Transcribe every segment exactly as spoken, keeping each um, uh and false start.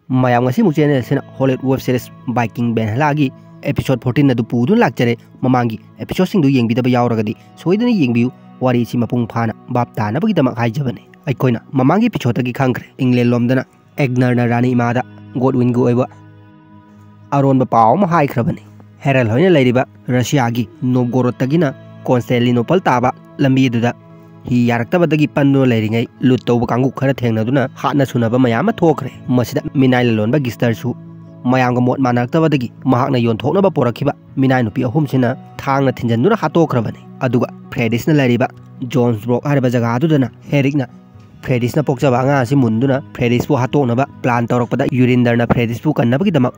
ꯃꯌꯥꯝ, ꯉꯁꯤꯃꯨꯛ ꯆꯦꯅꯦꯜ ꯑꯁꯤꯅ ꯍꯣꯂꯤꯋꯨꯗ ꯋꯦꯕ ꯁꯤꯔꯤꯁ ꯕꯥꯏꯀꯤꯡ ꯚꯦꯟꯍꯦꯂꯥꯒꯤ ꯑꯦꯄꯤꯁꯣꯗ ꯐꯣꯔꯇꯤꯟ ꯑꯗꯨ ꯄꯨꯗꯨꯅ ꯂꯥꯛꯆꯔꯦ꯫ ꯃꯃꯥꯡꯒꯤ ꯑꯦꯄꯤꯁꯣꯗꯁꯤꯡꯗꯨ ꯌꯦꯡꯕꯤꯗꯕ ꯌꯥꯎꯔꯒꯗꯤ ꯁꯣꯏꯗꯅ ꯌꯦꯡꯕꯤꯌꯨ꯫ ꯋꯥꯔꯤ ꯑꯁꯤ ꯃꯄꯨꯡ ꯐꯥꯅ ꯚꯥꯞ ꯇꯥꯅꯕꯒꯤꯗꯃꯛ ꯍꯥꯏꯖꯕꯅꯤ꯫ ꯑꯩꯈꯣꯏꯅ ꯃꯃꯥꯡꯒꯤ ꯑꯦꯄꯤꯁꯣꯗꯇꯒꯤ ꯈꯪꯈ꯭ꯔꯦ, ꯏꯪꯂꯦꯟ ꯂꯣꯝꯗꯅ ꯑꯦꯒꯅꯔꯅ ꯔꯥꯅꯤ ꯏꯃꯥꯗ ꯒꯣꯗꯋꯤꯟꯒꯤ ꯑꯣꯏꯕ ꯑꯔꯣꯟꯕ ꯄꯥꯎ ꯑꯃ ꯍꯥꯏꯈ꯭ꯔꯕꯅꯤ꯫ ꯍꯦꯔꯜ ꯍꯣꯏꯅ ꯂꯩꯔꯤꯕ ꯔꯁꯤꯌꯥꯒꯤ ꯅꯣꯕꯒꯣꯔꯣꯗꯇꯒꯤꯅ ꯀꯣꯟꯁꯇꯦꯟꯇꯤꯅꯣꯄꯜ ꯇꯥꯕ ꯂꯝꯕꯤ ꯑꯗꯨꯗ ꯍꯤ ꯌꯥꯔꯛꯇꯕꯗꯒꯤ ꯄꯟꯗꯨꯅ ꯂꯩꯔꯤꯉꯩ ꯂꯨꯠ ꯇꯧꯕ ꯀꯥꯡꯕꯨ ꯈꯔ ꯊꯦꯡꯅꯗꯨꯅ ꯍꯥꯠꯅ ꯁꯨꯅꯕ ꯃꯌꯥꯝ ꯑꯃ ꯊꯣꯛꯈ꯭ꯔꯦ꯫ ꯃꯁꯤꯗ ꯃꯤꯅꯥꯏ ꯂꯂꯣꯟꯕ ꯒꯤꯁꯇꯔꯁꯨ ꯃꯌꯥꯝꯒ ꯃꯣꯠ ꯃꯥꯟꯅꯔꯛꯇꯕꯗꯒꯤ ꯃꯍꯥꯛꯅ ꯌꯣꯟꯊꯣꯛꯅꯕ ꯄꯨꯔꯛꯈꯤꯕ ꯃꯤꯅꯥꯏ ꯅꯨꯄꯤ ꯑꯍꯨꯝꯁꯤꯅ ꯊꯥꯡꯅ ꯊꯤꯟꯖꯤꯟꯗꯨꯅ ꯍꯥꯠꯇꯣꯛꯈ꯭ꯔꯕꯅꯤ꯫ ꯑꯗꯨꯒ ꯐ꯭ꯔꯦꯗꯤꯁꯅ ꯂꯩꯔꯤꯕ ꯖꯣꯟꯁꯕ꯭ꯔꯣꯛ ꯍꯥꯏꯔꯤꯕ ꯖꯒꯥ ꯑꯗꯨꯗꯅ ꯍꯦꯔꯤꯛꯅ ꯐ꯭ꯔꯦꯗꯤꯁꯅ ꯄꯣꯛꯆꯕ ꯑꯉꯥꯡ ꯑꯁꯤ ꯃꯨꯟꯗꯨꯅ ꯐ꯭ꯔꯦꯗꯤꯁꯄꯨ ꯍꯥꯠꯇꯣꯛꯅꯕ ꯄ꯭ꯂꯥꯟ ꯇꯧꯔꯛꯄꯗ, ꯌꯨꯔꯤꯟꯗꯔꯅ ꯐ꯭ꯔꯦꯗꯤꯁꯄꯨ ꯀꯟꯅꯕꯒꯤꯗꯃꯛ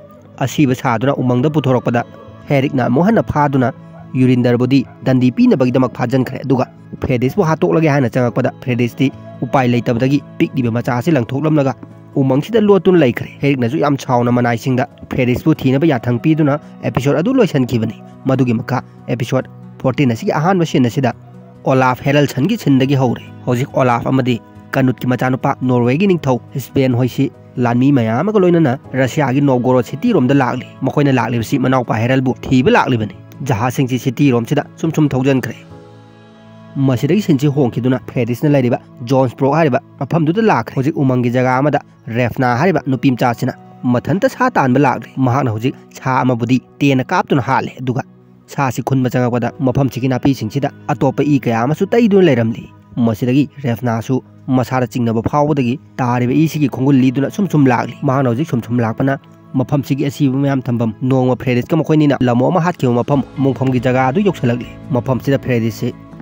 ꯑꯁꯤꯕ ꯁꯥꯗꯨꯅ ꯎꯃꯪꯗ ꯄꯨꯊꯣꯔꯛꯄꯗ, ꯍꯦꯔꯤꯛꯅ ꯑꯃꯨꯛ ꯍꯟꯅ ꯐꯥꯗꯨꯅ ꯌꯨꯔꯤꯟꯗꯔꯕꯨꯗꯤ ꯗꯟꯗꯤ ꯄꯤꯅꯕꯒꯤꯗꯃꯛ ꯐꯥꯖꯤꯟꯈ꯭ꯔꯦ꯫ ꯑꯗꯨꯒ ꯐ꯭ꯔꯦꯗꯤꯁꯄꯨ ꯍꯥꯠꯇꯣꯛꯂꯒꯦ ꯍꯥꯏꯅ ꯆꯪꯉꯛꯄꯗ, ꯐ꯭ꯔꯦꯗꯤꯁꯇꯤ ꯎꯄꯥꯏ ꯂꯩꯇꯕꯗꯒꯤ ꯄꯤꯛꯂꯤꯕ ꯃꯆꯥ ꯑꯁꯤ ꯂꯪꯊꯣꯛꯂꯝꯂꯒ ꯎꯃꯪꯁꯤꯗ ꯂꯣꯠꯇꯨꯅ ꯂꯩꯈ꯭ꯔꯦ꯫ ꯍꯦꯔꯤꯛꯅꯁꯨ ꯌꯥꯝ ꯁꯥꯎꯅ ꯃꯅꯥꯏꯁꯤꯡꯗ ꯐ꯭ꯔꯦꯗꯤꯁꯄꯨ ꯊꯤꯅꯕ ꯌꯥꯊꯪ ꯄꯤꯗꯨꯅ ꯑꯦꯄꯤꯁꯣꯗ ꯑꯗꯨ ꯂꯣꯏꯁꯤꯟꯈꯤꯕꯅꯤ꯫ ꯃꯗꯨꯒꯤ ꯃꯈꯥ ꯑꯦꯄꯤꯁꯣꯗ ꯐꯣꯔꯇꯤꯟ ꯑꯁꯤꯒꯤ ꯑꯍꯥꯟꯕ ꯁꯤꯟ ꯑꯁꯤꯗ ꯑꯣꯂꯥꯐ ꯍꯦꯔꯜꯁꯟꯒꯤ ꯁꯤꯟꯗꯒꯤ ꯍꯧꯔꯦ꯫ ꯍꯧꯖꯤꯛ ꯑꯣꯂꯥꯐ ꯑꯃꯗꯤ ꯀꯅꯨꯠꯀꯤ ꯃꯆꯥꯅꯨꯄꯥ ꯅꯣꯔꯋꯦꯒꯤ ꯅꯤꯡꯊꯧ ꯁ꯭ꯄꯦꯟ ꯍꯣꯏꯁꯤ ꯂꯥꯟꯃꯤ ꯃꯌꯥꯝ ꯑꯃꯒ ꯂꯣꯏꯅꯅ ꯔꯁꯤꯌꯥꯒꯤ ꯅꯣꯕꯒꯣꯔꯣꯗ ꯁꯤꯇꯤꯔꯣꯝꯗ ꯂꯥꯛꯂꯤ꯫ ꯃꯈꯣꯏꯅ ꯂꯥꯛꯂꯤꯕꯁꯤ ꯃꯅꯥꯎꯄꯥ ꯍꯦꯔꯜꯕꯨ ꯊꯤꯕ ꯂꯥꯛꯂꯤꯕꯅꯤ꯫ ꯖꯍꯥꯖꯁꯤꯡꯁꯤ ꯁꯤꯇꯤꯔꯣꯝꯁꯤꯗ ꯁꯨꯝ ꯁꯨꯝ ꯊꯧꯖꯤꯟꯈ꯭ꯔꯦ꯫ ꯃꯁꯤꯗꯒꯤ ꯁꯤꯟꯁꯤ ꯍꯣꯡꯈꯤꯗꯨꯅ ꯐ꯭ꯔꯦꯗꯤꯁꯅ ꯂꯩꯔꯤꯕ ꯖꯣꯟꯁꯕ꯭ꯔꯣꯛ ꯍꯥꯏꯔꯤꯕ ꯃꯐꯝꯗꯨꯗ ꯂꯥꯛꯈ꯭ꯔꯦ꯫ ꯍꯧꯖꯤꯛ ꯎꯃꯪꯒꯤ ꯖꯒꯥ ꯑꯃꯗ ꯔꯦꯐꯅꯥ ꯍꯥꯏꯔꯤꯕ ꯅꯨꯄꯤ ꯃꯆꯥꯁꯤꯅ ꯃꯊꯟꯇ ꯁꯥ ꯇꯥꯟꯕ ꯂꯥꯛꯂꯤ꯫ ꯃꯍꯥꯛꯅ ꯍꯧꯖꯤꯛ ꯁꯥ ꯑꯃꯕꯨꯗꯤ ꯇꯦꯟꯅ ꯀꯥꯞꯇꯨꯅ ꯍꯥꯠꯂꯦ, ꯑꯗꯨꯒ ꯁꯥꯁꯤ ꯈꯨꯟꯕ ꯆꯪꯉꯛꯄꯗ ꯃꯐꯝꯁꯤꯒꯤ ꯅꯥꯄꯤꯁꯤꯡꯁꯤꯗ ꯑꯇꯣꯞꯄ ꯏ ꯀꯌꯥ ꯑꯃꯁꯨ ꯇꯩꯗꯨꯅ ꯂꯩꯔꯝꯂꯤ꯫ ꯃꯁꯤꯗꯒꯤ ꯔꯦꯐꯅꯥꯁꯨ ꯃꯁꯥꯗ ꯆꯤꯡꯅꯕ ꯐꯥꯎꯕꯗꯒꯤ ꯇꯥꯔꯤꯕ ꯏꯁꯤꯒꯤ ꯈꯣꯡꯒꯨꯜ ꯂꯤꯗꯨꯅ ꯁꯨꯝ ꯁꯨꯝ ꯂꯥꯛꯂꯤ꯫ ꯃꯍꯥꯛꯅ ꯍꯧꯖꯤꯛ ꯁꯨꯝ ꯁꯨꯝ ꯂꯥꯛꯄꯅ ꯃꯐꯝꯁꯤꯒꯤ ꯑꯁꯤꯕ ꯃꯌꯥꯝ ꯊꯝꯐꯝ, ꯅꯣꯡꯃ ꯐ꯭ꯔꯦꯗꯤꯁꯀ ꯃꯈꯣꯏꯅꯤꯅ ꯂꯝ ꯑꯃ ꯍꯥꯠꯈꯤꯕ ꯃꯐꯝ, ꯃꯣꯡꯐꯝꯒꯤ ꯖꯒꯥ ꯑꯗꯨ ꯌꯧꯁꯤꯜꯂꯛꯂꯤ꯫ ꯃꯐꯝꯁꯤꯗ ꯐ꯭ꯔꯦꯗꯤꯁꯁꯤ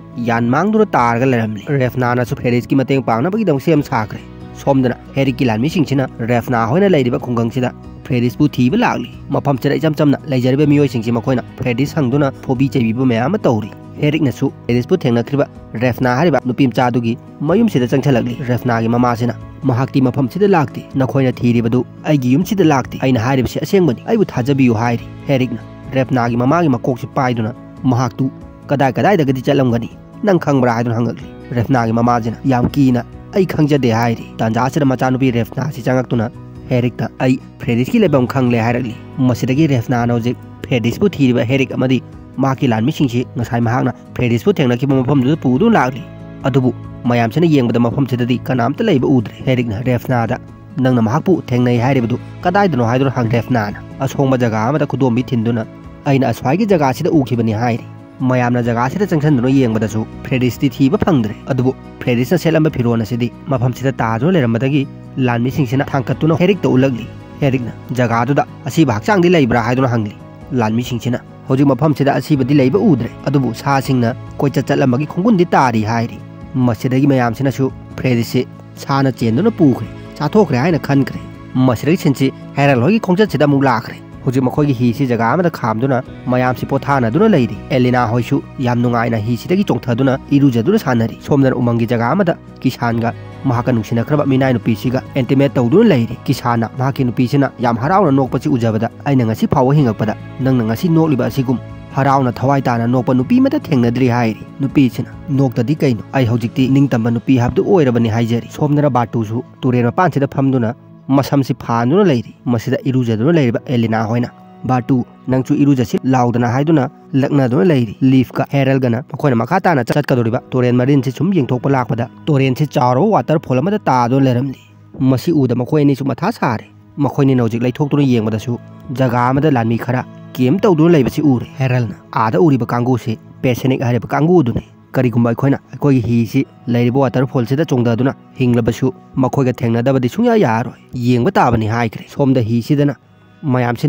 ꯌꯥꯟ ꯃꯥꯡꯗꯨꯅ ꯇꯥꯔꯒ ꯂꯩꯔꯝꯂꯤ꯫ ꯔꯦꯐꯅꯥꯅꯁꯨ ꯐ꯭ꯔꯦꯗꯤꯁꯀꯤ ꯃꯇꯦꯡ ꯄꯥꯡꯅꯕꯒꯤꯗꯃꯛ ꯁꯦꯝ ꯁꯥꯈ꯭ꯔꯦ꯫ ꯁꯣꯝꯗꯅ ꯍꯦꯔꯤꯛꯀꯤ ꯂꯥꯟꯃꯤꯁꯤꯡꯁꯤꯅ ꯔꯦꯐꯅꯥ ꯍꯣꯏꯅ ꯂꯩꯔꯤꯕ ꯈꯨꯡꯒꯪꯁꯤꯗ ꯐ꯭ꯔꯦꯗꯤꯁꯄꯨ ꯊꯤꯕ ꯂꯥꯛꯂꯤ꯫ ꯃꯐꯝꯁꯤꯗ ꯏꯆꯝ ꯆꯝꯅ ꯂꯩꯖꯔꯤꯕ ꯃꯤꯑꯣꯏꯁꯤꯡꯁꯤ ꯃꯈꯣꯏꯅ ꯐ꯭ꯔꯦꯗꯤꯁ ꯍꯪꯗꯨꯅ ꯐꯨꯕꯤ ꯆꯩꯕꯤꯕ ꯃꯌꯥꯝ ꯑꯃ ꯇꯧꯔꯤ꯫ ꯍꯦꯔꯤꯛꯅꯁꯨ ꯐ꯭ꯔꯦꯗꯤꯁꯄꯨ ꯊꯦꯡꯅꯈ꯭ꯔꯤꯕ ꯔꯦꯐꯅꯥ ꯍꯥꯏꯔꯤꯕ ꯅꯨꯄꯤ ꯃꯆꯥꯗꯨꯒꯤ ꯃꯌꯨꯝꯁꯤꯗ ꯆꯪꯁꯤꯜꯂꯛꯂꯤ꯫ ꯔꯦꯐꯅꯥꯒꯤ ꯃꯃꯥꯁꯤꯅ, "ꯃꯍꯥꯛꯇꯤ ꯃꯐꯝꯁꯤꯗ ꯂꯥꯛꯇꯦ, ꯅꯈꯣꯏꯅ ꯊꯤꯔꯤꯕꯗꯨ ꯑꯩꯒꯤ ꯌꯨꯝꯁꯤꯗ ꯂꯥꯛꯇꯦ, ꯑꯩꯅ ꯍꯥꯏꯔꯤꯕꯁꯤ ꯑꯁꯦꯡꯕꯅꯤ, ꯑꯩꯕꯨ ꯊꯥꯖꯕꯤꯌꯨ" ꯍꯥꯏꯔꯤ꯫ ꯍꯦꯔꯤꯛꯅ ꯔꯦꯐꯅꯥꯒꯤ ꯃꯃꯥꯒꯤ ꯃꯀꯣꯛꯁꯤ ꯄꯥꯏꯗꯨꯅ, "ꯃꯍꯥꯛꯇꯨ ꯀꯗꯥꯏ ꯀꯗꯥꯏꯗꯒꯗꯤ ꯆꯠꯂꯝꯒꯅꯤ, ꯅꯪ ꯈꯪꯕ꯭ꯔꯥ?" ꯍꯥꯏꯗꯨꯅ ꯍꯪꯉꯛꯂꯤ꯫ ꯔꯦꯐꯅꯥꯒꯤ ꯃꯃꯥꯁꯤꯅ ꯌꯥꯝ ꯀꯤꯅ, "ꯑꯩ ꯈꯪꯖꯗꯦ" ꯍꯥꯏꯔꯤ꯫ ꯇꯥꯟꯖꯥ ꯑꯁꯤꯗ ꯃꯆꯥꯅꯨꯄꯤ ꯔꯦꯐꯅꯥꯁꯤ ꯆꯪꯉꯛꯇꯨꯅ ꯍꯦꯔꯤꯛꯇ "ꯑꯩ ꯐ꯭ꯔꯦꯗꯤꯁꯀꯤ ꯂꯩꯐꯝ ꯈꯪꯂꯦ" ꯍꯥꯏꯔꯛꯂꯤ꯫ ꯃꯁꯤꯗꯒꯤ ꯔꯦꯐꯅꯥꯅ ꯍꯧꯖꯤꯛ ꯐ꯭ꯔꯦꯗꯤꯁꯄꯨ ꯊꯤꯔꯤꯕ ꯍꯦꯔꯤꯛ ꯑꯃꯗꯤ ꯃꯍꯥꯛꯀꯤ ꯂꯥꯟꯃꯤꯁꯤꯡꯁꯤ ꯉꯁꯥꯏ ꯃꯍꯥꯛꯅ ꯐ꯭ꯔꯦꯗꯤꯁꯄꯨ ꯊꯦꯡꯅꯈꯤꯕ ꯃꯐꯝꯗꯨꯗ ꯄꯨꯗꯨꯅ ꯂꯥꯛꯂꯤ꯫ ꯑꯗꯨꯕꯨ ꯃꯌꯥꯝꯁꯤꯅ ꯌꯦꯡꯕꯗ ꯃꯐꯝꯁꯤꯗꯗꯤ ꯀꯅꯥꯝꯇ ꯂꯩꯕ ꯎꯗ꯭ꯔꯦ꯫ ꯍꯦꯔꯤꯛꯅ ꯔꯦꯐꯅꯥꯗ "ꯅꯪꯅ ꯃꯍꯥꯛꯄꯨ ꯊꯦꯡꯅꯩ ꯍꯥꯏꯔꯤꯕꯗꯨ ꯀꯗꯥꯏꯗꯅꯣ?" ꯍꯥꯏꯗꯨꯅ ꯍꯪ꯫ ꯔꯦꯐꯅꯥꯅ ꯑꯁꯣꯡꯕ ꯖꯒꯥ ꯑꯃꯗ ꯈꯨꯗꯣꯝꯕꯤ ꯊꯤꯟꯗꯨꯅ "ꯑꯩꯅ ꯑꯁ꯭ꯋꯥꯏꯒꯤ ꯖꯒꯥꯁꯤꯗ ꯎꯈꯤꯕꯅꯤ" ꯍꯥꯏꯔꯤ꯫ ꯃꯌꯥꯝꯅ ꯖꯒꯥꯁꯤꯗ ꯆꯪꯁꯤꯟꯗꯨꯅ ꯌꯦꯡꯕꯗꯁꯨ ꯐ꯭ꯔꯦꯗꯤꯁꯇꯤ ꯊꯤꯕ ꯐꯪꯗ꯭ꯔꯦ꯫ ꯑꯗꯨꯕꯨ ꯐ꯭ꯔꯦꯗꯤꯁꯅ ꯁꯦꯠꯂꯝꯕ ꯐꯤꯔꯣꯜ ꯑꯁꯤꯗꯤ ꯃꯐꯝꯁꯤꯗ ꯇꯥꯗꯨꯅ ꯂꯩꯔꯝꯕꯗꯒꯤ ꯂꯥꯟꯃꯤꯁꯤꯡꯁꯤꯅ ꯊꯥꯡꯀꯠꯇꯨꯅ ꯍꯦꯔꯤꯛꯇ ꯎꯠꯂꯛꯂꯤ꯫ ꯍꯦꯔꯤꯛꯅ "ꯖꯒꯥꯗꯨꯗ ꯑꯁꯤꯕ ꯍꯛꯆꯥꯡꯗꯤ ꯂꯩꯕ꯭ꯔꯥ?" ꯍꯥꯏꯗꯨꯅ ꯍꯪꯂꯤ꯫ ꯂꯥꯟꯃꯤꯁꯤꯡꯁꯤꯅ "ꯍꯧꯖꯤꯛ ꯃꯐꯝꯁꯤꯗ ꯑꯁꯤꯕꯗꯤ ꯂꯩꯕ ꯎꯗ꯭ꯔꯦ, ꯑꯗꯨꯕꯨ ꯁꯥꯁꯤꯡꯅ ꯀꯣꯏꯆꯠ ꯆꯠꯂꯝꯕꯒꯤ ꯈꯣꯡꯒꯨꯟꯗꯤ ꯇꯥꯔꯤ" ꯍꯥꯏꯔꯤ꯫ ꯃꯁꯤꯗꯒꯤ ꯃꯌꯥꯝꯁꯤꯅꯁꯨ ꯐ꯭ꯔꯦꯗꯤꯁꯁꯤ ꯁꯥꯅ ꯆꯦꯟꯗꯨꯅ ꯄꯨꯈ꯭ꯔꯦ, ꯆꯥꯊꯣꯛꯈ꯭ꯔꯦ ꯍꯥꯏꯅ ꯈꯟꯈ꯭ꯔꯦ꯫ ꯃꯁꯤꯗꯒꯤ ꯁꯤꯟꯁꯤ ꯍꯦꯔꯜ ꯍꯣꯏꯒꯤ ꯈꯣꯡꯆꯠꯁꯤꯗ ꯑꯃꯨꯛ ꯂꯥꯛꯈ꯭ꯔꯦ꯫ ꯍꯧꯖꯤꯛ ꯃꯈꯣꯏꯒꯤ ꯍꯤꯁꯤ ꯖꯒꯥ ꯑꯃꯗ ꯈꯥꯝꯗꯨꯅ ꯃꯌꯥꯝꯁꯤ ꯄꯣꯊꯥꯅꯗꯨꯅ ꯂꯩꯔꯤ꯫ ꯑꯦꯂꯤꯅꯥ ꯍꯣꯏꯁꯨ ꯌꯥꯝ ꯅꯨꯡꯉꯥꯏꯅ ꯍꯤꯁꯤꯗꯒꯤ ꯆꯣꯡꯊꯗꯨꯅ ꯏꯔꯨꯖꯗꯨꯅ ꯁꯥꯟꯅꯔꯤ꯫ ꯁꯣꯝꯗꯅ ꯎꯃꯪꯒꯤ ꯖꯒꯥ ꯑꯃꯗ ꯀꯤꯁꯥꯟꯒ ꯃꯍꯥꯛꯀ ꯅꯨꯡꯁꯤꯅꯈ꯭ꯔꯕ ꯃꯤꯅꯥꯏ ꯅꯨꯄꯤꯁꯤꯒ intimate ꯇꯧꯗꯨꯅ ꯂꯩꯔꯤ꯫ ꯀꯤꯁꯥꯟꯅ ꯃꯍꯥꯛꯀꯤ ꯅꯨꯄꯤꯁꯤꯅ ꯌꯥꯝ ꯍꯔꯥꯎꯅ ꯅꯣꯛꯄꯁꯤ ꯎꯖꯕꯗ, "ꯑꯩꯅ ꯉꯁꯤ ꯐꯥꯎꯕ ꯍꯤꯡꯉꯛꯄꯗ ꯅꯪꯅ ꯉꯁꯤ ꯅꯣꯛꯂꯤꯕ ꯑꯁꯤꯒꯨꯝ ꯍꯔꯥꯎꯅ ꯊꯋꯥꯏ ꯇꯥꯅ ꯅꯣꯛꯄ ꯅꯨꯄꯤ ꯑꯃꯠꯇ ꯊꯦꯡꯅꯗ꯭ꯔꯤ" ꯍꯥꯏꯔꯤ꯫ ꯅꯨꯄꯤꯁꯤꯅ, "ꯅꯣꯛꯇꯗꯤ ꯀꯩꯅꯣ? ꯑꯩ ꯍꯧꯖꯤꯛꯇꯤ ꯅꯤꯡꯇꯝꯕ ꯅꯨꯄꯤ ꯍꯥꯏꯕꯗꯨ ꯑꯣꯏꯔꯕꯅꯤ" ꯍꯥꯏꯖꯔꯤ꯫ ꯁꯣꯝꯗꯅ ꯕꯥꯔꯇꯨꯁꯨ ꯇꯨꯔꯦꯜ ꯃꯄꯥꯟꯁꯤꯗ ꯐꯝꯗꯨꯅ ꯃꯁꯝꯁꯤ ꯐꯥꯟꯗꯨꯅ ꯂꯩꯔꯤ꯫ ꯃꯁꯤꯗ ꯏꯔꯨꯖꯗꯨꯅ ꯂꯩꯔꯤꯕ ꯑꯦꯂꯤꯅꯥ ꯍꯣꯏꯅ, "ꯕꯥꯔꯇꯨ, ꯅꯪꯁꯨ ꯏꯔꯨꯖꯁꯤ ꯂꯥꯎꯗꯅ" ꯍꯥꯏꯗꯨꯅ ꯂꯛꯅꯗꯨꯅ ꯂꯩꯔꯤ꯫ ꯂꯤꯐꯀ ꯍꯦꯔꯜꯒꯅ ꯃꯈꯣꯏꯅ ꯃꯈꯥ ꯇꯥꯅ ꯆꯠꯀꯗꯧꯔꯤꯕ ꯇꯨꯔꯦꯜ ꯃꯔꯤꯟꯁꯤ ꯁꯨꯝ ꯌꯦꯡꯊꯣꯛꯄ ꯂꯥꯛꯄꯗ, ꯇꯨꯔꯦꯜꯁꯤ ꯆꯥꯎꯔꯕ waterfall ꯑꯃꯗ ꯇꯥꯗꯨꯅ ꯂꯩꯔꯝꯂꯤ꯫ ꯃꯁꯤ ꯎꯗ ꯃꯈꯣꯏ ꯑꯅꯤꯁꯨ ꯃꯊꯥ ꯁꯥꯔꯦ꯫ ꯃꯈꯣꯏꯅꯤꯅ ꯍꯧꯖꯤꯛ ꯂꯩꯊꯣꯛꯇꯨꯅ ꯌꯦꯡꯕꯗꯁꯨ ꯖꯒꯥ ꯑꯃꯗ ꯂꯥꯟꯃꯤ ꯈꯔ camp ꯇꯧꯗꯨꯅ ꯂꯩꯕꯁꯤ ꯎꯔꯦ꯫ ꯍꯦꯔꯜꯅ, "ꯑꯥꯗ ꯎꯔꯤꯕ ꯀꯥꯡꯕꯨꯁꯤ ꯄꯦꯁꯦꯅꯤꯛ ꯍꯥꯏꯔꯤꯕ ꯀꯥꯡꯕꯨ ꯑꯗꯨꯅꯤ꯫ ꯀꯔꯤꯒꯨꯝꯕ ꯑꯩꯈꯣꯏꯅ ꯑꯩꯈꯣꯏꯒꯤ ꯍꯤꯁꯤ ꯂꯩꯔꯤꯕ waterfallꯁꯤꯗ ꯆꯣꯡꯊꯗꯨꯅ ꯍꯤꯡꯂꯕꯁꯨ ꯃꯈꯣꯏꯒ ꯊꯦꯡꯅꯗꯕꯗꯤ ꯁꯨꯡꯌꯥ ꯌꯥꯔꯔꯣꯏ꯫ ꯌꯦꯡꯕ ꯇꯥꯕꯅꯤ" ꯍꯥꯏꯈ꯭ꯔꯦ꯫ ꯁꯣꯝꯗ ꯍꯤꯁꯤꯗꯅ ꯃꯌꯥꯝꯁꯤ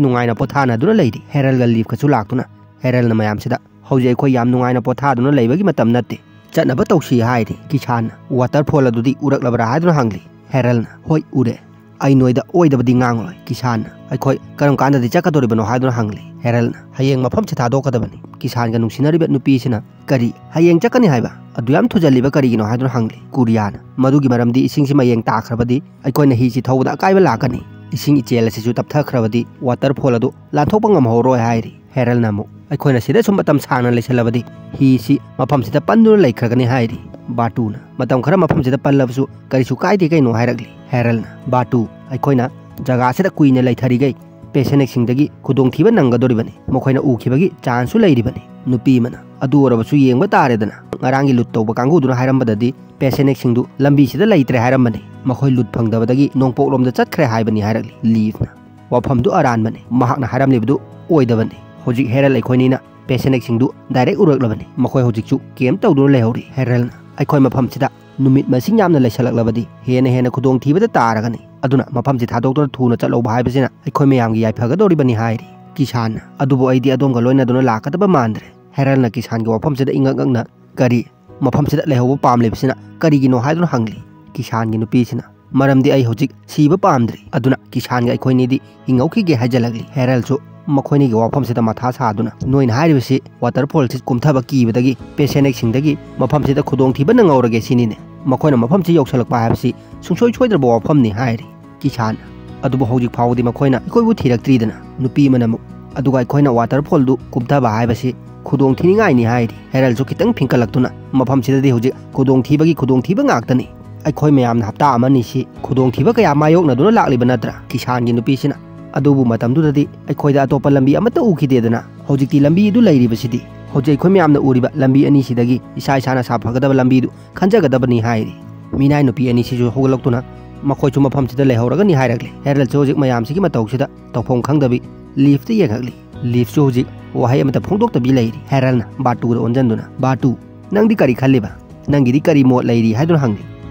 ꯅꯨꯡꯉꯥꯏꯅ ꯄꯣꯊꯥꯅꯗꯨꯅ ꯂꯩꯔꯤ꯫ ꯍꯦꯔꯜꯒ ꯂꯤꯐꯀꯁꯨ ꯂꯥꯛꯇꯨꯅ ꯍꯦꯔꯜꯅ ꯃꯌꯥꯝꯁꯤꯗ, "ꯍꯧꯖꯤꯛ ꯑꯩꯈꯣꯏ ꯌꯥꯝ ꯅꯨꯡꯉꯥꯏꯅ ꯄꯣꯊꯥꯗꯨꯅ ꯂꯩꯕꯒꯤ ꯃꯇꯝ ꯅꯠꯇꯦ, ꯆꯠꯅꯕ ꯇꯧꯁꯤ" ꯍꯥꯏꯔꯤ꯫ ꯀꯤꯁꯥꯟꯅ, "Waterfall ꯑꯗꯨꯗꯤ ꯎꯔꯛꯂꯕ꯭ꯔꯥ?" ꯍꯥꯏꯗꯨꯅ ꯍꯪꯂꯤ꯫ ꯍꯦꯔꯜꯅ, "ꯍꯣꯏ, ꯎꯔꯦ꯫ ꯑꯩ ꯅꯣꯏꯗ ꯑꯣꯏꯗꯕꯗꯤ ꯉꯥꯡꯂꯣꯏ꯫" ꯀꯤꯁꯥꯟꯅ, "ꯑꯩꯈꯣꯏ ꯀꯔꯝ ꯀꯥꯟꯗꯗꯤ ꯆꯠꯀꯗꯧꯔꯤꯕꯅꯣ?" ꯍꯥꯏꯗꯨꯅ ꯍꯪꯂꯤ꯫ ꯍꯦꯔꯜꯅ, "ꯍꯌꯦꯡ ꯃꯐꯝꯁꯤ ꯊꯥꯗꯣꯛꯀꯗꯕꯅꯤ꯫" ꯀꯤꯁꯥꯟꯒ ꯅꯨꯡꯁꯤꯅꯔꯤꯕ ꯅꯨꯄꯤꯁꯤꯅ, "ꯀꯔꯤ? ꯍꯌꯦꯡ ꯆꯠꯀꯅꯤ ꯍꯥꯏꯕ? ꯑꯗꯨ ꯌꯥꯝ ꯊꯨꯖꯜꯂꯤꯕ ꯀꯔꯤꯒꯤꯅꯣ?" ꯍꯥꯏꯗꯨꯅ ꯍꯪꯂꯤ꯫ ꯀꯨꯔꯤꯌꯥꯅ, "ꯃꯗꯨꯒꯤ ꯃꯔꯝꯗꯤ ꯏꯁꯤꯡꯁꯤ ꯃꯌꯦꯡ ꯇꯥꯈ꯭ꯔꯕꯗꯤ ꯑꯩꯈꯣꯏꯅ ꯍꯤꯁꯤ ꯊꯧꯕꯗ ꯑꯀꯥꯏꯕ ꯂꯥꯛꯀꯅꯤ꯫ ꯏꯁꯤꯡ ꯏꯆꯦꯜ ꯑꯁꯤꯁꯨ ꯇꯞꯊꯈ꯭ꯔꯕꯗꯤ waterfall ꯑꯗꯨ ꯂꯥꯟꯊꯣꯛꯄ ꯉꯝꯍꯧꯔꯣꯏ" ꯍꯥꯏꯔꯤ꯫ ꯍꯦꯔꯜꯅ ꯑꯃꯨꯛ, "ꯑꯩꯈꯣꯏꯅ ꯁꯤꯗ ꯁꯨꯝ ꯃꯇꯝ ꯁꯥꯡꯅ ꯂꯩꯁꯜꯂꯕꯗꯤ ꯍꯤꯁꯤ ꯃꯐꯝꯁꯤꯗ ꯄꯟꯗꯨꯅ ꯂꯩꯈ꯭ꯔꯒꯅꯤ" ꯍꯥꯏꯔꯤ꯫ ꯕꯥꯔꯇꯨꯅ, "ꯃꯇꯝ ꯈꯔ ꯃꯐꯝꯁꯤꯗ ꯄꯜꯂꯕꯁꯨ ꯀꯔꯤꯁꯨ ꯀꯥꯏꯗꯦ ꯀꯩꯅꯣ?" ꯍꯥꯏꯔꯛꯂꯤ꯫ ꯍꯦꯔꯜꯅ, "ꯕꯥꯔꯇꯨ, ꯑꯩꯈꯣꯏꯅ ꯖꯒꯥꯁꯤꯗ ꯀꯨꯏꯅ ꯂꯩꯊꯔꯤꯈꯩ ꯄꯦꯁꯦꯅꯦꯛꯁꯤꯡꯗꯒꯤ ꯈꯨꯗꯣꯡꯊꯤꯕ ꯅꯪꯒꯗꯧꯔꯤꯕꯅꯤ, ꯃꯈꯣꯏꯅ ꯎꯈꯤꯕꯒꯤ ꯆꯥꯟꯁꯁꯨ ꯂꯩꯔꯤꯕꯅꯤ꯫ ꯅꯨꯄꯤ ꯑꯃꯅ, "ꯑꯗꯨ ꯑꯣꯏꯔꯕꯁꯨ ꯌꯦꯡꯕ ꯇꯥꯔꯦꯗꯅ, ꯉꯔꯥꯡꯒꯤ ꯂꯨꯠ ꯇꯧꯕ ꯀꯥꯡꯕꯨꯗꯨꯅ ꯍꯥꯏꯔꯝꯕꯗꯗꯤ ꯄꯦꯁꯦꯅꯦꯛꯁꯤꯡꯗꯨ ꯂꯝꯕꯤꯁꯤꯗ ꯂꯩꯇ꯭ꯔꯦ ꯍꯥꯏꯔꯝꯕꯅꯤ, ꯃꯈꯣꯏ ꯂꯨꯠ ꯐꯪꯗꯕꯗꯒꯤ ꯅꯣꯡꯄꯣꯛꯂꯣꯝꯗ ꯆꯠꯈ꯭ꯔꯦ ꯍꯥꯏꯕꯅꯤ" ꯍꯥꯏꯔꯛꯂꯤ꯫ ꯂꯤꯐꯅ, "ꯋꯥꯐꯝꯗꯨ ꯑꯔꯥꯟꯕꯅꯤ, ꯃꯍꯥꯛꯅ ꯍꯥꯏꯔꯝꯂꯤꯕꯗꯨ ꯑꯣꯏꯗꯕꯅꯤ꯫ ꯍꯧꯖꯤꯛ ꯍꯦꯔꯜ ꯑꯩꯈꯣꯏꯅꯤꯅ ꯄꯦꯁꯦꯅꯦꯛꯁꯤꯡꯗꯨ ꯗꯥꯏꯔꯦꯛ ꯎꯔꯛꯂꯕꯅꯤ, ꯃꯈꯣꯏ ꯍꯧꯖꯤꯛꯁꯨ ꯀꯦꯝ ꯇꯧꯗꯨꯅ ꯂꯩꯍꯧꯔꯤ꯫" ꯍꯦꯔꯜꯅ, "ꯑꯩꯈꯣꯏ ꯃꯐꯝꯁꯤꯗ ꯅꯨꯃꯤꯠ ꯃꯁꯤꯡ ꯌꯥꯝꯅ ꯂꯩꯁꯜꯂꯛꯂꯕꯗꯤ ꯍꯦꯟꯅ ꯍꯦꯟꯅ ꯈꯨꯗꯣꯡꯊꯤꯕꯗ ꯇꯥꯔꯒꯅꯤ, ꯑꯗꯨꯅ ꯃꯐꯝꯁꯤ ꯊꯥꯗꯣꯛꯇꯨꯅ ꯊꯨꯅ ꯆꯠꯍꯧꯕ ꯍꯥꯏꯕꯁꯤꯅ ꯑꯩꯈꯣꯏ ꯃꯌꯥꯝꯒꯤ ꯌꯥꯏꯐꯒꯗꯧꯔꯤꯕꯅꯤ" ꯍꯥꯏꯔꯤ꯫ ꯀꯤꯁꯥꯟꯅ, "ꯑꯗꯨꯕꯨ ꯑꯩꯗꯤ ꯑꯗꯣꯝꯒ ꯂꯣꯏꯅꯗꯨꯅ ꯂꯥꯛꯀꯗꯕ ꯃꯥꯟꯗ꯭ꯔꯦ꯫" ꯍꯦꯔꯜꯅ ꯀꯤꯁꯥꯟꯒꯤ ꯋꯥꯐꯝꯁꯤꯗ ꯏꯉꯛ ꯉꯛꯅ, "ꯀꯔꯤ? ꯃꯐꯝꯁꯤꯗ ꯂꯩꯍꯧꯕ ꯄꯥꯝꯂꯤꯕꯁꯤꯅ ꯀꯔꯤꯒꯤꯅꯣ?" ꯍꯥꯏꯗꯨꯅ ꯍꯪꯂꯤ꯫ ꯀꯤꯁꯥꯟꯒꯤ ꯅꯨꯄꯤꯁꯤꯅ, "ꯃꯔꯝꯗꯤ ꯑꯩ ꯍꯧꯖꯤꯛ ꯁꯤꯕ ꯄꯥꯝꯗ꯭ꯔꯤ, ꯑꯗꯨꯅ ꯀꯤꯁꯥꯟꯒ ꯑꯩꯈꯣꯏꯅꯤꯗꯤ ꯍꯤꯡꯍꯧꯈꯤꯒꯦ" ꯍꯥꯏꯖꯜꯂꯛꯂꯤ꯫ ꯍꯦꯔꯜꯁꯨ ꯃꯈꯣꯏꯅꯤꯒꯤ ꯋꯥꯐꯝꯁꯤꯗ ꯃꯊꯥ ꯁꯥꯗꯨꯅ, "ꯅꯣꯏꯅ ꯍꯥꯏꯔꯤꯕꯁꯤ ꯋꯥꯇꯔꯐꯣꯜꯁꯤ ꯀꯨꯝꯊꯕ ꯀꯤꯕꯗꯒꯤ ꯄꯦꯁꯦꯅꯦꯛꯁꯤꯡꯗꯒꯤ ꯃꯐꯝꯁꯤꯗ ꯈꯨꯗꯣꯡꯊꯤꯕ ꯅꯪꯍꯧꯔꯒꯦ ꯁꯤꯅꯤꯅꯦ? ꯃꯈꯣꯏꯅ ꯃꯐꯝꯁꯤ ꯌꯧꯁꯜꯂꯛꯄ ꯍꯥꯏꯕꯁꯤ ꯁꯨꯡꯁꯣꯏ ꯁꯣꯏꯗ꯭ꯔꯕ ꯋꯥꯐꯝꯅꯤ" ꯍꯥꯏꯔꯤ꯫ ꯀꯤꯁꯥꯟ, "ꯑꯗꯨꯕꯨ ꯍꯧꯖꯤꯛ ꯐꯥꯎꯕꯗꯤ ꯃꯈꯣꯏꯅ ꯑꯩꯈꯣꯏꯕꯨ ꯊꯤꯔꯛꯇ꯭ꯔꯤꯗꯅ?" ꯅꯨꯄꯤ ꯑꯃꯅ ꯑꯃꯨꯛ, "ꯑꯗꯨꯒ ꯑꯩꯈꯣꯏꯅ ꯋꯥꯇꯔꯐꯣꯜꯗꯨ ꯀꯨꯝꯊꯕ ꯍꯥꯏꯕꯁꯤ ꯈꯨꯗꯣꯡ ꯊꯤꯅꯤꯡꯉꯥꯏꯅꯤ" ꯍꯥꯏꯔꯤ꯫ ꯍꯦꯔꯜꯁꯨ ꯈꯤꯇꯪ ꯐꯤꯡꯀꯠꯂꯛꯇꯨꯅ, "ꯃꯐꯝꯁꯤꯗꯗꯤ ꯍꯧꯖꯤꯛ ꯈꯨꯗꯣꯡꯊꯤꯕꯒꯤ ꯈꯨꯗꯣꯡꯊꯤꯕ ꯉꯥꯛꯇꯅꯤ꯫ ꯑꯩꯈꯣꯏ ꯃꯌꯥꯝꯅ ꯍꯞꯇꯥ ꯑꯃꯅꯤ ꯁꯤ ꯈꯨꯗꯣꯡꯊꯤꯕ ꯀꯌꯥ ꯃꯥꯌꯣꯛꯅꯗꯨꯅ ꯂꯥꯛꯂꯤꯕ ꯅꯠꯇ꯭ꯔꯥ?" ꯀꯤꯁꯥꯟꯒꯤ ꯅꯨꯄꯤꯁꯤꯅ, "ꯑꯗꯨꯕꯨ ꯃꯇꯝꯗꯨꯗꯗꯤ ꯑꯩꯈꯣꯏꯗ ꯑꯇꯣꯞꯄ ꯂꯝꯕꯤ ꯑꯃꯠꯇ ꯎꯈꯤꯗꯦꯗꯅ꯫ ꯍꯧꯖꯤꯛꯇꯤ ꯂꯝꯕꯤ ꯑꯗꯨ ꯂꯩꯔꯤꯕꯁꯤꯗꯤ꯫ ꯍꯧꯖꯤꯛ ꯑꯩꯈꯣꯏ ꯃꯌꯥꯝꯅ ꯎꯔꯤꯕ ꯂꯝꯕꯤ ꯑꯅꯤꯁꯤꯗꯒꯤ ꯏꯁꯥ ꯏꯁꯥꯅ ꯁꯥꯐꯒꯗꯕ ꯂꯝꯕꯤꯗꯨ ꯈꯟꯖꯒꯗꯕꯅꯤ" ꯍꯥꯏꯔꯤ꯫ ꯃꯤꯅꯥꯏ ꯅꯨꯄꯤ ꯑꯅꯤꯁꯤꯁꯨ ꯍꯧꯒꯠꯂꯛꯇꯨꯅ, "ꯃꯈꯣꯏꯁꯨ ꯃꯐꯝꯁꯤꯗ ꯂꯩꯍꯧꯔꯒꯅꯤ" ꯍꯥꯏꯔꯛꯂꯦ꯫ ꯍꯦꯔꯜꯁꯨ ꯍꯧꯖꯤꯛ ꯃꯌꯥꯝꯁꯤꯒꯤ ꯃꯇꯧꯁꯤꯗ ꯇꯧꯐꯝ ꯈꯪꯗꯕꯤ ꯂꯤꯐꯇ ꯌꯦꯡꯉꯛꯂꯤ꯫ ꯂꯤꯐꯁꯨ ꯍꯧꯖꯤꯛ ꯋꯥꯍꯩ ꯑꯃꯠꯇ ꯐꯣꯡꯗꯣꯛꯇꯕꯤ ꯂꯩꯔꯤ꯫ ꯍꯦꯔꯜꯅ ꯕꯥꯔꯇꯨꯗ ꯑꯣꯟꯁꯤꯟꯗꯨꯅ, "ꯕꯥꯔꯇꯨ, ꯅꯪꯗꯤ ꯀꯔꯤ ꯈꯜꯂꯤꯕ? ꯅꯪꯒꯤꯗꯤ ꯀꯔꯤ ꯃꯣꯠ ꯂꯩꯔꯤ?" ꯍꯥꯏꯗꯨꯅ ꯍꯪꯂꯤ꯫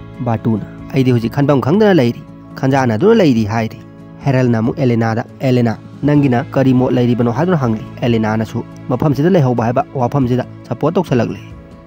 ꯕꯥꯔꯇꯨꯅ, "ꯑꯩꯗꯤ ꯍꯧꯖꯤꯛ ꯈꯟꯐꯝ ꯈꯪꯗꯅ ꯂꯩꯔꯤ, ꯈꯟꯖꯥꯟꯅꯗꯨꯅ ꯂꯩꯔꯤ" ꯍꯥꯏꯔꯤ꯫ ꯍꯦꯔꯜꯅ ꯑꯃꯨꯛ ꯑꯦꯂꯦꯅꯥꯗ, "ꯑꯦꯂꯦꯅꯥ, ꯅꯪꯒꯤꯅ ꯀꯔꯤ ꯃꯣꯠ ꯂꯩꯔꯤꯕꯅꯣ?" ꯍꯥꯏꯗꯨꯅ ꯍꯪꯂꯤ꯫ ꯑꯦꯂꯦꯅꯥꯅꯁꯨ ꯃꯐꯝꯁꯤꯗ ꯂꯩꯍꯧꯕ ꯍꯥꯏꯕ ꯋꯥꯐꯝꯁꯤꯗ ꯁꯄꯣꯔꯠ ꯇꯧꯁꯜꯂꯛꯂꯤ꯫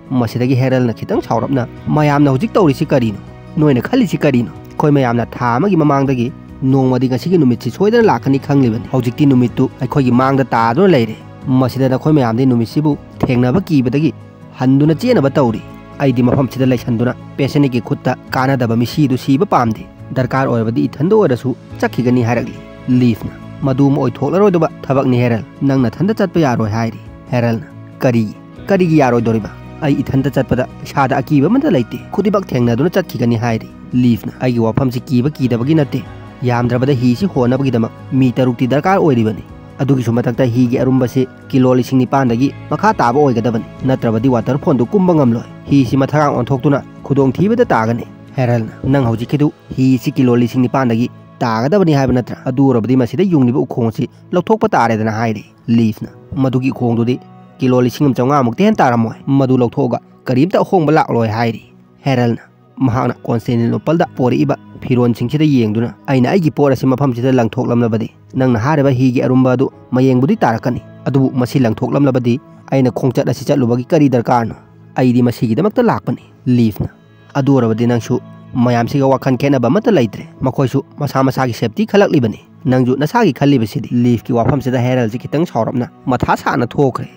ꯃꯁꯤꯗꯒꯤ ꯍꯦꯔꯜꯅ ꯈꯤꯇꯪ ꯁꯥꯎꯔꯞꯅ, "ꯃꯌꯥꯝꯅ ꯍꯧꯖꯤꯛ ꯇꯧꯔꯤꯁꯤ ꯀꯔꯤꯅꯣ? ꯅꯣꯏꯅ ꯈꯜꯂꯤꯁꯤ ꯀꯔꯤꯅꯣ? ꯑꯩꯈꯣꯏ ꯃꯌꯥꯝꯅ ꯊꯥ ꯑꯃꯒꯤ ꯃꯃꯥꯡꯗꯒꯤ ꯅꯣꯡꯃꯗꯤ ꯉꯁꯤꯒꯤ ꯅꯨꯃꯤꯠꯁꯤ ꯁꯣꯏꯗꯅ ꯂꯥꯛꯀꯅꯤ ꯈꯪꯂꯤꯕꯅꯤ꯫ ꯍꯧꯖꯤꯛꯇꯤ ꯅꯨꯃꯤꯠꯇꯨ ꯑꯩꯈꯣꯏꯒꯤ ꯃꯥꯡꯗ ꯇꯥꯗꯨꯅ ꯂꯩꯔꯦ꯫ ꯃꯁꯤꯗ ꯅꯈꯣꯏ ꯃꯌꯥꯝꯗꯤ ꯅꯨꯃꯤꯠꯁꯤꯕꯨ ꯊꯦꯡꯅꯕ ꯀꯤꯕꯗꯒꯤ ꯍꯟꯗꯨꯅ ꯆꯦꯟꯅꯕ ꯇꯧꯔꯤ꯫ ꯑꯩꯗꯤ ꯃꯐꯝꯁꯤꯗ ꯂꯩꯁꯟꯗꯨꯅ ꯄꯦꯁꯦꯅꯤꯛꯀꯤ ꯈꯨꯠꯇ ꯀꯥꯟꯅꯗꯕ ꯃꯤꯁꯤꯗꯨ ꯁꯤꯕ ꯄꯥꯝꯗꯦ꯫ ꯗꯔꯀꯥꯔ ꯑꯣꯏꯔꯕꯗꯤ ꯏꯊꯟꯗ ꯑꯣꯏꯔꯁꯨ ꯆꯠꯈꯤꯒꯅꯤ" ꯍꯥꯏꯔꯛꯂꯤ꯫ ꯂꯤꯐꯅ, "ꯃꯗꯨ ꯑꯃ ꯑꯣꯏꯊꯣꯛꯂꯔꯣꯏꯗꯕ ꯊꯕꯛꯅꯤ ꯍꯦꯔꯜ, ꯅꯪ ꯅꯊꯟꯗ ꯆꯠꯄ ꯌꯥꯔꯣꯏ" ꯍꯥꯏꯔꯤ꯫ ꯍꯦꯔꯜꯅ, "ꯀꯔꯤ? ꯀꯔꯤꯒꯤ ꯌꯥꯔꯣꯏꯗꯧꯔꯤꯕ? ꯑꯩ ꯏꯊꯟꯇ ꯆꯠꯄꯗ ꯏꯁꯥꯗ ꯑꯀꯤꯕ ꯑꯃꯠꯇ ꯂꯩꯇꯦ, ꯈꯨꯗꯤꯡꯃꯛ ꯊꯦꯡꯅꯗꯨꯅ ꯆꯠꯈꯤꯒꯅꯤ" ꯍꯥꯏꯔꯤ꯫ ꯂꯤꯐꯅ, "ꯑꯩꯒꯤ ꯋꯥꯐꯝꯁꯤ ꯀꯤꯕ ꯀꯤꯗꯕꯒꯤ ꯅꯠꯇꯦ, ꯌꯥꯝꯗ꯭ꯔꯕꯗ ꯍꯤꯁꯤ ꯍꯣꯟꯅꯕꯒꯤꯗꯃꯛ ꯃꯤ ꯇꯔꯨꯛꯇꯤ ꯗꯔꯀꯥꯔ ꯑꯣꯏꯔꯤꯕꯅꯤ꯫ ꯑꯗꯨꯒꯤꯁꯨ ꯃꯊꯛꯇ ꯍꯤꯒꯤ ꯑꯔꯨꯝꯕꯁꯤ ꯀꯤꯂꯣ ꯂꯤꯁꯤꯡ ꯅꯤꯄꯥꯟꯗꯒꯤ ꯃꯈꯥ ꯇꯥꯕ ꯑꯣꯏꯒꯗꯕꯅꯤ, ꯅꯠꯇ꯭ꯔꯕꯗꯤ ꯋꯥꯇꯔꯐꯣꯟꯗꯨ ꯀꯨꯝꯕ ꯉꯝꯂꯣꯏ꯫ ꯍꯤꯁꯤ ꯃꯊꯛ ꯑꯣꯟꯊꯣꯛꯇꯨꯅ ꯈꯨꯗꯣꯡꯊꯤꯕꯗ ꯇꯥꯒꯅꯤ꯫ ꯍꯦꯔꯜꯅ, "ꯅꯪ ꯍꯧꯖꯤꯛꯀꯤꯗꯨ ꯍꯤꯁꯤ ꯀꯤꯂꯣ ꯂꯤꯁꯤꯡ ꯅꯤꯄꯥꯟꯗꯒꯤ ꯇꯥꯒꯗꯕꯅꯤ ꯍꯥꯏꯕ ꯅꯠꯇ꯭ꯔꯥ? ꯑꯗꯨ ꯑꯣꯏꯔꯕꯗꯤ ꯃꯁꯤꯗ ꯌꯨꯡꯂꯤꯕ ꯎꯈꯣꯡ ꯑꯁꯤ ꯂꯧꯊꯣꯛꯄ ꯇꯥꯔꯦꯗꯅ" ꯍꯥꯏꯔꯤ꯫ ꯂꯤꯐꯅ, "ꯃꯗꯨꯒꯤ ꯎꯈꯣꯡꯗꯨꯗꯤ ꯀꯤꯂꯣ ꯂꯤꯁꯤꯡ ꯑꯃ ꯆꯥꯝꯃꯉꯥꯃꯨꯛꯇꯩ ꯍꯦꯟꯅ ꯇꯥꯔꯝꯃꯣꯏ꯫ ꯃꯗꯨ ꯂꯧꯊꯣꯛꯑꯒ ꯀꯔꯤꯝꯇ ꯑꯍꯣꯡꯕ ꯂꯥꯛꯂꯣꯏ" ꯍꯥꯏꯔꯤ꯫ ꯍꯦꯔꯜꯅ, ꯃꯍꯥꯛꯅ ꯀꯣꯟꯁꯇꯦꯟꯇꯤꯅꯣꯄꯜꯗ ꯄꯣꯔꯛꯏꯕ ꯐꯤꯔꯣꯟꯁꯤꯡꯁꯤꯗ ꯌꯦꯡꯗꯨꯅ, "ꯑꯩꯅ ꯑꯩꯒꯤ ꯄꯣꯠ ꯑꯁꯤ ꯃꯐꯝꯁꯤꯗ ꯂꯪꯊꯣꯛꯂꯝꯂꯕꯗꯤ ꯅꯪꯅ ꯍꯥꯏꯔꯤꯕ ꯍꯤꯒꯤ ꯑꯔꯨꯝꯕ ꯑꯗꯨ ꯃꯌꯦꯡꯕꯨꯗꯤ ꯇꯥꯔꯛꯀꯅꯤ, ꯑꯗꯨꯕꯨ ꯃꯁꯤ ꯂꯪꯊꯣꯛꯂꯝꯂꯕꯗꯤ ꯑꯩꯅ ꯈꯣꯡꯆꯠ ꯑꯁꯤ ꯆꯠꯂꯨꯕꯒꯤ ꯀꯔꯤ ꯗꯔꯀꯥꯔꯅꯣ? ꯑꯩꯗꯤ ꯃꯁꯤꯒꯤꯗꯃꯛꯇ ꯂꯥꯛꯄꯅꯤ꯫" ꯂꯤꯐꯅ, "ꯑꯗꯨ ꯑꯣꯏꯔꯕꯗꯤ ꯅꯪꯁꯨ ꯃꯌꯥꯝꯁꯤꯒ ꯋꯥꯈꯜ ꯈꯦꯠꯅꯕ ꯑꯃꯠꯇ ꯂꯩꯇ꯭ꯔꯦ꯫ ꯃꯈꯣꯏꯁꯨ ꯃꯁꯥ ꯃꯁꯥꯒꯤ ꯁꯦꯞꯇꯤ ꯈꯜꯂꯛꯂꯤꯕꯅꯤ꯫ ꯅꯪꯁꯨ ꯅꯁꯥꯒꯤ ꯈꯜꯂꯤꯕꯁꯤꯗꯤ?" ꯂꯤꯐꯀꯤ ꯋꯥꯐꯝꯁꯤꯗ ꯍꯦꯔꯜꯁꯤ ꯈꯤꯇꯪ ꯁꯥꯎꯔꯞꯅ, ꯃꯊꯥ ꯁꯥꯅ ꯊꯣꯛꯈ꯭ꯔꯦ꯫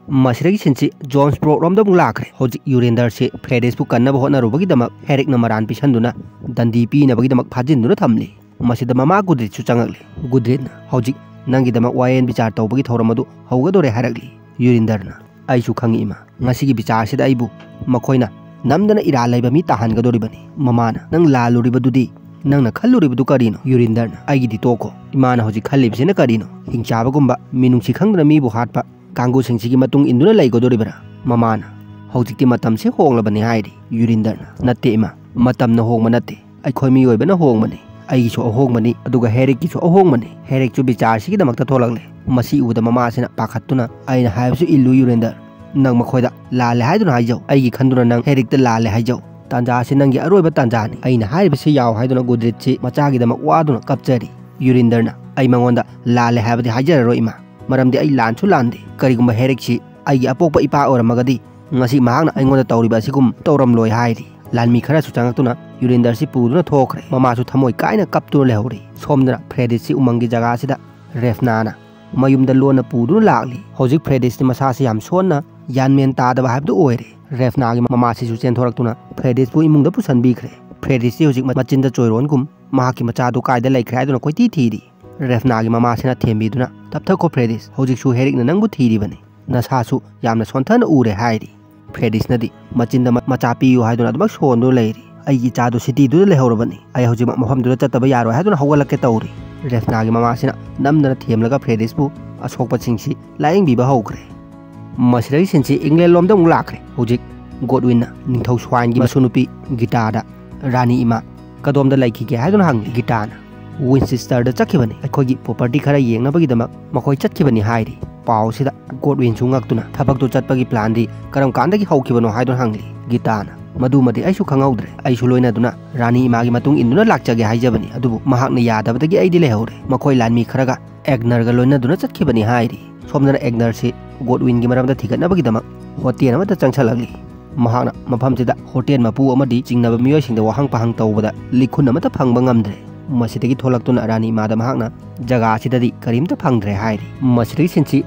ꯃꯁꯤꯗꯒꯤ ꯁꯤꯟꯁꯤ ꯖꯣꯟꯁ ꯕ꯭ꯔꯣꯛ ꯔꯣꯝꯗ ꯑꯃꯨꯛ ꯂꯥꯛꯈ꯭ꯔꯦ꯫ ꯍꯧꯖꯤꯛ ꯌꯨꯔꯤꯟꯗꯔꯁꯤ ꯐ꯭ꯔꯦꯗꯤꯁꯄꯨ ꯀꯟꯅꯕ ꯍꯣꯠꯅꯔꯨꯕꯒꯤꯗꯃꯛ ꯍꯦꯔꯤꯛꯅ ꯃꯔꯥꯟ ꯄꯤꯁꯟꯗꯨꯅ ꯗꯟꯗꯤ ꯄꯤꯅꯕꯒꯤꯗꯃꯛ ꯐꯥꯖꯤꯟꯗꯨꯅ ꯊꯝꯂꯤ꯫ ꯃꯁꯤꯗ ꯃꯃꯥ ꯒꯨꯗ꯭ꯔꯤꯠꯁꯨ ꯆꯪꯉꯛꯂꯤ꯫ ꯒꯨꯗ꯭ꯔꯤꯠꯅ, "ꯍꯧꯖꯤꯛ ꯅꯪꯒꯤꯗꯃꯛ ꯋꯥꯌꯦꯟ ꯕꯤꯆꯥꯔ ꯇꯧꯕꯒꯤ ꯊꯧꯔꯝ ꯑꯗꯨ ꯍꯧꯒꯗꯧꯔꯦ" ꯍꯥꯏꯔꯛꯂꯤ꯫ ꯌꯨꯔꯤꯟꯗꯔꯅ, "ꯑꯩꯁꯨ ꯈꯪꯉꯤ ꯏꯃꯥ, ꯉꯁꯤꯒꯤ ꯕꯤꯆꯥꯔꯁꯤꯗ ꯑꯩꯕꯨ ꯃꯈꯣꯏꯅ ꯅꯝꯗꯅ ꯏꯔꯥꯜ ꯂꯩꯕ ꯃꯤ ꯇꯥꯍꯟꯒꯗꯧꯔꯤꯕꯅꯤ꯫" ꯃꯃꯥꯅ, "ꯅꯪ ꯂꯥꯜꯂꯨꯔꯤꯕꯗꯨꯗꯤ, ꯅꯪꯅ ꯈꯜꯂꯨꯔꯤꯕꯗꯨ ꯀꯔꯤꯅꯣ?" ꯌꯨꯔꯤꯟꯗꯔꯅ, "ꯑꯩꯒꯤꯗꯤ ꯇꯣꯛꯈꯣ꯫ ꯏꯃꯥꯅ ꯍꯧꯖꯤꯛ ꯈꯜꯂꯤꯕꯁꯤꯅ ꯀꯔꯤꯅꯣ? ꯍꯤꯡꯆꯥꯕꯒꯨꯝꯕ ꯃꯤꯅꯨꯡꯁꯤ ꯈꯪꯗꯅ ꯃꯤꯕꯨ ꯍꯥꯠꯄ ꯀꯥꯡꯕꯨꯁꯤꯡꯁꯤꯒꯤ ꯃꯇꯨꯡ ꯏꯟꯗꯨꯅ ꯂꯩꯒꯗꯧꯔꯤꯕ꯭ꯔꯥ?" ꯃꯃꯥꯅ, "ꯍꯧꯖꯤꯛꯇꯤ ꯃꯇꯝꯁꯤ ꯍꯣꯡꯂꯕꯅꯤ" ꯍꯥꯏꯔꯤ꯫ ꯌꯨꯔꯤꯟꯗꯔꯅ, "ꯅꯠꯇꯦ ꯏꯃꯥ, ꯃꯇꯝꯅ ꯍꯣꯡꯕ ꯅꯠꯇꯦ, ꯑꯩꯈꯣꯏ ꯃꯤꯑꯣꯏꯕꯅ ꯍꯣꯡꯕꯅꯤ꯫ ꯑꯩꯒꯤꯁꯨ ꯑꯍꯣꯡꯕꯅꯤ, ꯑꯗꯨꯒ ꯍꯦꯔꯤꯛꯀꯤꯁꯨ ꯑꯍꯣꯡꯕꯅꯤ꯫ ꯍꯦꯔꯤꯛꯁꯨ ꯕꯤꯆꯥꯔꯁꯤꯒꯤꯗꯃꯛꯇ ꯊꯣꯛꯂꯛꯂꯦ꯫" ꯃꯁꯤ ꯎꯕꯗ ꯃꯃꯥꯁꯤꯅ ꯄꯥꯈꯠꯇꯨꯅ, "ꯑꯩꯅ ꯍꯥꯏꯕꯁꯨ ꯏꯜꯂꯨ ꯌꯨꯔꯤꯟꯗꯔ꯫ ꯅꯪ ꯃꯈꯣꯏꯗ ꯂꯥꯜꯂꯦ ꯍꯥꯏꯗꯨꯅ ꯍꯥꯏꯖꯧ꯫ ꯑꯩꯒꯤ ꯈꯟꯗꯨꯅ ꯅꯪ ꯍꯦꯔꯤꯛꯇ ꯂꯥꯜꯂꯦ ꯍꯥꯏꯖꯧ꯫ ꯇꯥꯟꯖꯥ ꯑꯁꯤ ꯅꯪꯒꯤ ꯑꯔꯣꯏꯕ ꯇꯥꯟꯖꯥꯅꯤ꯫ ꯑꯩꯅ ꯍꯥꯏꯔꯤꯕꯁꯤ ꯌꯥꯎ" ꯍꯥꯏꯗꯨꯅ ꯒꯨꯗ꯭ꯔꯤꯠꯁꯤ ꯃꯆꯥꯒꯤꯗꯃꯛ ꯋꯥꯗꯨꯅ ꯀꯞꯆꯔꯤ꯫ ꯌꯨꯔꯤꯟꯗꯔꯅ, "ꯑꯩ ꯃꯉꯣꯟꯗ ꯂꯥꯜꯂꯦ ꯍꯥꯏꯕꯗꯤ ꯍꯥꯏꯖꯔꯔꯣꯏ ꯏꯃꯥ, ꯃꯔꯝꯗꯤ ꯑꯩ ꯂꯥꯟꯁꯨ ꯂꯥꯟꯗꯦ꯫ ꯀꯔꯤꯒꯨꯝꯕ ꯍꯦꯔꯤꯛꯁꯤ ꯑꯩꯒꯤ ꯑꯄꯣꯛꯄ ꯏꯄꯥ ꯑꯣꯏꯔꯝꯃꯒꯗꯤ ꯉꯁꯤ ꯃꯍꯥꯛꯅ ꯑꯩꯉꯣꯟꯗ ꯇꯧꯔꯤꯕ ꯑꯁꯤꯒꯨꯝ ꯇꯧꯔꯝꯂꯣꯏ" ꯍꯥꯏꯔꯤ꯫ ꯂꯥꯟꯃꯤ ꯈꯔꯁꯨ ꯆꯪꯉꯛꯇꯨꯅ ꯌꯨꯔꯤꯟꯗꯔꯁꯤ ꯄꯨꯗꯨꯅ ꯊꯣꯛꯈ꯭ꯔꯦ꯫ ꯃꯃꯥꯁꯨ ꯊꯃꯣꯏ ꯀꯥꯏꯅ ꯀꯞꯇꯨꯅ ꯂꯩꯍꯧꯔꯤ꯫ ꯁꯣꯝꯗꯅ ꯐ꯭ꯔꯦꯗꯤꯁꯁꯤ ꯎꯃꯪꯒꯤ ꯖꯒꯥꯁꯤꯗ ꯔꯦꯐꯅꯥꯅ ꯃꯌꯨꯝꯗ ꯂꯣꯟꯅ ꯄꯨꯗꯨꯅ ꯂꯥꯛꯂꯤ꯫ ꯍꯧꯖꯤꯛ ꯐ꯭ꯔꯦꯗꯤꯁꯇꯤ ꯃꯁꯥꯁꯤ ꯌꯥꯝ ꯁꯣꯟꯅ ꯒ꯭ꯌꯥꯟ ꯃꯦꯟ ꯇꯥꯗꯕ ꯍꯥꯏꯕꯗꯨ ꯑꯣꯏꯔꯦ꯫ ꯔꯦꯐꯅꯥꯒꯤ ꯃꯃꯥꯁꯤꯁꯨ ꯆꯦꯟꯊꯣꯔꯛꯇꯨꯅ ꯐ꯭ꯔꯦꯗꯤꯁꯄꯨ ꯏꯃꯨꯡꯗ ꯄꯨꯁꯟꯕꯤꯈ꯭ꯔꯦ꯫ ꯐ꯭ꯔꯦꯗꯤꯁꯇꯤ ꯍꯧꯖꯤꯛ ꯃꯆꯤꯟꯗ ꯆꯣꯏꯔꯣꯟꯒꯨꯝ ꯃꯍꯥꯛꯀꯤ ꯃꯆꯥꯗꯨ ꯀꯥꯏꯗ ꯂꯩꯈ꯭ꯔꯦ ꯍꯥꯏꯗꯨꯅ ꯀꯣꯏꯊꯤ ꯊꯤꯔꯤ꯫ ꯔꯦꯐꯅꯥꯒꯤ ꯃꯃꯥꯁꯤꯅ ꯊꯦꯝꯕꯤꯗꯨꯅ, "ꯇꯞꯊꯈꯣ ꯐ꯭ꯔꯦꯗꯤꯁ, ꯍꯧꯖꯤꯛꯁꯨ ꯍꯦꯔꯤꯛꯅ ꯅꯪꯕꯨ ꯊꯤꯔꯤꯕꯅꯤ꯫ ꯅꯁꯥꯁꯨ ꯌꯥꯝꯅ ꯁꯣꯟꯊꯅ ꯎꯔꯦ" ꯍꯥꯏꯔꯤ꯫ ꯐ꯭ꯔꯦꯗꯤꯁꯅꯗꯤ ꯃꯆꯤꯟꯗ ꯃ-, ꯃꯆꯥ ꯄꯤꯌꯨ ꯍꯥꯏꯗꯨꯅ ꯑꯗꯨꯃꯛ ꯁꯣꯟꯗꯨꯅ ꯂꯩꯔꯤ꯫ "ꯑꯩꯒꯤ ꯏꯆꯥꯗꯨ ꯁꯤꯇꯤꯗꯨꯗ ꯂꯩꯍꯧꯔꯕꯅꯤ꯫ ꯑꯩ ꯍꯧꯖꯤꯛꯃꯛ ꯃꯐꯝꯗꯨꯗ ꯆꯠꯇꯕ ꯌꯥꯔꯣꯏ" ꯍꯥꯏꯗꯨꯅ ꯍꯧꯒꯠꯂꯛꯀꯦ ꯇꯧꯔꯤ꯫ ꯔꯦꯐꯅꯥꯒꯤ ꯃꯃꯥꯁꯤꯅ ꯅꯝꯗꯅ ꯊꯦꯝꯂꯒ ꯐ꯭ꯔꯦꯗꯤꯁꯄꯨ ꯑꯁꯣꯛꯄꯁꯤꯡꯁꯤ ꯂꯥꯌꯦꯡꯕꯤꯕ ꯍꯧꯈ꯭ꯔꯦ꯫ ꯃꯁꯤꯗꯒꯤ ꯁꯤꯟꯁꯤ ꯏꯪꯂꯦꯟ ꯂꯣꯝꯗ ꯑꯃꯨꯛ ꯂꯥꯛꯈ꯭ꯔꯦ꯫ ꯍꯧꯖꯤꯛ ꯒꯣꯗꯋꯤꯟꯅ ꯅꯤꯡꯊꯧ ꯁ꯭ꯋꯥꯏꯟꯒꯤ ꯃꯁꯨꯅꯨꯄꯤ ꯒꯤꯇꯥꯗ, "ꯔꯥꯅꯤ ꯏꯃꯥ ꯀꯗꯣꯝꯗ ꯂꯩꯈꯤꯒꯦ?" ꯍꯥꯏꯗꯨꯅ ꯍꯪꯂꯤ꯫ ꯒꯤꯇꯥꯅ, "ꯋꯤꯟꯆꯦꯁꯇꯔꯗ ꯆꯠꯈꯤꯕꯅꯤ꯫ ꯑꯩꯈꯣꯏꯒꯤ ꯄ꯭ꯔꯣꯄꯔꯇꯤ ꯈꯔ ꯌꯦꯡꯅꯕꯒꯤꯗꯃꯛ ꯃꯈꯣꯏ ꯆꯠꯈꯤꯕꯅꯤ" ꯍꯥꯏꯔꯤ꯫ ꯄꯥꯎꯁꯤꯗ ꯒꯣꯗꯋꯤꯟꯁꯨ ꯉꯛꯇꯨꯅ, "ꯊꯕꯛꯇꯨ ꯆꯠꯄꯒꯤ ꯄ꯭ꯂꯥꯟꯗꯤ ꯀꯔꯝ ꯀꯥꯟꯗꯒꯤ ꯍꯧꯈꯤꯕꯅꯣ?" ꯍꯥꯏꯗꯨꯅ ꯍꯪꯂꯤ꯫ ꯒꯤꯇꯥꯅ, "ꯃꯗꯨꯃꯗꯤ ꯑꯩꯁꯨ ꯈꯪꯍꯧꯗ꯭ꯔꯦ꯫ ꯑꯩꯁꯨ ꯂꯣꯏꯅꯗꯨꯅ ꯔꯥꯅꯤ ꯏꯃꯥꯒꯤ ꯃꯇꯨꯡ ꯏꯟꯗꯨꯅ ꯂꯥꯛꯆꯒꯦ ꯍꯥꯏꯖꯕꯅꯤ, ꯑꯗꯨꯕꯨ ꯃꯍꯥꯛꯅ ꯌꯥꯗꯕꯗꯒꯤ ꯑꯩꯗꯤ ꯂꯩꯍꯧꯔꯦ꯫ ꯃꯈꯣꯏ ꯂꯥꯟꯃꯤ ꯈꯔꯒ ꯑꯦꯒꯅꯔꯒ ꯂꯣꯏꯅꯗꯨꯅ ꯆꯠꯈꯤꯕꯅꯤ" ꯍꯥꯏꯔꯤ꯫ ꯁꯣꯝꯗꯅ ꯑꯦꯒꯅꯔꯁꯤ ꯒꯣꯗꯋꯤꯟꯒꯤ ꯃꯔꯝꯗ ꯊꯤꯒꯠꯅꯕꯒꯤꯗꯃꯛ ꯍꯣꯇꯦꯜ ꯑꯃꯗ ꯆꯪꯁꯜꯂꯛꯂꯤ꯫ ꯃꯍꯥꯛꯅ ꯃꯐꯝꯁꯤꯗ ꯍꯣꯇꯦꯜ ꯃꯄꯨ ꯑꯃꯗꯤ ꯆꯤꯡꯅꯕ ꯃꯤꯑꯣꯏꯁꯤꯡꯗ ꯋꯥꯍꯪ ꯄꯥꯍꯪ ꯇꯧꯕꯗ ꯂꯤꯈꯨꯟ ꯑꯃꯠꯇ ꯐꯪꯕ ꯉꯝꯗ꯭ꯔꯦ꯫ ꯃꯁꯤꯗꯒꯤ ꯊꯣꯛꯂꯛꯇꯨꯅ ꯔꯥꯅꯤ ꯏꯃꯥꯗ ꯃꯍꯥꯛꯅ, "ꯖꯒꯥ ꯑꯁꯤꯗꯗꯤ ꯀꯔꯤꯝꯇ ꯐꯪꯗ꯭ꯔꯦ" ꯍꯥꯏꯔꯤ꯫ ꯃꯁꯤꯗꯒꯤ ꯁꯤꯟꯁꯤ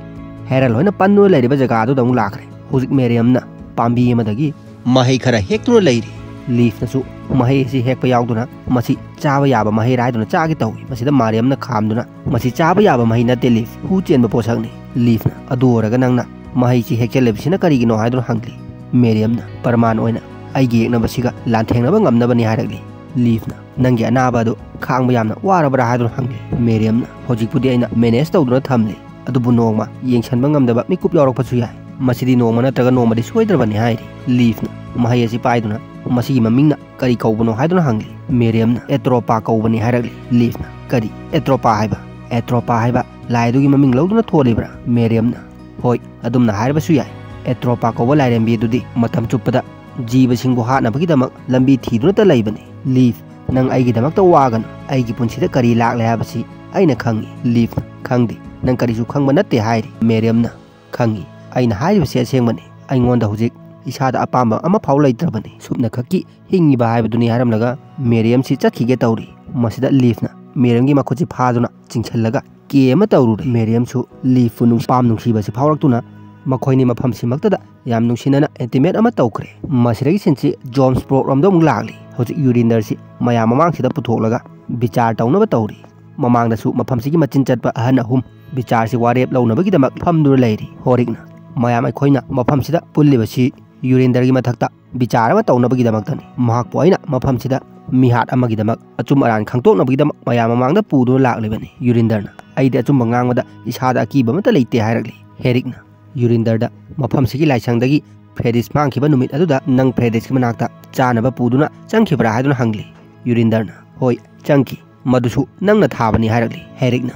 ꯍꯦꯔꯜ ꯍꯣꯏꯅ ꯄꯟꯗꯨꯅ ꯂꯩꯔꯤꯕ ꯖꯒꯥ ꯑꯗꯨꯗ ꯑꯃꯨꯛ ꯂꯥꯛꯈ꯭ꯔꯦ꯫ ꯍꯧꯖꯤꯛ ꯃꯦꯔꯤꯌꯝꯅ ꯄꯥꯝꯕꯤ ꯑꯃꯗꯒꯤ ꯃꯍꯩ ꯈꯔ ꯍꯦꯛꯇꯨꯅ ꯂꯩꯔꯤ꯫ ꯂꯤꯐꯅꯁꯨ ꯃꯍꯩ ꯑꯁꯤ ꯍꯦꯛꯄ ꯌꯥꯎꯗꯨꯅ ꯃꯁꯤ ꯆꯥꯕ ꯌꯥꯕ ꯃꯍꯩꯔꯥ ꯍꯥꯏꯗꯨꯅ ꯆꯥꯒꯦ ꯇꯧꯏ꯫ ꯃꯁꯤꯗ ꯃꯥꯔꯤꯌꯝꯅ ꯈꯥꯝꯗꯨꯅ, "ꯃꯁꯤ ꯆꯥꯕ ꯌꯥꯕ ꯃꯍꯩ ꯅꯠꯇꯦ ꯂꯤꯐ, ꯍꯨ ꯆꯦꯟꯕ ꯄꯣꯠꯁꯛꯅꯤ꯫" ꯂꯤꯐꯅ, "ꯑꯗꯨ ꯑꯣꯏꯔꯒ ꯅꯪꯅ ꯃꯍꯩꯁꯤ ꯍꯦꯛꯆꯜꯂꯤꯕꯁꯤꯅ ꯀꯔꯤꯒꯤꯅꯣ?" ꯍꯥꯏꯗꯨꯅ ꯍꯪꯂꯤ꯫ ꯃꯦꯔꯤꯌꯝꯅ, "ꯄ꯭ꯔꯃꯥꯟ ꯑꯣꯏꯅ ꯑꯩꯒꯤ ꯌꯦꯛꯅꯕꯁꯤꯒ ꯂꯥꯟꯊꯦꯡꯅꯕ ꯉꯝꯅꯕꯅꯤ" ꯍꯥꯏꯔꯛꯂꯤ꯫ ꯂꯤꯐꯅ, "ꯅꯪꯒꯤ ꯑꯅꯥꯕ ꯑꯗꯨ ꯈꯥꯡꯕ ꯌꯥꯝꯅ ꯋꯥꯔꯕ꯭ꯔꯥ?" ꯍꯥꯏꯗꯨꯅ ꯍꯪꯂꯤ꯫ ꯃꯦꯔꯤꯌꯝꯅ, "ꯍꯧꯖꯤꯛꯄꯨꯗꯤ ꯑꯩꯅ ꯃꯦꯅꯦꯖ ꯇꯧꯗꯨꯅ ꯊꯝꯂꯤ, ꯑꯗꯨꯕꯨ ꯅꯣꯡꯃ ꯌꯦꯡꯁꯟꯕ ꯉꯝꯗꯕ ꯃꯤꯀꯨꯞ ꯌꯥꯎꯔꯛꯄꯁꯨ ꯌꯥꯏ꯫ ꯃꯁꯤꯗꯤ ꯅꯣꯡꯃ ꯅꯠꯇ꯭ꯔꯒ ꯅꯣꯡꯃꯗꯤ ꯁꯣꯏꯗ꯭ꯔꯕꯅꯤ" ꯍꯥꯏꯔꯤ꯫ ꯂꯤꯐꯅ ꯃꯍꯩ ꯑꯁꯤ ꯄꯥꯏꯗꯨꯅ, "ꯃꯁꯤꯒꯤ ꯃꯃꯤꯡꯅ ꯀꯔꯤ ꯀꯧꯕꯅꯣ?" ꯍꯥꯏꯗꯨꯅ ꯍꯪꯂꯤ꯫ ꯃꯦꯔꯤꯌꯝꯅ, "ꯑꯦꯇ꯭ꯔꯣꯄꯥ ꯀꯧꯕꯅꯤ" ꯍꯥꯏꯔꯛꯂꯤ꯫ ꯂꯤꯐꯅ, "ꯀꯔꯤ? ꯑꯦꯇ꯭ꯔꯣꯄꯥ ꯍꯥꯏꯕ? ꯑꯦꯇ꯭ꯔꯣꯄꯥ ꯍꯥꯏꯕ ꯂꯥꯏ ꯑꯗꯨꯒꯤ ꯃꯃꯤꯡ ꯂꯧꯗꯨꯅ ꯊꯣꯜꯂꯤꯕ꯭ꯔꯥ?" ꯃꯦꯔꯤꯌꯝꯅ, "ꯍꯣꯏ, ꯑꯗꯨꯝꯅ ꯍꯥꯏꯔꯕꯁꯨ ꯌꯥꯏ꯫ ꯑꯦꯇ꯭ꯔꯣꯄꯥ ꯀꯧꯕ ꯂꯥꯏꯔꯦꯝꯕꯤ ꯑꯗꯨꯗꯤ ꯃꯇꯝ ꯆꯨꯞꯄꯗ ꯖꯤꯕꯁꯤꯡꯕꯨ ꯍꯥꯠꯅꯕꯒꯤꯗꯃꯛ ꯂꯝꯕꯤ ꯊꯤꯗꯨꯅꯇ ꯂꯩꯕꯅꯤ꯫ ꯂꯤꯐ, ꯅꯪ ꯑꯩꯒꯤꯗꯃꯛꯇ ꯋꯥꯒꯅꯨ꯫ ꯑꯩꯒꯤ ꯄꯨꯟꯁꯤꯗ ꯀꯔꯤ ꯂꯥꯛꯂꯦ ꯍꯥꯏꯕꯁꯤ ꯑꯩꯅ ꯈꯪꯏ꯫" ꯂꯤꯐꯅ, "ꯈꯪꯗꯦ, ꯅꯪ ꯀꯔꯤꯁꯨ ꯈꯪꯕ ꯅꯠꯇꯦ" ꯍꯥꯏꯔꯤ꯫ ꯃꯦꯔꯤꯌꯝꯅ, "ꯈꯪꯏ, ꯑꯩꯅ ꯍꯥꯏꯔꯤꯕꯁꯤ ꯑꯁꯦꯡꯕꯅꯤ꯫ ꯑꯩꯉꯣꯟꯗ ꯍꯧꯖꯤꯛ ꯏꯁꯥꯗ ꯑꯄꯥꯝꯕ ꯑꯃꯐꯥꯎ ꯂꯩꯇ꯭ꯔꯕꯅꯤ꯫ ꯁꯨꯞꯅꯈꯛꯀꯤ ꯍꯤꯡꯉꯤꯕ ꯍꯥꯏꯕꯗꯨꯅꯤ" ꯍꯥꯏꯔꯝꯂꯒ ꯃꯦꯔꯤꯌꯝꯁꯤ ꯆꯠꯈꯤꯒꯦ ꯇꯧꯔꯤ꯫ ꯃꯁꯤꯗ ꯂꯤꯐꯅ ꯃꯦꯔꯤꯌꯝꯒꯤ ꯃꯈꯨꯠꯁꯤ ꯐꯥꯗꯨꯅ ꯆꯤꯡꯁꯤꯜꯂꯒ ꯀꯦ ꯑꯃ ꯇꯧꯔꯨꯔꯦ꯫ ꯃꯦꯔꯤꯌꯝꯁꯨ ꯂꯤꯐꯄꯨ ꯅꯨꯡ-, ꯄꯥꯝ ꯅꯨꯡꯁꯤꯕꯁꯤ ꯐꯥꯎꯔꯛꯇꯨꯅ ꯃꯈꯣꯏꯅꯤ ꯃꯐꯝꯁꯤꯃꯛꯇꯗ ꯌꯥꯝ ꯅꯨꯡꯁꯤꯅꯅ ꯏꯟꯇꯤꯃꯦꯠ ꯑꯃ ꯇꯧꯈ꯭ꯔꯦ꯫ ꯃꯁꯤꯗꯒꯤ ꯁꯤꯟꯁꯤ ꯖꯣꯟꯁ ꯄ꯭ꯔꯣꯛ ꯔꯣꯝꯗ ꯑꯃꯨꯛ ꯂꯥꯛꯂꯤ꯫ ꯍꯧꯖꯤꯛ ꯌꯨꯔꯤꯟꯗꯔꯁꯤ ꯃꯌꯥꯝ ꯃꯃꯥꯡꯁꯤꯗ ꯄꯨꯊꯣꯛꯂꯒ ꯕꯤꯆꯥꯔ ꯇꯧꯅꯕ ꯇꯧꯔꯤ꯫ ꯃꯃꯥꯡꯗꯁꯨ ꯃꯐꯝꯁꯤꯒꯤ ꯃꯆꯤꯟ ꯆꯠꯄ ꯑꯍꯟ ꯑꯍꯨꯝ ꯕꯤꯆꯥꯔꯁꯤ ꯋꯥꯔꯦꯞ ꯂꯧꯅꯕꯒꯤꯗꯃꯛ ꯐꯝꯗꯨꯅ ꯂꯩꯔꯤ꯫ ꯍꯣꯔꯤꯛꯅ, "ꯃꯌꯥꯝ ꯑꯩꯈꯣꯏꯅ ꯃꯐꯝꯁꯤꯗ ꯄꯨꯜꯂꯤꯕꯁꯤ ꯌꯨꯔꯤꯟꯗꯔꯒꯤ ꯃꯊꯛꯇ ꯕꯤꯆꯥꯔ ꯑꯃ ꯇꯧꯅꯕꯒꯤꯗꯃꯛꯇꯅꯤ꯫ ꯃꯍꯥꯛꯄꯨ ꯑꯩꯅ ꯃꯐꯝꯁꯤꯗ ꯃꯤꯍꯥꯠ ꯑꯃꯒꯤꯗꯃꯛ ꯑꯆꯨꯝ ꯑꯔꯥꯟ ꯈꯪꯗꯣꯛꯅꯕꯒꯤꯗꯃꯛ ꯃꯌꯥꯝ ꯃꯃꯥꯡꯗ ꯄꯨꯗꯨꯅ ꯂꯥꯛꯂꯤꯕꯅꯤ꯫ ꯌꯨꯔꯤꯟꯗꯔꯅ ꯑꯩꯗꯤ ꯑꯆꯨꯝꯕ ꯉꯥꯡꯕꯗ ꯏꯁꯥꯗ ꯑꯀꯤꯕ ꯑꯃꯠꯇ ꯂꯩꯇꯦ ꯍꯥꯏꯔꯛꯂꯤ꯫ ꯍꯦꯔꯤꯛꯅ ꯌꯨꯔꯤꯟꯗꯔꯗ ꯃꯐꯝꯁꯤꯒꯤ ꯂꯥꯏꯁꯪꯗꯒꯤ ꯐ꯭ꯔꯦꯗꯤꯁ ꯃꯥꯡꯈꯤꯕ ꯅꯨꯃꯤꯠ ꯑꯗꯨꯗ ꯅꯪ ꯐ꯭ꯔꯦꯗꯤꯁꯀꯤ ꯃꯅꯥꯛꯇ ꯆꯥꯅꯕ ꯄꯨꯗꯨꯅ ꯆꯪꯈꯤꯕ꯭ꯔꯥ ꯍꯥꯏꯗꯨꯅ ꯍꯪꯂꯤ꯫ ꯌꯨꯔꯤꯟꯗꯔꯅ ꯍꯣꯏ, ꯆꯪꯈꯤ, ꯃꯗꯨꯁꯨ ꯅꯪꯅ ꯊꯥꯕꯅꯤ ꯍꯥꯏꯔꯛꯂꯤ꯫ ꯍꯦꯔꯤꯛꯅ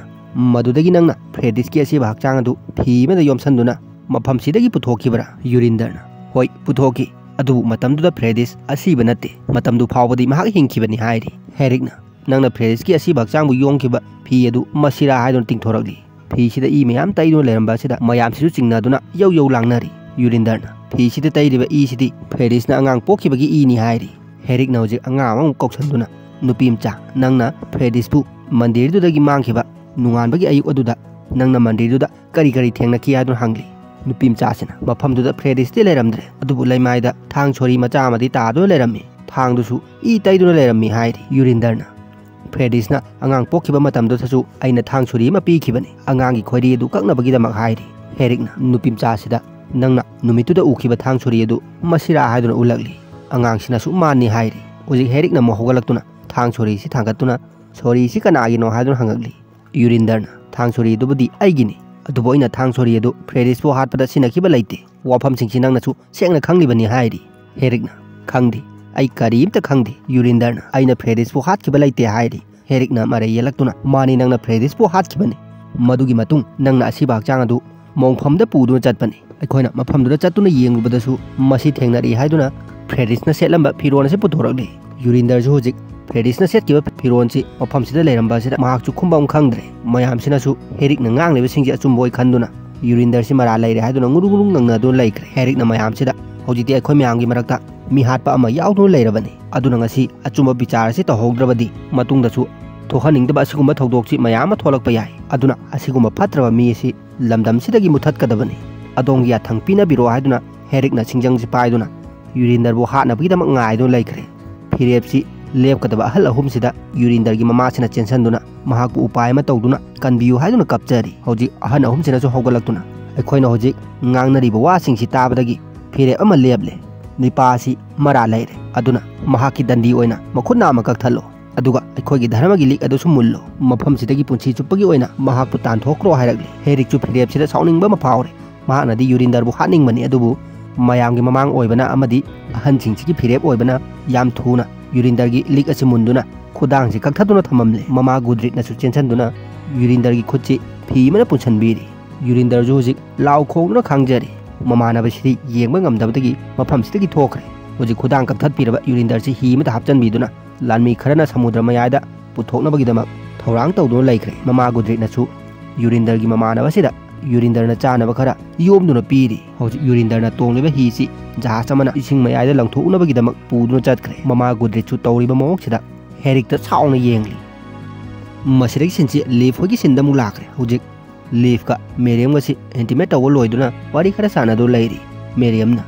ꯃꯗꯨꯗꯒꯤ ꯅꯪꯅ ꯐ꯭ꯔꯦꯗꯤꯁꯀꯤ ꯑꯁꯤꯕ ꯍꯛꯆꯥꯡ ꯑꯗꯨ ꯐꯤ ꯑꯃꯗ ꯌꯣꯝꯁꯟꯗꯨꯅ ꯃꯐꯝꯁꯤꯗꯒꯤ ꯄꯨꯊꯣꯛꯈꯤꯕ꯭ꯔꯥ? ꯌꯨꯔꯤꯟꯗꯔꯅ ꯍꯣꯏ, ꯄꯨꯊꯣꯛꯈꯤ, ꯑꯗꯨꯕꯨ ꯃꯇꯝꯗꯨꯗ ꯐ꯭ꯔꯦꯗꯤꯁ ꯑꯁꯤꯕ ꯅꯠꯇꯦ, ꯃꯇꯝꯗꯨ ꯐꯥꯎꯕꯗꯤ ꯃꯍꯥꯛ ꯍꯤꯡꯈꯤꯕꯅꯤ ꯍꯥꯏꯔꯤ꯫ ꯍꯦꯔꯤꯛꯅ ꯅꯪꯅ ꯐ꯭ꯔꯦꯗꯤꯁꯀꯤ ꯑꯁꯤꯕ ꯍꯛꯆꯥꯡꯕꯨ ꯌꯣꯝꯈꯤꯕ ꯐꯤ ꯑꯗꯨ ꯃꯁꯤꯔꯥ ꯍꯥꯏꯗꯨꯅ ꯇꯤꯡꯊꯣꯔꯛꯂꯤ꯫ ꯐꯤꯁꯤꯗ ꯏ ꯃꯌꯥꯝ ꯇꯩꯗꯨꯅ ꯂꯩꯔꯝꯕ ꯑꯁꯤꯗ ꯃꯌꯥꯝꯁꯤꯁꯨ ꯆꯤꯡꯅꯗꯨꯅ ꯌꯧ ꯌꯧ ꯂꯥꯡꯅꯔꯤ꯫ ꯌꯨꯔꯤꯟꯗꯔꯅ ꯐꯤꯁꯤꯗ ꯇꯩꯔꯤꯕ ꯏꯁꯤꯗꯤ ꯐ꯭ꯔꯦꯗꯤꯁꯅ ꯑꯉꯥꯡ ꯄꯣꯛꯈꯤꯕꯒꯤ ꯏꯅꯤ ꯍꯥꯏꯔꯤ꯫ ꯍꯦꯔꯤꯛꯅ ꯍꯧꯖꯤꯛ ꯑꯉꯥꯡ ꯑꯃꯃꯨꯛ ꯀꯧꯁꯟꯗꯨꯅ ꯅꯨꯄꯤ ꯃꯆꯥ, ꯅꯪꯅ ꯐ꯭ꯔꯦꯗꯤꯁꯄꯨ ꯃꯟꯗꯤꯔꯗꯨꯗꯒꯤ ꯃꯥꯡꯈꯤꯕ ꯅꯣꯡꯉꯥꯟꯕꯒꯤ ꯑꯌꯨꯛ ꯑꯗꯨꯗ ꯅꯪꯅ ꯃꯟꯗꯤꯔꯗꯨꯗ ꯀꯔꯤ ꯀꯔꯤ ꯊꯦꯡꯅꯈꯤ ꯍꯥꯏꯗꯨꯅ ꯍꯪꯂꯤ꯫ ꯅꯨꯄꯤ ꯃꯆꯥꯁꯤꯅ ꯃꯐꯝꯗꯨꯗ ꯐ꯭ꯔꯦꯗꯤꯁꯇꯤ ꯂꯩꯔꯝꯗ꯭ꯔꯦ, ꯑꯗꯨꯕꯨ ꯂꯩꯃꯥꯏꯗ ꯊꯥꯡ ꯁꯣꯔꯤ ꯃꯆꯥ ꯑꯃꯗꯤ ꯇꯥꯗꯨꯅ ꯂꯩꯔꯝꯃꯤ, ꯊꯥꯡꯗꯨꯁꯨ ꯏ ꯇꯩꯗꯨꯅ ꯂꯩꯔꯝꯃꯤ ꯍꯥꯏꯔꯤ꯫ ꯌꯨꯔꯤꯟꯗꯔꯅ ꯐ꯭ꯔꯦꯗꯤꯁꯅ ꯑꯉꯥꯡ ꯄꯣꯛꯈꯤꯕ ꯃꯇꯝꯗꯨꯗꯁꯨ ꯑꯩꯅ ꯊꯥꯡ ꯁꯣꯔꯤ ꯑꯃ ꯄꯤꯈꯤꯕꯅꯤ, ꯑꯉꯥꯡꯒꯤ ꯈꯣꯏꯔꯤ ꯑꯗꯨ ꯀꯛꯅꯕꯒꯤꯗꯃꯛ ꯍꯥꯏꯔꯤ꯫ ꯍꯦꯔꯤꯛꯅ ꯅꯨꯄꯤ ꯃꯆꯥꯁꯤꯗ ꯅꯪꯅ ꯅꯨꯃꯤꯠꯇꯨꯗ ꯎꯈꯤꯕ ꯊꯥꯡ ꯁꯣꯔꯤ ꯑꯗꯨ ꯃꯁꯤꯔꯥ ꯍꯥꯏꯗꯨꯅ ꯎꯠꯂꯛꯂꯤ꯫ ꯑꯉꯥꯡꯁꯤꯅꯁꯨ ꯃꯥꯟꯅꯤ ꯍꯥꯏꯔꯤ꯫ ꯍꯧꯖꯤꯛ ꯍꯦꯔꯤꯛꯅ ꯑꯃꯨꯛ ꯍꯧꯒꯠꯂꯛꯇꯨꯅ ꯊꯥꯡ ꯁꯣꯔꯤꯁꯤ ꯊꯥꯡꯒꯠꯇꯨꯅ ꯁꯣꯔꯤꯁꯤ ꯀꯅꯥꯒꯤꯅꯣ ꯍꯥꯏꯗꯨꯅ ꯍꯪꯉꯛꯂꯤ꯫ ꯌꯨꯔꯤꯟꯗꯔꯅ ꯊꯥꯡ ꯁꯣꯔꯤ ꯑꯗꯨꯕꯨꯗꯤ ꯑꯩꯒꯤꯅꯤ, ꯑꯗꯨꯕꯨ ꯑꯩꯅ ꯊꯥꯡ ꯁꯣꯔꯤ ꯑꯗꯨ ꯐ꯭ꯔꯦꯗꯤꯁꯄꯨ ꯍꯥꯠꯄꯗ ꯁꯤꯖꯤꯟꯅꯈꯤꯕ ꯂꯩꯇꯦ꯫ ꯋꯥꯐꯝꯁꯤꯡꯁꯤ ꯅꯪꯅꯁꯨ ꯁꯦꯡꯅ ꯈꯪꯂꯤꯕꯅꯤ ꯍꯥꯏꯔꯤ꯫ ꯍꯦꯔꯤꯛꯅ ꯈꯪꯗꯦ, ꯑꯩ ꯀꯔꯤꯝꯇ ꯈꯪꯗꯦ꯫ ꯌꯨꯔꯤꯟꯗꯔꯅ ꯑꯩꯅ ꯐ꯭ꯔꯦꯗꯤꯁꯄꯨ ꯍꯥꯠꯈꯤꯕ ꯂꯩꯇꯦ ꯍꯥꯏꯔꯤ꯫ ꯍꯦꯔꯤꯛꯅ ꯃꯔꯩ ꯌꯦꯜꯂꯛꯇꯨꯅ ꯃꯥꯅꯤ, ꯅꯪꯅ ꯐ꯭ꯔꯦꯗꯤꯁꯄꯨ ꯍꯥꯠꯈꯤꯕꯅꯤ, ꯃꯗꯨꯒꯤ ꯃꯇꯨꯡ ꯅꯪꯅ ꯑꯁꯤꯕ ꯍꯛꯆꯥꯡ ꯑꯗꯨ ꯃꯣꯡꯐꯝꯗ ꯄꯨꯗꯨꯅ ꯆꯠꯄꯅꯤ꯫ ꯑꯩꯈꯣꯏꯅ ꯃꯐꯝꯗꯨꯗ ꯆꯠꯇꯨꯅ ꯌꯦꯡꯂꯨꯕꯗꯁꯨ ꯃꯁꯤ ꯊꯦꯡꯅꯔꯛꯏ ꯍꯥꯏꯗꯨꯅ ꯐ꯭ꯔꯦꯗꯤꯁꯅ ꯁꯦꯠꯂꯝꯕ ꯐꯤꯔꯣꯜ ꯑꯁꯤ ꯄꯨꯊꯣꯔꯛꯂꯤ꯫ ꯌꯨꯔꯤꯟꯗꯔꯁꯨ ꯍꯧꯖꯤꯛ ꯐ꯭ꯔꯦꯗꯤꯁꯅ ꯁꯦꯠꯈꯤꯕ ꯐꯤꯔꯣꯜꯁꯤ ꯃꯐꯝꯁꯤꯗ ꯂꯩꯔꯝꯕ ꯑꯁꯤꯗ ꯃꯍꯥꯛꯁꯨ ꯈꯨꯝꯕꯝ ꯈꯪꯗ꯭ꯔꯦ꯫ ꯃꯌꯥꯝꯁꯤꯅꯁꯨ ꯍꯦꯔꯤꯛꯅ ꯉꯥꯡꯂꯤꯕꯁꯤꯡꯁꯤ ꯑꯆꯨꯝꯕ ꯑꯣꯏ ꯈꯟꯗꯨꯅ ꯌꯨꯔꯤꯟꯗꯔꯁꯤ ꯃꯔꯥꯜ ꯂꯩꯔꯦ ꯍꯥꯏꯗꯨꯅ ꯉꯨꯔꯨ ꯉꯨꯔꯨ ꯉꯪꯅꯗꯨꯅ ꯂꯩꯈ꯭ꯔꯦ꯫ ꯍꯦꯔꯤꯛꯅ ꯃꯌꯥꯝꯁꯤꯗ ꯍꯧꯖꯤꯛꯇꯤ ꯑꯩꯈꯣꯏ ꯃꯌꯥꯝꯒꯤ ꯃꯔꯛꯇ ꯃꯤꯍꯥꯠꯄ ꯑꯃ ꯌꯥꯎꯗꯨꯅ ꯂꯩꯔꯕꯅꯤ, ꯑꯗꯨꯅ ꯉꯁꯤ ꯑꯆꯨꯝꯕ ꯕꯤꯆꯥꯔ ꯑꯁꯤ ꯇꯧꯍꯧꯗ꯭ꯔꯕꯗꯤ ꯃꯇꯨꯡꯗꯁꯨ ꯊꯣꯛꯍꯟꯅꯤꯡꯗꯕ ꯑꯁꯤꯒꯨꯝꯕ ꯊꯧꯗꯣꯛꯁꯤ ꯃꯌꯥꯝ ꯑꯃ ꯊꯣꯛꯂꯛꯄ ꯌꯥꯏ꯫ ꯑꯗꯨꯅ ꯑꯁꯤꯒꯨꯝꯕ ꯐꯠꯇ꯭ꯔꯕ ꯃꯤ ꯑꯁꯤ ꯂꯝꯗꯝꯁꯤꯗꯒꯤ ꯃꯨꯊꯠꯀꯗꯕꯅꯤ꯫ ꯑꯗꯣꯝꯒꯤ ꯌꯥꯊꯪ ꯄꯤꯅꯕꯤꯔꯣ ꯍꯥꯏꯗꯨꯅ ꯍꯦꯔꯤꯛꯅ ꯁꯤꯡꯖꯪꯁꯤ ꯄꯥꯏꯗꯨꯅ ꯌꯨꯔꯤꯟꯗꯔꯕꯨ ꯍꯥꯠꯅꯕꯒꯤꯗꯃꯛ ꯉꯥꯏꯗꯨꯅ ꯂꯩꯈ꯭ꯔꯦ꯫ ꯐꯤꯔꯦꯞꯁꯤ ꯂꯦꯞꯀꯗꯕ ꯑꯍꯜ ꯑꯍꯨꯝꯁꯤꯗ ꯌꯨꯔꯤꯟꯗꯔꯒꯤ ꯃꯃꯥꯁꯤꯅ ꯆꯦꯟꯁꯤꯟꯗꯨꯅ ꯃꯍꯥꯛꯄꯨ ꯎꯄꯥꯏ ꯑꯃ ꯇꯧꯗꯨꯅ ꯀꯟꯕꯤꯌꯨ ꯍꯥꯏꯗꯨꯅ ꯀꯞꯆꯔꯤ꯫ ꯍꯧꯖꯤꯛ ꯑꯍꯜ ꯑꯍꯨꯝꯁꯤꯅꯁꯨ ꯍꯧꯒꯠꯂꯛꯇꯨꯅ ꯑꯩꯈꯣꯏꯅ ꯍꯧꯖꯤꯛ ꯉꯥꯡꯅꯔꯤꯕ ꯋꯥꯁꯤꯡꯁꯤ ꯇꯥꯕꯗꯒꯤ ꯐꯤꯔꯦꯞ ꯑꯃ ꯂꯦꯞꯂꯦ꯫ ꯅꯤꯄꯥ ꯑꯁꯤ ꯃꯔꯥ ꯂꯩꯔꯦ, ꯑꯗꯨꯅ ꯃꯍꯥꯛꯀꯤ ꯗꯟꯗꯤ ꯑꯣꯏꯅ ꯃꯈꯨꯠ ꯅꯥꯝꯃ ꯀꯛꯊꯠꯂꯣ, ꯑꯗꯨꯒ ꯑꯩꯈꯣꯏꯒꯤ ꯙꯔꯃꯒꯤ ꯂꯤꯛ ꯑꯗꯨꯁꯨ ꯃꯨꯜꯂꯣ꯫ ꯃꯐꯝꯁꯤꯗꯒꯤ ꯄꯨꯟꯁꯤ ꯆꯨꯞꯄꯒꯤ ꯑꯣꯏꯅ ꯃꯍꯥꯛꯄꯨ ꯇꯥꯟꯊꯣꯛꯈ꯭ꯔꯣ ꯍꯥꯏꯔꯛꯂꯤ꯫ ꯍꯦꯔꯤꯛꯁꯨ ꯐꯤꯔꯦꯞꯁꯤꯗ ꯁꯥꯎꯅꯤꯡꯕ ꯑꯃ ꯐꯥꯎꯔꯦ꯫ ꯃꯍꯥꯛꯅꯗꯤ ꯌꯨꯔꯤꯟꯗꯔꯕꯨ ꯍꯥꯠꯅꯤꯡꯕꯅꯤ, ꯑꯗꯨꯕꯨ ꯃꯌꯥꯝꯒꯤ ꯃꯃꯥꯡ ꯑꯣꯏꯕꯅ ꯑꯃꯗꯤ ꯑꯍꯟꯁꯤꯡꯁꯤꯒꯤ ꯐꯤꯔꯦꯞ ꯑꯣꯏꯕꯅ ꯌꯥꯝ ꯊꯨꯅ ꯌꯨꯔꯤꯟꯗꯔꯒꯤ ꯂꯤꯛ ꯑꯁꯤ ꯃꯨꯟꯗꯨꯅ ꯈꯨꯗꯥꯡꯁꯤ ꯀꯛꯊꯠꯇꯨꯅ ꯊꯝꯃꯝꯂꯦ꯫ ꯃꯃꯥ ꯒꯨꯗ꯭ꯔꯤꯠꯅꯁꯨ ꯆꯦꯟꯁꯤꯟꯗꯨꯅ ꯌꯨꯔꯤꯟꯗꯔꯒꯤ ꯈꯨꯠꯁꯤ ꯐꯤ ꯑꯃꯅ ꯄꯨꯟꯁꯤꯟꯕꯤꯔꯤ꯫ ꯌꯨꯔꯤꯟꯗꯔꯁꯨ ꯍꯧꯖꯤꯛ ꯂꯥꯎ ꯈꯣꯡꯗꯨꯅ ꯈꯥꯡꯖꯔꯤ꯫ ꯃꯃꯥꯟꯅꯕꯁꯤꯗꯤ ꯌꯦꯡꯕ ꯉꯝꯗꯕꯗꯒꯤ ꯃꯐꯝꯁꯤꯗꯒꯤ ꯊꯣꯛꯈ꯭ꯔꯦ꯫ ꯍꯧꯖꯤꯛ ꯈꯨꯗꯥꯡ ꯀꯛꯊꯠꯄꯤꯔꯕ ꯌꯨꯔꯤꯟꯗꯔꯁꯤ ꯍꯤ ꯑꯃꯗ ꯍꯥꯞꯆꯤꯟꯕꯤꯗꯨꯅ ꯂꯥꯟꯃꯤ ꯈꯔꯅ ꯁꯃꯨꯗ꯭ꯔ ꯃꯌꯥꯏꯗ ꯄꯨꯊꯣꯛꯅꯕꯒꯤꯗꯃꯛ ꯊꯧꯔꯥꯡ ꯇꯧꯗꯨꯅ ꯂꯩꯈ꯭ꯔꯦ꯫ ꯃꯃꯥ ꯒꯨꯗ꯭ꯔꯤꯠꯅꯁꯨ ꯌꯨꯔꯤꯟꯗꯔꯒꯤ ꯃꯃꯥꯟꯅꯕꯁꯤꯗ ꯌꯨꯔꯤꯟꯗꯔꯅ ꯆꯥꯅꯕ ꯈꯔ ꯌꯣꯝꯗꯨꯅ ꯄꯤꯔꯤ꯫ ꯍꯧꯖꯤꯛ ꯌꯨꯔꯤꯟꯗꯔꯅ ꯇꯣꯡꯂꯤꯕ ꯍꯤꯁꯤ ꯖꯍꯥꯖ ꯑꯃꯅ ꯏꯁꯤꯡ ꯃꯌꯥꯏꯗ ꯂꯪꯊꯣꯛꯅꯕꯒꯤꯗꯃꯛ ꯄꯨꯗꯨꯅ ꯆꯠꯈ꯭ꯔꯦ꯫ ꯃꯃꯥ ꯒꯨꯗ꯭ꯔꯤꯠꯁꯨ ꯇꯧꯔꯤꯕ ꯃꯑꯣꯡꯁꯤꯗ ꯍꯦꯔꯤꯛꯇ ꯁꯥꯎꯅ ꯌꯦꯡꯂꯤ꯫ ꯃꯁꯤꯗꯒꯤ ꯁꯤꯟꯁꯤ ꯂꯤꯐ ꯍꯣꯏꯒꯤ ꯁꯤꯟꯗ ꯑꯃꯨꯛ ꯂꯥꯛꯈ꯭ꯔꯦ꯫ ꯍꯧꯖꯤꯛ ꯂꯤꯐꯀ ꯃꯦꯔꯤꯌꯝꯒꯁꯤ ꯏꯟꯇꯤꯃꯦꯠ ꯇꯧꯕ ꯂꯣꯏꯗꯨꯅ ꯋꯥꯔꯤ ꯈꯔ ꯁꯥꯟꯅꯗꯨꯅ ꯂꯩꯔꯤ꯫ ꯃꯦꯔꯤꯌꯝꯅ,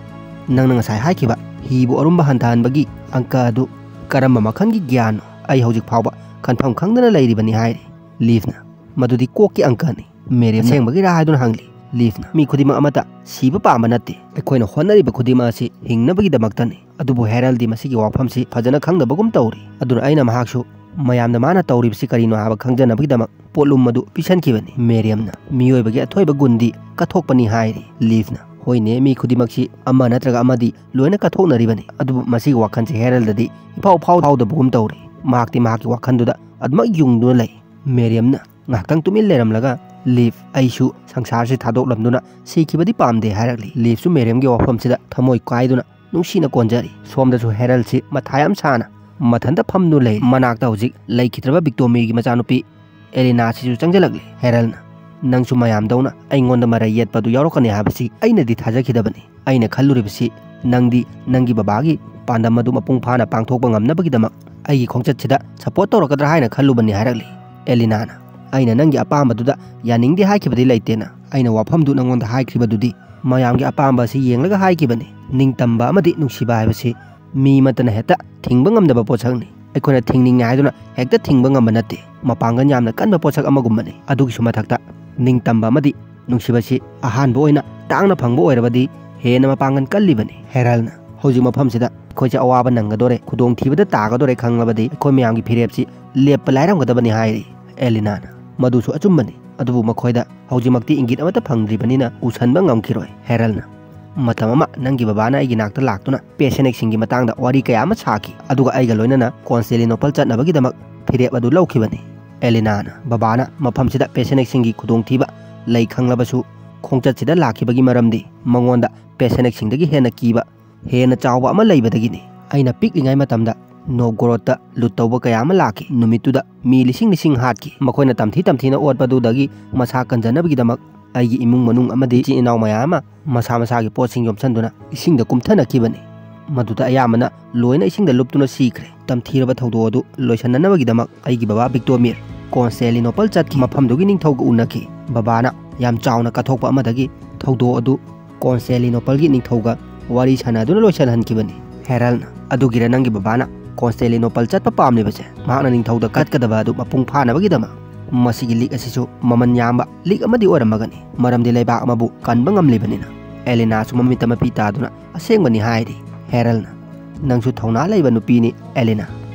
"ꯅꯪꯅ ꯉꯁꯥꯏ ꯍꯥꯏꯈꯤꯕ ꯍꯤꯕꯨ ꯑꯔꯨꯝꯕ ꯍꯟꯊꯍꯟꯕꯒꯤ ꯑꯪꯀ ꯑꯗꯨ ꯀꯔꯝꯕ ꯃꯈꯜꯒꯤ ꯒ꯭ꯌꯥꯟꯅꯣ? ꯑꯩ ꯍꯧꯖꯤꯛ ꯐꯥꯎꯕ ꯈꯟꯐꯝ ꯈꯪꯗꯅ ꯂꯩꯔꯤꯕꯅꯤ," ꯍꯥꯏꯔꯤ꯫ ꯂꯤꯐꯅ, "ꯃꯗꯨꯗꯤ ꯀꯣꯛꯀꯤ ꯑꯪꯀꯅꯤ꯫" ꯃꯦꯔꯤꯌꯝꯅ, "ꯑꯁꯦꯡꯕꯒꯤꯔꯥ?" ꯍꯥꯏꯗꯨꯅ ꯍꯪꯂꯤ꯫ ꯂꯤꯐꯅ, "ꯃꯤ ꯈꯨꯗꯤꯡꯃꯛ ꯑꯃꯠꯇ ꯁꯤꯕ ꯄꯥꯝꯕ ꯅꯠꯇꯦ꯫ ꯑꯩꯈꯣꯏꯅ ꯍꯣꯠꯅꯔꯤꯕ ꯈꯨꯗꯤꯡꯃꯛ ꯑꯁꯤ ꯍꯤꯡꯅꯕꯒꯤꯗꯃꯛꯇꯅꯤ꯫ ꯑꯗꯨꯕꯨ ꯍꯦꯔꯜꯗꯤ ꯃꯁꯤꯒꯤ ꯋꯥꯐꯝꯁꯤ ꯐꯖꯅ ꯈꯪꯗꯕꯒꯨꯝ ꯇꯧꯔꯤ꯫ ꯑꯗꯨꯅ ꯑꯩꯅ ꯃꯍꯥꯛꯁꯨ ꯃꯌꯥꯝꯅ ꯃꯥꯅ ꯇꯧꯔꯤꯕꯁꯤ ꯀꯔꯤꯅꯣ ꯍꯥꯏꯕ ꯈꯪꯖꯅꯕꯒꯤꯗꯃꯛ ꯄꯣꯠꯂꯨꯝ ꯑꯗꯨ ꯄꯤꯁꯟꯈꯤꯕꯅꯤ꯫" ꯃꯦꯔꯤꯌꯝꯅ, "ꯃꯤꯑꯣꯏꯕꯒꯤ ꯑꯊꯣꯏꯕ ꯒꯨꯟꯗꯤ ꯀꯠꯊꯣꯛꯄꯅꯤ," ꯍꯥꯏꯔꯤ꯫ ꯂꯤꯐꯅ, "ꯍꯣꯏꯅꯦ, ꯃꯤ ꯈꯨꯗꯤꯡꯃꯛꯁꯤ ꯑꯃ ꯅꯠꯇ꯭ꯔꯒ ꯑꯃꯗꯤ ꯂꯣꯏꯅ ꯀꯠꯊꯣꯛꯅꯔꯤꯕꯅꯤ꯫ ꯑꯗꯨꯕꯨ ꯃꯁꯤꯒꯤ ꯋꯥꯈꯜꯁꯤ ꯍꯦꯔꯜꯗꯗꯤ ꯏꯐꯥꯎ ꯐꯥꯎ ꯐꯥꯎꯗꯕꯒꯨꯝ ꯇꯧꯔꯤ꯫ ꯃꯍꯥꯛꯇꯤ ꯃꯍꯥꯛꯀꯤ ꯋꯥꯈꯜꯗꯨꯗ ꯑꯗꯨꯃꯛ ꯌꯨꯡꯗꯨꯅ ꯂꯩ꯫" ꯃꯦꯔꯤꯌꯝꯅ ꯉꯥꯏꯍꯥꯛꯇꯪ ꯇꯨꯃꯤꯟ ꯂꯩꯔꯝꯂꯒ, "ꯂꯤꯐ, ꯑꯩꯁꯨ ꯁꯪꯁꯥꯔꯁꯤ ꯊꯥꯗꯣꯛꯂꯝꯗꯨꯅ ꯁꯤꯈꯤꯕꯗꯤ ꯄꯥꯝꯗꯦ," ꯍꯥꯏꯔꯛꯂꯤ꯫ ꯂꯤꯐꯁꯨ ꯃꯦꯔꯤꯌꯝꯒꯤ ꯋꯥꯐꯝꯁꯤꯗ ꯊꯃꯣꯏ ꯀꯥꯏꯗꯨꯅ ꯅꯨꯡꯁꯤꯅ ꯀꯣꯟꯖꯔꯤ꯫ ꯁꯣꯝꯗꯁꯨ ꯍꯦꯔꯜꯁꯤ ꯃꯊꯥ ꯌꯥꯝ ꯁꯥꯅ ꯃꯊꯟꯇ ꯐꯝꯗꯨꯅ ꯂꯩꯔꯤ꯫ ꯃꯅꯥꯛꯇ ꯍꯧꯖꯤꯛ ꯂꯩꯈꯤꯗ꯭ꯔꯕ ꯚꯤꯛꯇꯣꯃꯤꯒꯤ ꯃꯆꯥꯅꯨꯄꯤ ꯑꯦꯂꯤꯅꯥꯁꯤꯁꯨ ꯆꯪꯁꯤꯜꯂꯛꯂꯤ꯫ ꯍꯦꯔꯜꯅ, "ꯅꯪꯁꯨ ꯃꯌꯥꯝꯗꯧꯅ ꯑꯩꯉꯣꯟꯗ ꯃꯔꯩ ꯌꯦꯠꯄꯗꯨ ꯌꯥꯎꯔꯛꯀꯅꯤ ꯍꯥꯏꯕꯁꯤ ꯑꯩꯅꯗꯤ ꯊꯥꯖꯈꯤꯗꯕꯅꯤ꯫ ꯑꯩꯅ ꯈꯜꯂꯨꯔꯤꯕꯁꯤ ꯅꯪꯗꯤ ꯅꯪꯒꯤ ꯕꯕꯥꯒꯤ ꯄꯥꯟꯗꯝ ꯑꯗꯨ ꯃꯄꯨꯡ ꯐꯥꯅ ꯄꯥꯡꯊꯣꯛꯄ ꯉꯝꯅꯕꯒꯤꯗꯃꯛ ꯑꯩꯒꯤ ꯈꯣꯡꯆꯠꯁꯤꯗ ꯁꯄꯣꯔꯠ ꯇꯧꯔꯛꯀꯗ꯭ꯔꯥ ꯍꯥꯏꯅ ꯈꯜꯂꯨꯕꯅꯤ," ꯍꯥꯏꯔꯛꯂꯤ꯫ ꯑꯦꯂꯤꯅꯥꯅ, "ꯑꯩꯅ ꯅꯪꯒꯤ ꯑꯄꯥꯝꯕꯗꯨꯗ ꯌꯥꯅꯤꯡꯗꯦ ꯍꯥꯏꯈꯤꯕꯗꯤ ꯂꯩꯇꯦꯅ꯫ ꯑꯩꯅ ꯋꯥꯐꯝꯗꯨ ꯅꯪꯉꯣꯟꯗ ꯍꯥꯏꯈ꯭ꯔꯤꯕꯗꯨꯗꯤ ꯃꯌꯥꯝꯒꯤ ꯑꯄꯥꯝꯕ ꯑꯁꯤ ꯌꯦꯡꯂꯒ ꯍꯥꯏꯈꯤꯕꯅꯤ꯫ ꯅꯤꯡꯇꯝꯕ ꯑꯃꯗꯤ ꯅꯨꯡꯁꯤꯕ ꯍꯥꯏꯕꯁꯤ ꯃꯤ ꯑꯃꯠꯇꯅ ꯍꯦꯛꯇ ꯊꯤꯡꯕ ꯉꯝꯗꯕ ꯄꯣꯠꯁꯛꯅꯤ꯫ ꯑꯩꯈꯣꯏꯅ ꯊꯤꯡꯅꯤꯡꯉꯦ ꯍꯥꯏꯗꯨꯅ ꯍꯦꯛꯇ ꯊꯤꯡꯕ ꯉꯝꯕ ꯅꯠꯇꯦ꯫ ꯃꯄꯥꯡꯒꯜ ꯌꯥꯝꯅ ꯀꯟꯕ ꯄꯣꯠꯁꯛ ꯑꯃꯒꯨꯝꯕꯅꯤ꯫ ꯑꯗꯨꯒꯤꯁꯨ ꯃꯊꯛꯇ ꯅꯤꯡꯇꯝꯕ ꯑꯃꯗꯤ ꯅꯨꯡꯁꯤꯕꯁꯤ ꯑꯍꯥꯟꯕ ꯑꯣꯏꯅ ꯇꯥꯡꯅ ꯐꯪꯕ ꯑꯣꯏꯔꯕꯗꯤ ꯍꯦꯟꯅ ꯃꯄꯥꯡꯒꯜ ꯀꯜꯂꯤꯕꯅꯤ꯫ ꯍꯦꯔꯜꯅ, "ꯍꯧꯖꯤꯛ ꯃꯐꯝꯁꯤꯗ ꯑꯩꯈꯣꯏꯁꯦ ꯑꯋꯥꯕ ꯅꯪꯒꯗꯣꯔꯦ, ꯈꯨꯗꯣꯡꯊꯤꯕꯗ ꯇꯥꯒꯗꯣꯔꯦ ꯈꯪꯂꯕꯗꯤ ꯑꯩꯈꯣꯏ ꯃꯌꯥꯝꯒꯤ ꯐꯤꯔꯦꯞꯁꯤ ꯂꯦꯞꯄ ꯂꯥꯏꯔꯝꯒꯗꯕꯅꯤ" ꯍꯥꯏꯔꯤ꯫ ꯑꯦꯂꯤꯅꯥꯅ, "ꯃꯗꯨꯁꯨ ꯑꯆꯨꯝꯕꯅꯤ, ꯑꯗꯨꯕꯨ ꯃꯈꯣꯏꯗ ꯍꯧꯖꯤꯛꯃꯛꯇꯤ ꯏꯪꯒꯤꯠ ꯑꯃꯠꯇ ꯐꯪꯗ꯭ꯔꯤꯕꯅꯤꯅ ꯎꯁꯟꯕ ꯉꯝꯈꯤꯔꯣꯏ"꯫ ꯍꯦꯔꯜꯅ, "ꯃꯇꯝ ꯑꯃ ꯅꯪꯒꯤ ꯕꯕꯥꯅ ꯑꯩꯒꯤ ꯅꯥꯛꯇ ꯂꯥꯛꯇꯨꯅ ꯄꯦꯁꯦꯅꯦꯛꯁꯤꯡꯒꯤ ꯃꯇꯥꯡꯗ ꯋꯥꯔꯤ ꯀꯌꯥ ꯑꯃ ꯁꯥꯈꯤ, ꯑꯗꯨꯒ ꯑꯩꯒ ꯂꯣꯏꯅꯅ ꯀꯣꯟꯁꯇꯦꯂꯤꯅꯣꯄꯜ ꯆꯠꯅꯕꯒꯤꯗꯃꯛ ꯐꯤꯔꯦꯞ ꯑꯗꯨ ꯂꯧꯈꯤꯕꯅꯤ"꯫ ꯑꯦꯂꯤꯅꯥꯅ, "ꯕꯕꯥꯅ ꯃꯐꯝꯁꯤꯗ ꯄꯦꯁꯦꯅꯦꯛꯁꯤꯡꯒꯤ ꯈꯨꯗꯣꯡꯊꯤꯕ ꯂꯩ ꯈꯪꯂꯕꯁꯨ ꯈꯣꯡꯆꯠꯁꯤꯗ ꯂꯥꯛꯈꯤꯕꯒꯤ ꯃꯔꯝꯗꯤ ꯃꯉꯣꯟꯗ ꯄꯦꯁꯦꯅꯦꯛꯁꯤꯡꯗꯒꯤ ꯍꯦꯟꯅ ꯀꯤꯕ, ꯍꯦꯟꯅ ꯆꯥꯎꯕ ꯑꯃ ꯂꯩꯕꯗꯒꯤꯅꯤ꯫ ꯑꯩꯅ ꯄꯤꯛꯂꯤꯉꯩ ꯃꯇꯝꯗ ꯅꯣꯕꯒꯣꯔꯣꯗꯇ ꯂꯨꯠ ꯇꯧꯕ ꯀꯌꯥ ꯑꯃ ꯂꯥꯛꯈꯤ꯫ ꯅꯨꯃꯤꯠꯇꯨꯗ ꯃꯤ ꯂꯤꯁꯤꯡ ꯂꯤꯁꯤꯡ ꯍꯥꯠꯈꯤ꯫ ꯃꯈꯣꯏꯅ ꯇꯝꯊꯤ ꯇꯝꯊꯤꯅ ꯑꯣꯠꯄꯗꯨꯗꯒꯤ ꯃꯁꯥ ꯀꯟꯖꯅꯕꯒꯤꯗꯃꯛ ꯑꯩꯒꯤ ꯏꯃꯨꯡ ꯃꯅꯨꯡ ꯑꯃꯗꯤ ꯏꯆꯤꯟ ꯏꯅꯥꯎ ꯃꯌꯥꯝ ꯑꯃ ꯃꯁꯥ ꯃꯁꯥꯒꯤ ꯄꯣꯠꯁꯤꯡ ꯌꯣꯝꯁꯟꯗꯨꯅ ꯏꯁꯤꯡꯗ ꯀꯨꯝꯊꯅꯈꯤꯕꯅꯤ꯫ ꯃꯗꯨꯗ ꯑꯌꯥꯝꯕꯅ ꯂꯣꯏꯅ ꯏꯁꯤꯡꯗ ꯂꯨꯞꯇꯨꯅ ꯁꯤꯈ꯭ꯔꯦ꯫ ꯇꯝꯊꯤꯔꯕ ꯊꯧꯗꯣꯛ ꯑꯗꯨ ꯂꯣꯏꯁꯤꯟꯅꯅꯕꯒꯤꯗꯃꯛ ꯑꯩꯒꯤ ꯕꯕꯥ ꯚꯤꯛꯇꯣꯃꯤꯔ ꯀꯣꯟꯁꯇꯦꯂꯤꯅꯣꯄꯜ ꯆꯠꯈꯤ꯫ ꯃꯐꯝꯗꯨꯒꯤ ꯅꯤꯡꯊꯧꯒ ꯎꯅꯈꯤ꯫ ꯕꯕꯥꯅ ꯌꯥꯝ ꯆꯥꯎꯅ ꯀꯠꯊꯣꯛꯄ ꯑꯃꯗꯒꯤ ꯊꯧꯗꯣꯛ ꯑꯗꯨ ꯀꯣꯟꯁꯇꯦꯂꯤꯅꯣꯄꯜꯒꯤ ꯅꯤꯡꯊꯧꯒ ꯋꯥꯔꯤ ꯁꯥꯟꯅꯗꯨꯅ ꯂꯣꯏꯁꯤꯟꯍꯟꯈꯤꯕꯅꯤ"꯫ ꯍꯦꯔꯜꯅ, "ꯑꯗꯨꯒꯤꯔ ꯅꯪꯒꯤ ꯕꯕꯥꯅ ꯀꯣꯟꯁꯇꯦꯂꯤꯅꯣꯄꯜ ꯆꯠꯄ ꯄꯥꯝꯂꯤꯕꯁꯦ? ꯃꯍꯥꯛꯅ ꯅꯤꯡꯊꯧꯗ ꯀꯠꯀꯗꯕ ꯑꯗꯨ ꯃꯄꯨꯡ ꯐꯥꯅꯕꯒꯤꯗꯃꯛ꯫ ꯃꯁꯤꯒꯤ ꯂꯤꯛ ꯑꯁꯤꯁꯨ ꯃꯃꯜ ꯌꯥꯝꯕ ꯂꯤꯛ ꯑꯃꯗꯤ ꯑꯣꯏꯔꯝꯃꯒꯅꯤ, ꯃꯔꯝꯗꯤ ꯂꯩꯕꯥꯛ ꯑꯃꯕꯨ ꯀꯟꯕ ꯉꯝꯂꯤꯕꯅꯤꯅ"꯫ ꯑꯦꯂꯤꯅꯥꯁꯨ ꯃꯃꯤꯠꯇ ꯃꯄꯤ ꯇꯥꯗꯨꯅ, "ꯑꯁꯦꯡꯕꯅꯤ" ꯍꯥꯏꯔꯤ꯫ ꯍꯦꯔꯜꯅ, "ꯅꯪꯁꯨ ꯊꯧꯅꯥ ꯂꯩꯕ ꯅꯨꯄꯤꯅꯤ, ꯑꯦꯂꯤꯅꯥ꯫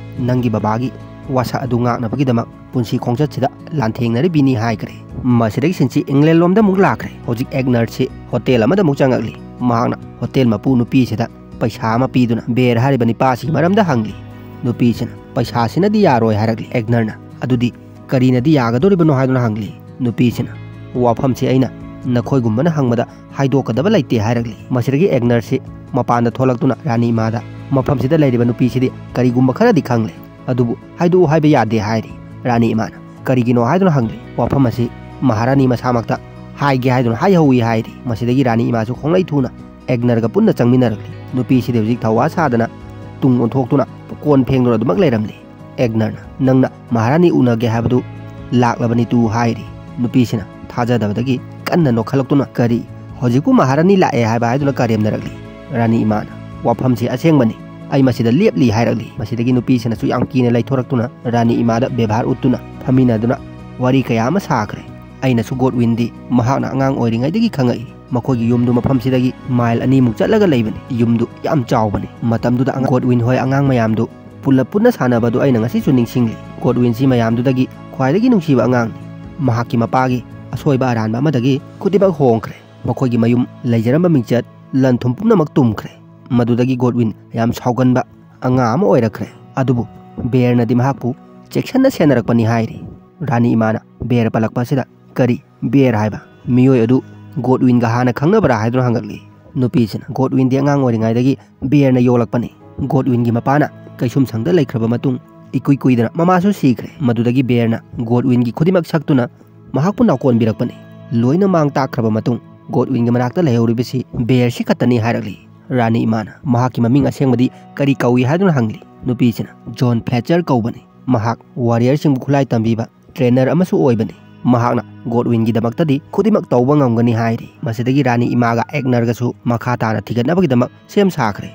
ꯅꯪꯒꯤ ꯕꯕꯥꯒꯤ ꯋꯥꯁꯛ ꯑꯗꯨ ꯉꯥꯛꯅꯕꯒꯤꯗꯃꯛ ꯄꯨꯟꯁꯤ ꯈꯣꯡꯆꯠꯁꯤꯗ ꯂꯥꯟꯊꯦꯡꯅꯔꯤꯕꯤꯅꯤ" ꯍꯥꯏꯈ꯭ꯔꯦ꯫ ꯃꯁꯤꯗꯒꯤ ꯁꯤꯟꯁꯤ ꯏꯪꯂꯦꯟ ꯂꯣꯝꯗ ꯑꯃꯨꯛ ꯂꯥꯛꯈ꯭ꯔꯦ꯫ ꯍꯧꯖꯤꯛ ꯑꯦꯒꯅꯔꯁꯤ ꯍꯣꯇꯦꯜ ꯑꯃꯗ ꯑꯃꯨꯛ ꯆꯪꯉꯛꯂꯤ꯫ ꯃꯍꯥꯛꯅ ꯍꯣꯇꯦꯜ ꯃꯄꯨ ꯅꯨꯄꯤꯁꯤꯗ ꯄꯩꯁꯥ ꯑꯃ ꯄꯤꯗꯨꯅ ꯕꯦꯔ ꯍꯥꯏꯔꯤꯕ ꯅꯤꯄꯥꯁꯤꯒꯤ ꯃꯔꯝꯗ ꯍꯪꯂꯤ꯫ ꯅꯨꯄꯤꯁꯤꯅ, "ꯄꯩꯁꯥꯁꯤꯅꯗꯤ ꯌꯥꯔꯣꯏ" ꯍꯥꯏꯔꯛꯂꯤ꯫ ꯑꯦꯒꯅꯔꯅ, "ꯑꯗꯨꯗꯤ ꯀꯔꯤꯅꯗꯤ ꯌꯥꯒꯗꯧꯔꯤꯕꯅꯣ?" ꯍꯥꯏꯗꯨꯅ ꯍꯪꯂꯤ꯫ ꯅꯨꯄꯤꯁꯤꯅ, "ꯋꯥꯐꯝꯁꯤ ꯑꯩꯅ ꯅꯈꯣꯏꯒꯨꯝꯕꯅ ꯍꯪꯕꯗ ꯍꯥꯏꯗꯣꯛꯀꯗꯕ ꯂꯩꯇꯦ" ꯍꯥꯏꯔꯛꯂꯤ꯫ ꯃꯁꯤꯗꯒꯤ ꯑꯦꯒꯅꯔꯁꯤ ꯃꯄꯥꯟꯗ ꯊꯣꯛꯂꯛꯇꯨꯅ ꯔꯥꯅꯤ ꯏꯃꯥꯗ, "ꯃꯐꯝꯁꯤꯗ ꯂꯩꯔꯤꯕ ꯅꯨꯄꯤꯁꯤꯗꯤ ꯀꯔꯤꯒꯨꯝꯕ ꯈꯔꯗꯤ ꯈꯪꯂꯦ, ꯑꯗꯨꯕꯨ ꯍꯥꯏꯗꯣꯛꯎ ꯍꯥꯏꯕ ꯌꯥꯗꯦ" ꯍꯥꯏꯔꯤ꯫ ꯔꯥꯅꯤ ꯏꯃꯥꯅ, "ꯀꯔꯤꯒꯤꯅꯣ?" ꯍꯥꯏꯗꯨꯅ ꯍꯪꯂꯤ꯫ "ꯋꯥꯐꯝ ꯑꯁꯤ ꯃꯍꯥꯔꯥꯅꯤ ꯃꯁꯥꯃꯛꯇ ꯍꯥꯏꯒꯦ ꯍꯥꯏꯗꯨꯅ ꯍꯥꯏꯍꯧꯋꯤ" ꯍꯥꯏꯔꯤ꯫ ꯃꯁꯤꯗꯒꯤ ꯔꯥꯅꯤ ꯏꯃꯥꯁꯨ ꯈꯣꯡꯂꯩ ꯊꯨꯅ ꯑꯦꯒꯅꯔꯒ ꯄꯨꯟꯅ ꯆꯪꯃꯤꯟꯅꯔꯛꯂꯤ꯫ ꯅꯨꯄꯤꯁꯤꯗꯤ ꯍꯧꯖꯤꯛ ꯊꯧꯋꯥ ꯁꯥꯗꯅ ꯇꯨꯡ ꯑꯣꯟꯊꯣꯛꯇꯨꯅ ꯀꯣꯟ ꯐꯦꯡꯗꯨꯅ ꯑꯗꯨꯃꯛ ꯂꯩꯔꯝꯂꯤ꯫ ꯑꯦꯒꯅꯔꯅ, "ꯅꯪꯅ ꯃꯍꯥꯔꯥꯅꯤ ꯎꯅꯒꯦ ꯍꯥꯏꯕꯗꯨ ꯂꯥꯛꯂꯕꯅꯤ ꯇꯨ" ꯍꯥꯏꯔꯤ꯫ ꯅꯨꯄꯤꯁꯤꯅ ꯊꯥꯖꯗꯕꯗꯒꯤ ꯀꯟꯅ ꯅꯣꯛꯈꯠꯂꯛꯇꯨꯅ, "ꯀꯔꯤ? ꯍꯧꯖꯤꯛꯄꯨ ꯃꯍꯥꯔꯥꯅꯤ ꯂꯥꯛꯑꯦ ꯍꯥꯏꯕ?" ꯍꯥꯏꯗꯨꯅ ꯀꯔꯦꯝꯅꯔꯛꯂꯤ꯫ ꯔꯥꯅꯤ ꯏꯃꯥꯅ, "ꯋꯥꯐꯝꯁꯤ ꯑꯁꯦꯡꯕꯅꯤ, ꯑꯩ ꯃꯁꯤꯗ ꯂꯦꯞꯂꯤ" ꯍꯥꯏꯔꯛꯂꯤ꯫ ꯃꯁꯤꯗꯒꯤ ꯅꯨꯄꯤꯁꯤꯅꯁꯨ ꯌꯥꯝ ꯀꯤꯅ ꯂꯩꯊꯣꯔꯛꯇꯨꯅ ꯔꯥꯅꯤ ꯏꯃꯥꯗ ꯕꯦꯕꯥꯔ ꯎꯠꯇꯨꯅ ꯐꯝꯃꯤꯟꯅꯗꯨꯅ ꯋꯥꯔꯤ ꯀꯌꯥ ꯑꯃ ꯁꯥꯈ꯭ꯔꯦ꯫ "ꯑꯩꯅꯁꯨ ꯒꯣꯗꯋꯤꯟꯗꯤ ꯃꯍꯥꯛꯅ ꯑꯉꯥꯡ ꯑꯣꯏꯔꯤꯉꯩꯗꯒꯤ ꯈꯪꯉꯛꯏ꯫ ꯃꯈꯣꯏꯒꯤ ꯌꯨꯝꯗꯨ ꯃꯐꯝꯁꯤꯗꯒꯤ ꯃꯥꯏꯜ ꯑꯅꯤꯃꯨꯛ ꯆꯠꯂꯒ ꯂꯩꯕꯅꯤ꯫ ꯌꯨꯝꯗꯨ ꯌꯥꯝ ꯆꯥꯎꯕꯅꯤ꯫ ꯃꯇꯝꯗꯨꯗ ꯑꯉꯥꯡ ꯒꯣꯗꯋꯤꯟ ꯍꯣꯏ ꯑꯉꯥꯡ ꯃꯌꯥꯝꯗꯨ ꯄꯨꯜꯂꯞ ꯄꯨꯟꯅ ꯁꯥꯟꯅꯕꯗꯨ ꯑꯩꯅ ꯉꯁꯤꯁꯨ ꯅꯤꯡꯁꯤꯡꯂꯤ꯫ ꯒꯣꯗꯋꯤꯟꯁꯤ ꯃꯌꯥꯝꯗꯨꯗꯒꯤ ꯈ꯭ꯋꯥꯏꯗꯒꯤ ꯅꯨꯡꯁꯤꯕ ꯑꯉꯥꯡꯅꯤ꯫ ꯃꯍꯥꯛꯀꯤ ꯃꯄꯥꯒꯤ ꯑꯁꯣꯏꯕ ꯑꯔꯥꯟꯕ ꯑꯃꯗꯒꯤ ꯈꯨꯗꯤꯡꯃꯛ ꯍꯣꯡꯈ꯭ꯔꯦ꯫ ꯃꯈꯣꯏꯒꯤ ꯃꯌꯨꯝ, ꯂꯩꯖꯔꯝꯕ ꯃꯤꯡꯆꯠ, ꯂꯟ ꯊꯨꯝ ꯄꯨꯝꯅꯃꯛ ꯇꯨꯝꯈ꯭ꯔꯦ꯫ ꯃꯗꯨꯗꯒꯤ ꯒꯣꯗꯋꯤꯟ ꯌꯥꯝ ꯁꯥꯎꯒꯟꯕ ꯑꯉꯥꯡ ꯑꯃ ꯑꯣꯏꯔꯛꯈ꯭ꯔꯦ꯫ ꯑꯗꯨꯕꯨ ꯕꯦꯔꯅꯗꯤ ꯃꯍꯥꯛꯄꯨ ꯆꯦꯛꯁꯤꯟꯅ ꯁꯦꯟꯅꯔꯛꯄꯅꯤ ꯍꯥꯏꯔꯤ꯫ ꯔꯥꯅꯤ ꯏꯃꯥꯅ ꯕꯦꯔ ꯄꯜꯂꯛꯄ ꯑꯁꯤꯗ, "ꯀꯔꯤ ꯕꯦꯔ ꯍꯥꯏꯕ? ꯃꯤꯑꯣꯏ ꯑꯗꯨ ꯒꯣꯗꯋꯤꯟꯒ ꯍꯥꯟꯅ ꯈꯪꯅꯕ꯭ꯔꯥ?" ꯍꯥꯏꯗꯨꯅ ꯍꯪꯂꯛꯂꯤ꯫ ꯅꯨꯄꯤꯁꯤꯅ, "ꯒꯣꯗꯋꯤꯟꯗꯤ ꯑꯉꯥꯡ ꯑꯣꯏꯔꯤꯉꯩꯗꯒꯤ ꯕꯦꯔꯅ ꯌꯣꯛꯂꯛꯄꯅꯤ꯫ ꯒꯣꯗꯋꯤꯟꯒꯤ ꯃꯄꯥꯅ ꯀꯩꯁꯨꯝꯁꯪꯗ ꯂꯩꯈ꯭ꯔꯕ ꯃꯇꯨꯡ, ꯏꯀꯨꯏ ꯀꯨꯏꯗꯅ ꯃꯃꯥꯁꯨ ꯁꯤꯈ꯭ꯔꯦ꯫ ꯃꯗꯨꯗꯒꯤ ꯕꯦꯔꯅ ꯒꯣꯗꯋꯤꯟꯒꯤ ꯈꯨꯗꯤꯡꯃꯛ ꯁꯛꯇꯨꯅ ꯃꯍꯥꯛꯄꯨ ꯅꯥꯎꯀꯣꯟꯕꯤꯔꯛꯄꯅꯤ꯫ ꯂꯣꯏꯅ ꯃꯥꯡ ꯇꯥꯛꯈ꯭ꯔꯕ ꯃꯇꯨꯡ, ꯒꯣꯗꯋꯤꯟꯒꯤ ꯃꯅꯥꯛꯇ ꯂꯩꯍꯧꯔꯤꯕꯁꯤ ꯕꯦꯔꯁꯤ ꯈꯛꯇꯅꯤ" ꯍꯥꯏꯔꯛꯂꯤ꯫ ꯔꯥꯅꯤ ꯏꯃꯥꯅ, "ꯃꯍꯥꯛꯀꯤ ꯃꯃꯤꯡ ꯑꯁꯦꯡꯕꯗꯤ ꯀꯔꯤ ꯀꯧꯏ?" ꯍꯥꯏꯗꯨꯅ ꯍꯪꯂꯤ꯫ ꯅꯨꯄꯤꯁꯤꯅ, "ꯖꯣꯟ ꯐ꯭ꯂꯦꯆꯔ ꯀꯧꯕꯅꯤ꯫ ꯃꯍꯥꯛ ꯋꯥꯔꯤꯌꯔꯁꯤꯡꯕꯨ ꯈꯨꯠꯂꯥꯏ ꯇꯝꯕꯤꯕ ꯇ꯭ꯔꯦꯅꯔ ꯑꯃꯁꯨ ꯑꯣꯏꯕꯅꯤ꯫ ꯃꯍꯥꯛꯅ ꯒꯣꯗꯋꯤꯟꯒꯤꯗꯃꯛꯇꯗꯤ ꯈꯨꯗꯤꯡꯃꯛ ꯇꯧꯕ ꯉꯝꯒꯅꯤ" ꯍꯥꯏꯔꯤ꯫ ꯃꯁꯤꯗꯒꯤ ꯔꯥꯅꯤ ꯏꯃꯥꯒ ꯑꯦꯛꯅꯔꯒꯁꯨ ꯃꯈꯥ ꯇꯥꯅ ꯊꯤꯒꯠꯅꯕꯒꯤꯗꯃꯛ ꯁꯦꯝ ꯁꯥꯈ꯭ꯔꯦ꯫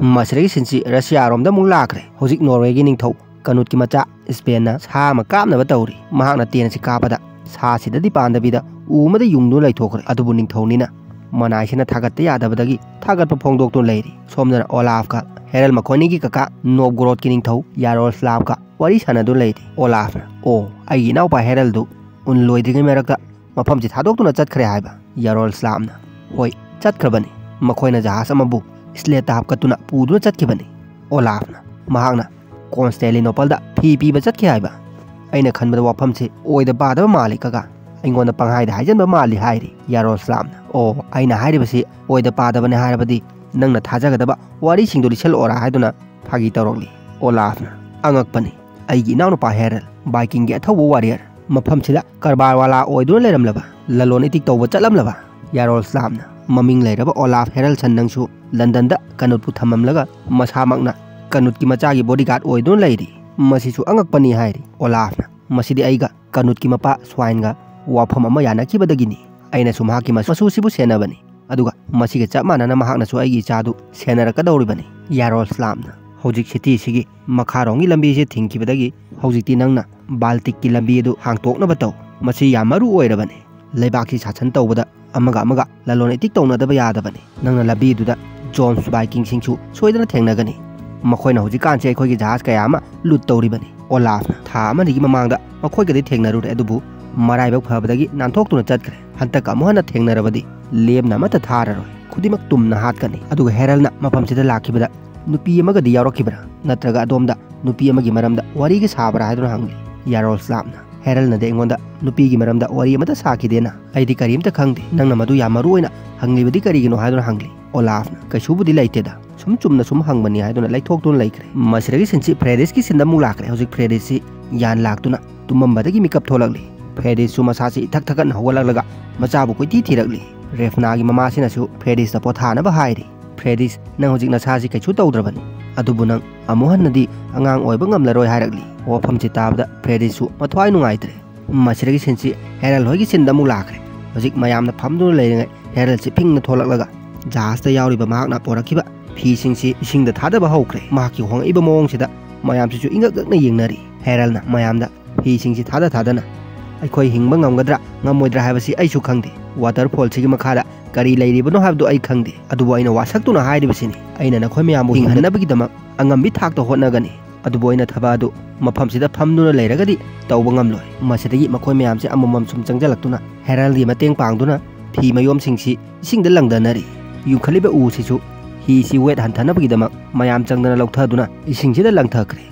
ꯃꯁꯤꯗꯒꯤ ꯁꯤꯟꯁꯤ ꯔꯁꯤꯌꯥꯔꯣꯝꯗ ꯑꯃꯨꯛ ꯂꯥꯛꯈ꯭ꯔꯦ꯫ ꯍꯧꯖꯤꯛ ꯅꯣꯔꯋꯦꯒꯤ ꯅꯤꯡꯊꯧ ꯀꯅꯨꯠꯀꯤ ꯃꯆꯥ ꯁ꯭ꯄꯦꯟꯅ ꯁꯥ ꯑꯃ ꯀꯥꯞꯅꯕ ꯇꯧꯔꯤ꯫ ꯃꯍꯥꯛꯅ ꯇꯦꯟ ꯑꯁꯤ ꯀꯥꯞꯄꯗ ꯁꯥꯁꯤꯗꯗꯤ ꯄꯥꯟꯗꯕꯤꯗ ꯎ ꯑꯃꯗ ꯌꯨꯡꯗꯨꯅ ꯂꯩꯊꯣꯛꯈ꯭ꯔꯦ꯫ ꯑꯗꯨꯕꯨ ꯅꯤꯡꯊꯧꯅꯤꯅ ꯃꯅꯥꯏꯁꯤꯅ ꯊꯥꯒꯠꯇ ꯌꯥꯗꯕꯗꯒꯤ ꯊꯥꯒꯠꯄ ꯐꯣꯡꯗꯣꯛꯇꯨꯅ ꯂꯩꯔꯤ꯫ ꯁꯣꯝꯗꯅ ꯑꯣꯂꯥꯐꯀ ꯍꯦꯔꯜ ꯃꯈꯣꯏꯅꯤꯒꯤ ꯀꯀꯥ ꯅꯣꯞꯒꯣꯔꯣꯠꯀꯤ ꯅꯤꯡꯊꯧ ꯌꯥꯔꯣꯁꯂꯥꯞꯀ ꯋꯥꯔꯤ ꯁꯥꯟꯅꯗꯨꯅ ꯂꯩꯔꯤ꯫ ꯑꯣꯂꯥꯐꯅ, "ꯑꯣ, ꯑꯩꯒꯤ ꯏꯅꯥꯎꯄꯥ ꯍꯦꯔꯜꯗꯨ ꯎꯟ ꯂꯣꯏꯗ꯭ꯔꯤꯉꯩ ꯃꯔꯛꯇ ꯃꯐꯝꯁꯤ ꯊꯥꯗꯣꯛꯇꯨꯅ ꯆꯠꯈ꯭ꯔꯦ" ꯍꯥꯏꯕ꯫ ꯌꯥꯔꯣꯁꯂꯥꯞꯅ, "ꯍꯣꯏ, ꯆꯠꯈ꯭ꯔꯕꯅꯤ꯫ ꯃꯈꯣꯏꯅ ꯖꯍꯥꯖ ꯑꯃꯕꯨ ꯁ꯭ꯂꯦꯠꯇ ꯍꯥꯞꯀꯠꯇꯨꯅ ꯄꯨꯗꯨꯅ ꯆꯠꯈꯤꯕꯅꯤ꯫" ꯑꯣꯂꯥꯐꯅ, "ꯃꯍꯥꯛꯅ ꯀꯣꯟꯁꯇꯦꯂꯤꯅꯣꯄꯜꯗ ꯐꯤ ꯄꯤꯕ ꯆꯠꯈꯤ" ꯍꯥꯏꯕ꯫ ꯑꯩꯅ ꯈꯟꯕꯗ ꯋꯥꯐꯝꯁꯤ ꯑꯣꯏꯗ ꯄꯥꯗꯕ ꯃꯥꯜꯂꯤ, ꯀꯀꯥ꯫ ꯑꯩꯉꯣꯟꯗ ꯄꯪꯍꯥꯏꯗ ꯍꯥꯏꯖꯟꯕ ꯃꯥꯜꯂꯤ ꯍꯥꯏꯔꯤ꯫ ꯌꯥꯔꯣꯁꯂꯥꯝꯅ, "ꯑꯣ, ꯑꯩꯅ ꯍꯥꯏꯔꯤꯕꯁꯤ ꯑꯣꯏꯗ ꯄꯥꯗꯕꯅꯤ ꯍꯥꯏꯔꯕꯗꯤ ꯅꯪꯅ ꯊꯥꯖꯒꯗꯕ ꯋꯥꯔꯤꯁꯤꯡꯗꯨ ꯂꯤꯁꯜꯂꯛꯑꯣꯔꯥ?" ꯍꯥꯏꯗꯨꯅ ꯐꯥꯒꯤ ꯇꯧꯔꯛꯂꯤ꯫ ꯑꯣꯂꯥꯐꯅ, "ꯑꯉꯛꯄꯅꯤ, ꯑꯩꯒꯤ ꯏꯅꯥꯎꯅꯨꯄꯥ ꯍꯦꯔꯜ, ꯕꯥꯏꯀꯤꯡꯒꯤ ꯑꯊꯧꯕ ꯋꯥꯔꯤꯌꯔ, ꯃꯐꯝꯁꯤꯗ ꯀꯔꯕꯥꯔ ꯋꯥꯂꯥ ꯑꯣꯏꯗꯨꯅ ꯂꯩꯔꯝꯂꯕ, ꯂꯂꯣꯟ ꯏꯇꯤꯛ ꯇꯧꯕ ꯆꯠꯂꯝꯂꯕ ꯌꯥꯔꯣꯁꯂꯥꯝꯅ, ꯃꯃꯤꯡ ꯂꯩꯔꯕ ꯑꯣꯂꯥꯐ ꯍꯦꯔꯜꯁꯟ ꯅꯪꯁꯨ ꯂꯟꯗꯟꯗ ꯀꯅꯨꯠꯄꯨ ꯊꯝꯃꯝꯂꯒ ꯃꯁꯥꯃꯛꯅ ꯀꯅꯨꯠꯀꯤ ꯃꯆꯥꯒꯤ ꯕꯣꯗꯤꯒꯥꯔꯗ ꯑꯣꯏꯗꯨꯅ ꯂꯩꯔꯤ꯫ ꯃꯁꯤꯁꯨ ꯑꯉꯛꯄꯅꯤ" ꯍꯥꯏꯔꯤ꯫ ꯑꯣꯂꯥꯐꯅ, "ꯃꯁꯤꯗꯤ ꯑꯩꯒ ꯀꯅꯨꯠꯀꯤ ꯃꯄꯥ ꯁ꯭ꯋꯥꯏꯟꯒ ꯋꯥꯐꯝ ꯑꯃ ꯌꯥꯅꯈꯤꯕꯗꯒꯤꯅꯤ꯫ ꯑꯩꯅꯁꯨ ꯃꯍꯥꯛꯀꯤ ꯃꯆꯨꯁꯤꯕꯨ ꯁꯦꯟꯅꯕꯅꯤ, ꯑꯗꯨꯒ ꯃꯁꯤꯒ ꯆꯞ ꯃꯥꯟꯅꯅ ꯃꯍꯥꯛꯅꯁꯨ ꯑꯩꯒꯤ ꯏꯆꯥꯗꯨ ꯁꯦꯟꯅꯔꯛꯀꯗꯧꯔꯤꯕꯅꯤ꯫" ꯌꯥꯔꯣꯁꯂꯥꯝꯅ, "ꯍꯧꯖꯤꯛ ꯁꯤꯇꯤꯁꯤꯒꯤ ꯃꯈꯥꯔꯣꯝꯒꯤ ꯂꯝꯕꯤꯁꯤ ꯊꯤꯡꯈꯤꯕꯗꯒꯤ ꯍꯧꯖꯤꯛꯇꯤ ꯅꯪꯅ ꯕꯥꯜꯇꯤꯛꯀꯤ ꯂꯝꯕꯤ ꯑꯗꯨ ꯍꯥꯡꯇꯣꯛꯅꯕ ꯇꯧ꯫ ꯃꯁꯤ ꯌꯥꯝ ꯃꯔꯨ ꯑꯣꯏꯔꯕꯅꯤ꯫ ꯂꯩꯕꯥꯛꯁꯤ ꯁꯥꯁꯟ ꯇꯧꯕꯗ ꯑꯃꯒ ꯑꯃꯒ ꯂꯂꯣꯟ ꯏꯇꯤꯛ ꯇꯧꯅꯗꯕ ꯌꯥꯗꯕꯅꯤ꯫ ꯅꯪꯅ ꯂꯝꯕꯤꯗꯨꯗ ꯖꯣꯟꯁ ꯕꯥꯏꯀꯤꯡꯁꯤꯡꯁꯨ ꯁꯣꯏꯗꯅ ꯊꯦꯡꯅꯒꯅꯤ꯫ ꯃꯈꯣꯏꯅ ꯍꯧꯖꯤꯛꯀꯥꯟꯁꯤ ꯑꯩꯈꯣꯏꯒꯤ ꯖꯍꯥꯖ ꯀꯌꯥ ꯑꯃ ꯂꯨꯠ ꯇꯧꯔꯤꯕꯅꯤ꯫ ꯑꯣꯂꯥꯐꯅ ꯊꯥ ꯑꯃꯅꯤꯒꯤ ꯃꯃꯥꯡꯗ ꯃꯈꯣꯏꯒꯗꯤ ꯊꯦꯡꯅꯔꯨꯔꯦ, ꯑꯗꯨꯕꯨ ꯃꯔꯥꯏꯕꯛ ꯐꯕꯗꯒꯤ ꯅꯥꯟꯊꯣꯛꯇꯨꯅ ꯆꯠꯈ꯭ꯔꯦ꯫ ꯍꯟꯗꯛ ꯑꯃꯨꯛ ꯍꯟꯅ ꯊꯦꯡꯅꯔꯕꯗꯤ ꯂꯦꯝꯅ ꯑꯃꯠꯇ ꯊꯥꯔꯔꯣꯏ, ꯈꯨꯗꯤꯡꯃꯛ ꯇꯨꯝꯅ ꯍꯥꯠꯀꯅꯤ꯫ ꯑꯗꯨꯒ ꯍꯦꯔꯜꯅ ꯃꯐꯝꯁꯤꯗ ꯂꯥꯛꯈꯤꯕꯗ ꯅꯨꯄꯤ ꯑꯃꯒꯗꯤ ꯌꯥꯎꯔꯛꯈꯤꯕ꯭ꯔꯥ, ꯅꯠꯇ꯭ꯔꯒ ꯑꯗꯣꯝꯗ ꯅꯨꯄꯤ ꯑꯃꯒꯤ ꯃꯔꯝꯗ ꯋꯥꯔꯤꯒ ꯁꯥꯕ꯭ꯔꯥ ꯍꯥꯏꯗꯨꯅ ꯍꯪꯂꯤ꯫ ꯌꯥꯔꯣꯁ꯭ꯂꯥꯞꯅ, "ꯍꯦꯔꯜꯅꯗꯤ ꯑꯩꯉꯣꯟꯗ ꯅꯨꯄꯤꯒꯤ ꯃꯔꯝꯗ ꯋꯥꯔꯤ ꯑꯃꯠꯇ ꯁꯥꯈꯤꯗꯦꯅ꯫ ꯑꯩꯗꯤ ꯀꯔꯤꯝꯇ ꯈꯪꯗꯦ꯫ ꯅꯪꯅ ꯃꯗꯨ ꯌꯥꯝ ꯃꯔꯨ ꯑꯣꯏꯅ ꯍꯪꯂꯤꯕꯗꯤ ꯀꯔꯤꯒꯤꯅꯣ?" ꯍꯥꯏꯗꯨꯅ ꯍꯪꯂꯤ꯫ ꯑꯣꯂꯥꯐꯅ, "ꯀꯩꯁꯨꯕꯨꯗꯤ ꯂꯩꯇꯦꯗ, ꯁꯨꯝ ꯆꯨꯝꯅ ꯁꯨꯝ ꯍꯪꯕꯅꯤ" ꯍꯥꯏꯗꯨꯅ ꯂꯩꯊꯣꯛꯇꯨꯅ ꯂꯩꯈ꯭ꯔꯦ꯫ ꯃꯁꯤꯗꯒꯤ ꯁꯤꯟꯁꯤ ꯐ꯭ꯔꯦꯗꯤꯁꯀꯤ ꯁꯤꯟꯗ ꯑꯃꯨꯛ ꯂꯥꯛꯈ꯭ꯔꯦ꯫ ꯍꯧꯖꯤꯛ ꯐ꯭ꯔꯦꯗꯤꯁꯁꯤ ꯌꯥꯟ ꯂꯥꯛꯇꯨꯅ ꯇꯨꯝꯃꯝꯕꯗꯒꯤ ꯃꯤꯀꯞ ꯊꯣꯛꯂꯛꯂꯤ꯫ ꯐ꯭ꯔꯦꯗꯤꯁꯁꯨ ꯃꯁꯥꯁꯤ ꯏꯊꯛ ꯊꯛꯀꯠꯅ ꯍꯧꯒꯠꯂꯛꯂꯒ ꯃꯆꯥꯕꯨ ꯀꯣꯏꯊꯤ ꯊꯤꯔꯛꯂꯤ꯫ ꯔꯦꯐꯅꯥꯒꯤ ꯃꯃꯥꯁꯤꯅꯁꯨ ꯐ꯭ꯔꯦꯗꯤꯁꯇ ꯄꯣꯊꯥꯅꯕ ꯍꯥꯏꯔꯤ꯫ "ꯐ꯭ꯔꯦꯗꯤꯁ, ꯅꯪ ꯍꯧꯖꯤꯛ ꯅꯁꯥꯁꯤ ꯀꯩꯁꯨ ꯇꯧꯗ꯭ꯔꯕꯅꯤ, ꯑꯗꯨꯕꯨ ꯅꯪ ꯑꯃꯨꯛ ꯍꯟꯅꯗꯤ ꯑꯉꯥꯡ ꯑꯣꯏꯕ ꯉꯝꯂꯔꯣꯏ" ꯍꯥꯏꯔꯛꯂꯤ꯫ ꯋꯥꯐꯝꯁꯤ ꯇꯥꯕꯗ ꯐ꯭ꯔꯦꯗꯤꯁꯁꯨ ꯃꯊ꯭ꯋꯥꯏ ꯅꯨꯡꯉꯥꯏꯇ꯭ꯔꯦ꯫ ꯃꯁꯤꯗꯒꯤ ꯁꯤꯟꯁꯤ ꯍꯦꯔꯜ ꯍꯣꯏꯒꯤ ꯁꯤꯟꯗ ꯑꯃꯨꯛ ꯂꯥꯛꯈ꯭ꯔꯦ꯫ ꯍꯧꯖꯤꯛ ꯃꯌꯥꯝꯅ ꯐꯝꯗꯨꯅ ꯂꯩꯔꯤꯉꯩ ꯍꯦꯔꯜꯁꯤ ꯐꯤꯡꯅ ꯊꯣꯛꯂꯛꯂꯒ ꯖꯍꯥꯖꯇ ꯌꯥꯎꯔꯤꯕ ꯃꯍꯥꯛꯅ ꯄꯣꯔꯛꯈꯤꯕ ꯐꯤꯁꯤꯡꯁꯤ ꯏꯁꯤꯡꯗ ꯊꯥꯗꯕ ꯍꯧꯈ꯭ꯔꯦ꯫ ꯃꯍꯥꯛꯀꯤ ꯍꯣꯡꯂꯛꯏꯕ ꯃꯑꯣꯡꯁꯤꯗ ꯃꯌꯥꯝꯁꯤꯁꯨ ꯏꯉꯛ ꯉꯛꯅ ꯌꯦꯡꯅꯔꯤ꯫ ꯍꯦꯔꯜꯅ ꯃꯌꯥꯝꯗ ꯐꯤꯁꯤꯡꯁꯤ ꯊꯥꯗ ꯊꯥꯗꯅ, "ꯑꯩꯈꯣꯏ ꯍꯤꯡꯕ ꯉꯝꯒꯗ꯭ꯔꯥ ꯉꯝꯃꯣꯏꯗ꯭ꯔꯥ ꯍꯥꯏꯕꯁꯤ ꯑꯩꯁꯨ ꯈꯪꯗꯦ꯫ ꯋꯥꯇꯔꯐꯣꯜꯁꯤꯒꯤ ꯃꯈꯥꯗ ꯀꯔꯤ ꯂꯩꯔꯤꯕꯅꯣ ꯍꯥꯏꯕꯗꯨ ꯑꯩ ꯈꯪꯗꯦ꯫ ꯑꯗꯨꯕꯨ ꯑꯩꯅ ꯋꯥꯁꯛꯇꯨꯅ ꯍꯥꯏꯔꯤꯕꯁꯤꯅꯤ, ꯑꯩꯅ ꯅꯈꯣꯏ ꯃꯌꯥꯝꯕꯨ ꯍꯤꯡꯍꯟꯅꯕꯒꯤꯗꯃꯛ ꯑꯉꯝꯕꯤ ꯊꯥꯛꯇ ꯍꯣꯠꯅꯒꯅꯤ꯫ ꯑꯗꯨꯕꯨ ꯑꯩꯅ ꯊꯕꯛ ꯑꯗꯨ ꯃꯐꯝꯁꯤꯗ ꯐꯝꯗꯨꯅ ꯂꯩꯔꯒꯗꯤ ꯇꯧꯕ ꯉꯝꯂꯣꯏ꯫" ꯃꯁꯤꯗꯒꯤ ꯃꯈꯣꯏ ꯃꯌꯥꯝꯁꯦ ꯑꯃꯃꯝ ꯁꯨꯝ ꯆꯪꯁꯤꯜꯂꯛꯇꯨꯅ ꯍꯦꯔꯜꯒꯤ ꯃꯇꯦꯡ ꯄꯥꯡꯗꯨꯅ ꯐꯤ ꯃꯌꯣꯝꯁꯤꯡꯁꯤ ꯏꯁꯤꯡꯗ ꯂꯪꯗꯅꯔꯤ꯫ ꯌꯨꯡꯈꯠꯂꯤꯕ ꯎꯁꯤꯁꯨ ꯍꯤꯁꯤ ꯋꯦꯠ ꯍꯟꯊꯅꯕꯒꯤꯗꯃꯛ ꯃꯌꯥꯝ ꯆꯪꯗꯅ ꯂꯧꯊꯗꯨꯅ ꯏꯁꯤꯡꯁꯤꯗ ꯂꯪꯊꯈ꯭ꯔꯦ꯫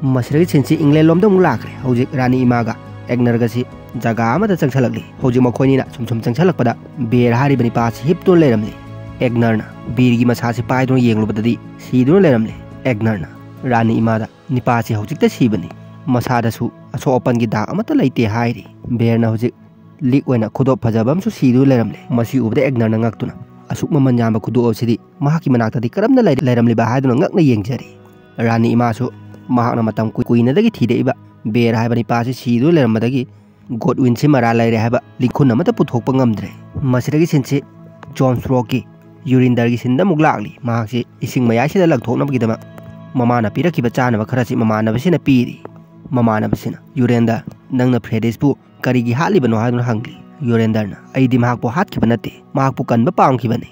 ꯃꯁꯤꯗꯒꯤ ꯁꯤꯟꯁꯤ ꯏꯪꯂꯦꯟ ꯂꯣꯝꯗ ꯑꯃꯨꯛ ꯂꯥꯛꯈ꯭ꯔꯦ꯫ ꯍꯧꯖꯤꯛ ꯔꯥꯅꯤ ꯏꯃꯥꯒ ꯑꯦꯒꯅꯔꯒꯁꯤ ꯖꯒꯥ ꯑꯃꯗ ꯆꯪꯁꯤꯜꯂꯛꯂꯤ꯫ ꯍꯧꯖꯤꯛ ꯃꯈꯣꯏꯅꯤꯅ ꯁꯨꯝ ꯁꯨꯝ ꯆꯪꯁꯤꯜꯂꯛꯄꯗ ꯕꯦꯔ ꯍꯥꯏꯔꯤꯕ ꯅꯤꯄꯥꯁꯤ ꯍꯤꯞꯇꯨꯅ ꯂꯩꯔꯝꯂꯤ꯫ ꯑꯦꯒꯅꯔꯅ ꯕꯤꯔꯒꯤ ꯃꯁꯥꯁꯤ ꯄꯥꯏꯗꯨꯅ ꯌꯦꯡꯂꯨꯕꯗꯗꯤ ꯁꯤꯗꯨꯅ ꯂꯩꯔꯝꯂꯦ꯫ ꯑꯦꯒꯅꯔꯅ ꯔꯥꯅꯤ ꯏꯃꯥꯗ, "ꯅꯤꯄꯥꯁꯤ ꯍꯧꯖꯤꯛꯇ ꯁꯤꯕꯅꯤ, ꯃꯁꯥꯗꯁꯨ ꯑꯁꯣꯛ ꯑꯄꯟꯒꯤ ꯗꯥꯛ ꯑꯃꯠꯇ ꯂꯩꯇꯦ" ꯍꯥꯏꯔꯤ꯫ ꯕꯦꯔꯅ ꯍꯧꯖꯤꯛ ꯂꯤꯛ ꯑꯣꯏꯅ ꯈꯨꯗꯣꯞ ꯐꯖꯕ ꯑꯃꯁꯨ ꯁꯤꯗꯨꯅ ꯂꯩꯔꯝꯂꯦ꯫ ꯃꯁꯤ ꯎꯕꯗ ꯑꯦꯒꯅꯔꯅ ꯉꯛꯇꯨꯅ, "ꯑꯁꯨꯛ ꯃꯃꯜ ꯌꯥꯝꯕ ꯈꯨꯗꯣꯞ ꯑꯁꯤꯗꯤ ꯃꯍꯥꯛꯀꯤ ꯃꯅꯥꯛꯇꯗꯤ ꯀꯔꯝꯅ ꯂꯩ-, ꯂꯩꯔꯝꯂꯤꯕ?" ꯍꯥꯏꯗꯨꯅ ꯉꯛꯅ ꯌꯦꯡꯖꯔꯤ꯫ ꯔꯥꯅꯤ ꯏꯃꯥꯁꯨ ꯃꯍꯥꯛꯅ ꯃꯇꯝ ꯀꯨꯏ-, ꯀꯨꯏꯅꯗꯒꯤ ꯊꯤꯔꯛꯏꯕ ꯕꯦꯔ ꯍꯥꯏꯕ ꯅꯤꯄꯥꯁꯤ ꯁꯤꯗꯨꯅ ꯂꯩꯔꯝꯕꯗꯒꯤ ꯒꯣꯗꯋꯤꯟꯁꯤ ꯃꯔꯥꯜ ꯂꯩꯔꯦ ꯍꯥꯏꯕ ꯂꯤꯈꯨꯟ ꯑꯃꯠꯇ ꯄꯨꯊꯣꯛꯄ ꯉꯝꯗ꯭ꯔꯦ꯫ ꯃꯁꯤꯗꯒꯤ ꯁꯤꯟꯁꯤ ꯖꯣꯟꯁ ꯔꯣꯛꯀꯤ ꯌꯨꯔꯤꯟꯗꯔꯒꯤ ꯁꯤꯟꯗ ꯑꯃꯨꯛ ꯂꯥꯛꯂꯤ꯫ ꯃꯍꯥꯛꯁꯤ ꯏꯁꯤꯡ ꯃꯌꯥꯏꯁꯤꯗ ꯂꯪꯊꯣꯛꯅꯕꯒꯤꯗꯃꯛ ꯃꯃꯥꯅ ꯄꯤꯔꯛꯈꯤꯕ ꯆꯥꯅꯕ ꯈꯔꯁꯤ ꯃꯃꯥꯟꯅꯕꯁꯤꯅ ꯄꯤꯔꯤ꯫ ꯃꯃꯥꯟꯅꯕꯁꯤꯅ, "ꯌꯨꯔꯦꯟꯗꯔ, ꯅꯪꯅ ꯐ꯭ꯔꯦꯗꯤꯁꯄꯨ ꯀꯔꯤꯒꯤ ꯍꯥꯠꯂꯤꯕꯅꯣ?" ꯍꯥꯏꯗꯨꯅ ꯍꯪꯂꯤ꯫ ꯌꯨꯔꯦꯟꯗꯔꯅ, "ꯑꯩꯗꯤ ꯃꯍꯥꯛꯄꯨ ꯍꯥꯠꯈꯤꯕ ꯅꯠꯇꯦ, ꯃꯍꯥꯛꯄꯨ ꯀꯟꯕ ꯄꯥꯝꯈꯤꯕꯅꯤ꯫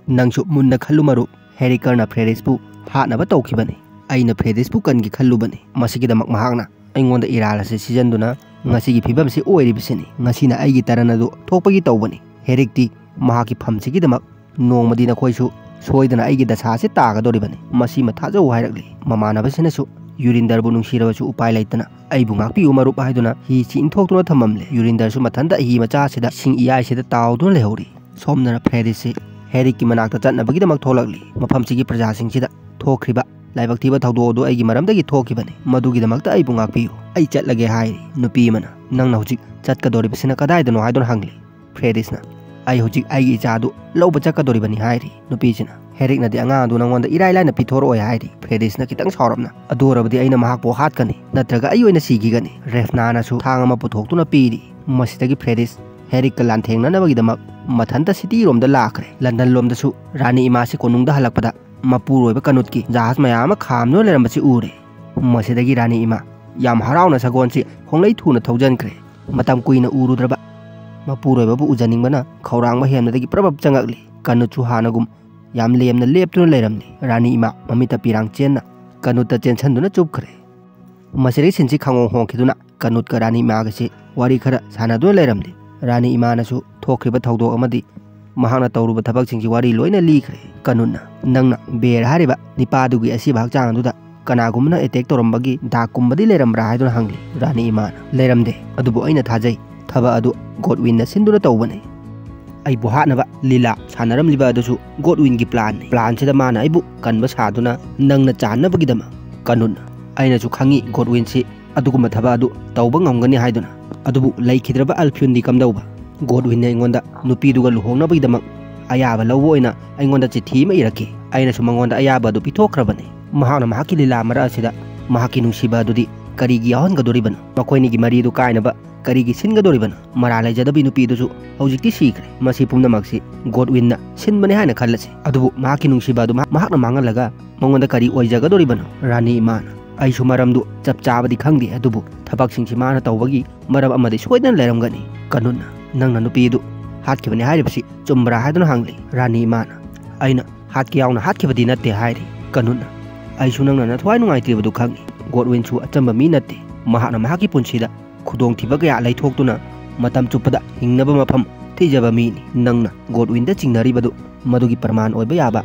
ꯅꯪꯁꯨ ꯃꯨꯟꯅ ꯈꯜꯂꯨ ꯃꯔꯨꯞ, ꯍꯦꯔꯤꯀꯔꯅ ꯐ꯭ꯔꯦꯗꯤꯁꯄꯨ ꯍꯥꯠꯅꯕ ꯇꯧꯈꯤꯕꯅꯤ꯫ ꯑꯩꯅ ꯐ꯭ꯔꯦꯗꯤꯁꯄꯨ ꯀꯟꯒꯦ ꯈꯜꯂꯨꯕꯅꯤ꯫ ꯃꯁꯤꯒꯤꯗꯃꯛ ꯃꯍꯥꯛꯅ ꯑꯩꯉꯣꯟꯗ ꯏꯔꯥꯜ ꯑꯁꯤ ꯁꯤꯖꯤꯟꯗꯨꯅ ꯉꯁꯤꯒꯤ ꯐꯤꯕꯝꯁꯤ ꯑꯣꯏꯔꯤꯕꯁꯤꯅꯤ꯫ ꯉꯁꯤꯅ ꯑꯩꯒꯤ ꯇꯔꯟ ꯑꯗꯨ ꯊꯣꯛꯄꯒꯤ ꯇꯧꯕꯅꯤ꯫ ꯍꯦꯔꯤꯛꯇꯤ ꯃꯍꯥꯛꯀꯤ ꯐꯝꯁꯤꯒꯤꯗꯃꯛ ꯅꯣꯡꯃꯗꯤ ꯅꯈꯣꯏꯁꯨ ꯁꯣꯏꯗꯅ ꯑꯩꯒꯤ ꯗꯁꯥ ꯑꯁꯤ ꯇꯥꯒꯗꯧꯔꯤꯕꯅꯤ꯫ ꯃꯁꯤꯃ ꯊꯥꯖꯧ" ꯍꯥꯏꯔꯛꯂꯤ꯫ ꯃꯃꯥꯟꯅꯕꯁꯤꯅꯁꯨ ꯌꯨꯔꯤꯟꯗꯔꯕꯨ ꯅꯨꯡꯁꯤꯔꯕꯁꯨ ꯎꯄꯥꯏ ꯂꯩꯇꯅ "ꯑꯩꯕꯨ ꯉꯥꯛꯄꯤꯌꯨ ꯃꯔꯨꯞ" ꯍꯥꯏꯗꯨꯅ ꯍꯤꯁꯤ ꯏꯟꯊꯣꯛꯇꯨꯅ ꯊꯝꯃꯝꯂꯦ꯫ ꯌꯨꯔꯤꯟꯗꯔꯁꯨ ꯃꯊꯟꯇ ꯍꯤ ꯃꯆꯥ ꯑꯁꯤꯗ ꯏꯁꯤꯡ ꯏꯌꯥꯏꯁꯤꯗ ꯇꯥꯎꯗꯨꯅ ꯂꯩꯍꯧꯔꯤ꯫ ꯁꯣꯝꯗꯅ ꯐ꯭ꯔꯦꯗꯤꯁꯁꯤ ꯍꯦꯔꯤꯛꯀꯤ ꯃꯅꯥꯛꯇ ꯆꯠꯅꯕꯒꯤꯗꯃꯛ ꯊꯣꯛꯂꯛꯂꯤ꯫ "ꯃꯐꯝꯁꯤꯒꯤ ꯄ꯭ꯔꯖꯥꯁꯤꯡꯁꯤꯗ ꯊꯣꯛꯈ꯭ꯔꯤꯕ ꯂꯥꯏꯕꯛ ꯊꯤꯕ ꯊꯧꯗꯣꯛ ꯑꯗꯨ ꯑꯩꯒꯤ ꯃꯔꯝꯗꯒꯤ ꯊꯣꯛꯈꯤꯕꯅꯤ꯫ ꯃꯗꯨꯒꯤꯗꯃꯛꯇ ꯑꯩꯕꯨ ꯉꯥꯛꯄꯤꯌꯨ꯫ ꯑꯩ ꯆꯠꯂꯒꯦ" ꯍꯥꯏꯔꯤ꯫ ꯅꯨꯄꯤ ꯑꯃꯅ, "ꯅꯪꯅ ꯍꯧꯖꯤꯛ ꯆꯠꯀꯗꯧꯔꯤꯕꯁꯤꯅ ꯀꯗꯥꯏꯗꯅꯣ?" ꯍꯥꯏꯗꯨꯅ ꯍꯪꯂꯤ꯫ ꯐ꯭ꯔꯦꯗꯤꯁꯅ, "ꯑꯩ ꯍꯧꯖꯤꯛ ꯑꯩꯒꯤ ꯏꯆꯥꯗꯨ ꯂꯧꯕ ꯆꯠꯀꯗꯧꯔꯤꯕꯅꯤ" ꯍꯥꯏꯔꯤ꯫ ꯅꯨꯄꯤꯁꯤꯅ, "ꯍꯦꯔꯤꯛꯅꯗꯤ ꯑꯉꯥꯡ ꯑꯗꯨ ꯅꯉꯣꯟꯗ ꯏꯔꯥꯏ ꯂꯥꯏꯅ ꯄꯤꯊꯣꯔꯛꯑꯣꯏ" ꯍꯥꯏꯔꯤ꯫ ꯐ꯭ꯔꯦꯗꯤꯁꯅ ꯈꯤꯇꯪ ꯁꯥꯎꯔꯞꯅ, "ꯑꯗꯨ ꯑꯣꯏꯔꯕꯗꯤ ꯑꯩꯅ ꯃꯍꯥꯛꯄꯨ ꯍꯥꯠꯀꯅꯤ, ꯅꯠꯇ꯭ꯔꯒ ꯑꯩ ꯑꯣꯏꯅ ꯁꯤꯈꯤꯒꯅꯤ"꯫ ꯔꯦꯐꯅꯥꯅꯁꯨ ꯊꯥꯡ ꯑꯃ ꯄꯨꯊꯣꯛꯇꯨꯅ ꯄꯤꯔꯤ꯫ ꯃꯁꯤꯗꯒꯤ ꯐ꯭ꯔꯦꯗꯤꯁ ꯍꯦꯔꯤꯛꯀ ꯂꯥꯟꯊꯦꯡꯅꯅꯕꯒꯤꯗꯃꯛ ꯃꯊꯟꯇ ꯁꯤꯇꯤꯔꯣꯝꯗ ꯂꯥꯛꯈ꯭ꯔꯦ꯫ ꯂꯟꯗꯟꯂꯣꯝꯗꯁꯨ ꯔꯥꯅꯤ ꯏꯃꯥꯁꯤ ꯀꯣꯅꯨꯡꯗ ꯍꯜꯂꯛꯄꯗ ꯃꯄꯨꯔꯣꯏꯕ ꯀꯅꯨꯠꯀꯤ ꯖꯍꯥꯖ ꯃꯌꯥꯝ ꯑꯃ ꯈꯥꯝꯗꯨꯅ ꯂꯩꯔꯝꯕꯁꯤ ꯎꯔꯦ꯫ ꯃꯁꯤꯗꯒꯤ ꯔꯥꯅꯤ ꯏꯃꯥ ꯌꯥꯝ ꯍꯔꯥꯎꯅ ꯁꯒꯣꯜꯁꯤ ꯈꯣꯡꯂꯩ ꯊꯨꯅ ꯊꯧꯖꯤꯟꯈ꯭ꯔꯦ꯫ ꯃꯇꯝ ꯀꯨꯏꯅ ꯎꯔꯨꯗ꯭ꯔꯕ ꯃꯄꯨꯔꯣꯏꯕꯕꯨ ꯎꯖꯅꯤꯡꯕꯅ ꯈꯧꯔꯥꯡꯕ ꯍꯦꯟꯕꯗꯒꯤ ꯄ꯭ꯔꯕꯞ ꯆꯪꯉꯛꯂꯤ꯫ ꯀꯅꯨꯠꯁꯨ ꯍꯥꯟꯅꯒꯨꯝ ꯌꯥꯝ ꯂꯦꯝꯅ ꯂꯦꯞꯇꯨꯅ ꯂꯩꯔꯝꯂꯤ꯫ ꯔꯥꯅꯤ ꯏꯃꯥ ꯃꯃꯤꯠꯇ ꯄꯤꯔꯥꯡ ꯆꯦꯟꯅ ꯀꯅꯨꯠꯇ ꯆꯦꯟꯁꯤꯟꯗꯨꯅ ꯆꯨꯞꯈ꯭ꯔꯦ꯫ ꯃꯁꯤꯗꯒꯤ ꯁꯤꯟꯁꯤ ꯈꯪꯍꯣꯡ ꯍꯣꯡꯈꯤꯗꯨꯅ ꯀꯅꯨꯠꯀ ꯔꯥꯅꯤ ꯏꯃꯥꯒꯁꯤ ꯋꯥꯔꯤ ꯈꯔ ꯁꯥꯟꯅꯗꯨꯅ ꯂꯩꯔꯝꯂꯤ꯫ ꯔꯥꯅꯤ ꯏꯃꯥꯅꯁꯨ ꯊꯣꯛꯈ꯭ꯔꯤꯕ ꯊꯧꯗꯣꯛ ꯑꯃꯗꯤ ꯃꯍꯥꯛꯅ ꯇꯧꯔꯨꯕ ꯊꯕꯛꯁꯤꯡꯒꯤ ꯋꯥꯔꯤ ꯂꯣꯏꯅ ꯂꯤꯈ꯭ꯔꯦ꯫ ꯀꯅꯨꯠꯅ, "ꯅꯪꯅ ꯕꯦꯔ ꯍꯥꯏꯔꯤꯕ ꯅꯤꯄꯥꯗꯨꯒꯤ ꯑꯁꯤꯕ ꯍꯛꯆꯥꯡ ꯑꯗꯨꯗ ꯀꯅꯥꯒꯨꯝꯕꯅ ꯑꯦꯇꯦꯛ ꯇꯧꯔꯝꯕꯒꯤ ꯗꯥꯛꯀꯨꯝꯕꯗꯤ ꯂꯩꯔꯝꯕ꯭ꯔꯥ?" ꯍꯥꯏꯗꯨꯅ ꯍꯪꯂꯤ꯫ ꯔꯥꯅꯤ ꯏꯃꯥꯅ, "ꯂꯩꯔꯝꯗꯦ, ꯑꯗꯨꯕꯨ ꯑꯩꯅ ꯊꯥꯖꯩ ꯊꯕꯛ ꯑꯗꯨ ꯒꯣꯗꯋꯤꯟꯅ ꯁꯤꯟꯗꯨꯅ ꯇꯧꯕꯅꯤ꯫ ꯑꯩꯕꯨ ꯍꯥꯠꯅꯕ ꯂꯤꯂꯥ ꯁꯥꯟꯅꯔꯝꯂꯤꯕ ꯑꯗꯨꯁꯨ ꯒꯣꯗꯋꯤꯟꯒꯤ ꯄ꯭ꯂꯥꯟꯅꯤ꯫ ꯄ꯭ꯂꯥꯟꯁꯤꯗ ꯃꯥꯅ ꯑꯩꯕꯨ ꯀꯟꯕ ꯁꯥꯗꯨꯅ ꯅꯪꯅ ꯆꯥꯟꯅꯕꯒꯤꯗꯃꯛ"꯫ ꯀꯅꯨꯠꯅ, "ꯑꯩꯅꯁꯨ ꯈꯪꯏ ꯒꯣꯗꯋꯤꯟꯁꯤ ꯑꯗꯨꯒꯨꯝꯕ ꯊꯕꯛ ꯑꯗꯨ ꯇꯧꯕ ꯉꯝꯒꯅꯤ ꯍꯥꯏꯗꯨꯅ꯫ ꯑꯗꯨꯕꯨ ꯂꯩꯈꯤꯗ꯭ꯔꯕ ꯑꯜꯐꯤꯌꯟꯗꯤ ꯀꯝꯗꯧꯕ? ꯒꯣꯗꯋꯤꯟꯅ ꯑꯩꯉꯣꯟꯗ ꯅꯨꯄꯤꯗꯨꯒ ꯂꯨꯍꯣꯡꯅꯕꯒꯤꯗꯃꯛ ꯑꯌꯥꯕ ꯂꯧꯕ ꯑꯣꯏꯅ ꯑꯩꯉꯣꯟꯗ ꯆꯤꯊꯤ ꯑꯃ ꯏꯔꯛꯈꯤ꯫ ꯑꯩꯅꯁꯨ ꯃꯉꯣꯟꯗ ꯑꯌꯥꯕ ꯑꯗꯨ ꯄꯤꯊꯣꯛꯈ꯭ꯔꯕꯅꯤ꯫ ꯃꯍꯥꯛꯅ ꯃꯍꯥꯛꯀꯤ ꯂꯤꯂꯥ ꯃꯔꯛ ꯑꯁꯤꯗ ꯃꯍꯥꯛꯀꯤ ꯅꯨꯡꯁꯤꯕ ꯑꯗꯨꯗꯤ ꯀꯔꯤꯒꯤ ꯌꯥꯎꯍꯟꯒꯗꯣꯔꯤꯕꯅꯣ? ꯃꯈꯣꯏꯅꯤꯒꯤ ꯃꯔꯤꯗꯨ ꯀꯥꯏꯅꯕ ꯀꯔꯤꯒꯤ ꯁꯤꯟꯒꯗꯣꯔꯤꯕꯅꯣ? ꯃꯔꯥꯜ ꯂꯩꯖꯗꯕꯤ ꯅꯨꯄꯤꯗꯨꯁꯨ ꯍꯧꯖꯤꯛꯇꯤ ꯁꯤꯈ꯭ꯔꯦ꯫ ꯃꯁꯤ ꯄꯨꯝꯅꯃꯛꯁꯤ ꯒꯣꯗꯋꯤꯟꯅ ꯁꯤꯟꯕꯅꯤ ꯍꯥꯏꯅ ꯈꯜꯂꯁꯤ꯫ ꯑꯗꯨꯕꯨ ꯃꯍꯥꯛꯀꯤ ꯅꯨꯡꯁꯤꯕ ꯑꯗꯨ ꯃꯍꯥꯛ-, ꯃꯍꯥꯛꯅ ꯃꯥꯡꯍꯜꯂꯒ ꯃꯉꯣꯟꯗ ꯀꯔꯤ ꯑꯣꯏꯖꯒꯗꯣꯔꯤꯕꯅꯣ?" ꯔꯥꯅꯤ ꯏꯃꯥꯅ, "ꯑꯩꯁꯨ ꯃꯔꯝꯗꯨ ꯆꯞ ꯆꯥꯕꯗꯤ ꯈꯪꯗꯦ, ꯑꯗꯨꯕꯨ ꯊꯕꯛꯁꯤꯡꯁꯤ ꯃꯥꯅ ꯇꯧꯕꯒꯤ ꯃꯔꯝ ꯑꯃꯗꯤ ꯁꯣꯏꯗꯅ ꯂꯩꯔꯝꯒꯅꯤ"꯫ ꯀꯅꯨꯠꯅ, "ꯅꯪꯅ ꯅꯨꯄꯤꯗꯨ ꯍꯥꯠꯈꯤꯕꯅꯤ ꯍꯥꯏꯔꯤꯕꯁꯤ ꯆꯨꯝꯕ꯭ꯔꯥ?" ꯍꯥꯏꯗꯨꯅ ꯍꯪꯂꯤ꯫ ꯔꯥꯅꯤ ꯏꯃꯥꯅ, "ꯑꯩꯅ ꯍꯥꯠꯀꯦ ꯌꯥꯎꯅ ꯍꯥꯠꯈꯤꯕꯗꯤ ꯅꯠꯇꯦ" ꯍꯥꯏꯔꯤ꯫ ꯀꯅꯨꯟꯅ, "ꯑꯩꯁꯨ ꯅꯪꯅ ꯅꯊ꯭ꯋꯥꯏ ꯅꯨꯡꯉꯥꯏꯇ꯭ꯔꯤꯕꯗꯨ ꯈꯪꯏ"꯫ ꯒꯣꯗꯋꯤꯟꯁꯨ ꯑꯆꯝꯕ ꯃꯤ ꯅꯠꯇꯦ꯫ ꯃꯍꯥꯛꯅ ꯃꯍꯥꯛꯀꯤ ꯄꯨꯟꯁꯤꯗ ꯈꯨꯗꯣꯡꯊꯤꯕ ꯀꯌꯥ ꯂꯩꯊꯣꯛꯇꯨꯅ ꯃꯇꯝ ꯆꯨꯞꯄꯗ ꯍꯤꯡꯅꯕ ꯃꯐꯝ ꯊꯤꯖꯕ ꯃꯤꯅꯤ꯫ ꯅꯪꯅ ꯒꯣꯗꯋꯤꯟꯗ ꯆꯤꯡꯅꯔꯤꯕꯗꯨ ꯃꯗꯨꯒꯤ ꯄ꯭ꯔꯃꯥꯟ ꯑꯣꯏꯕ ꯌꯥꯕ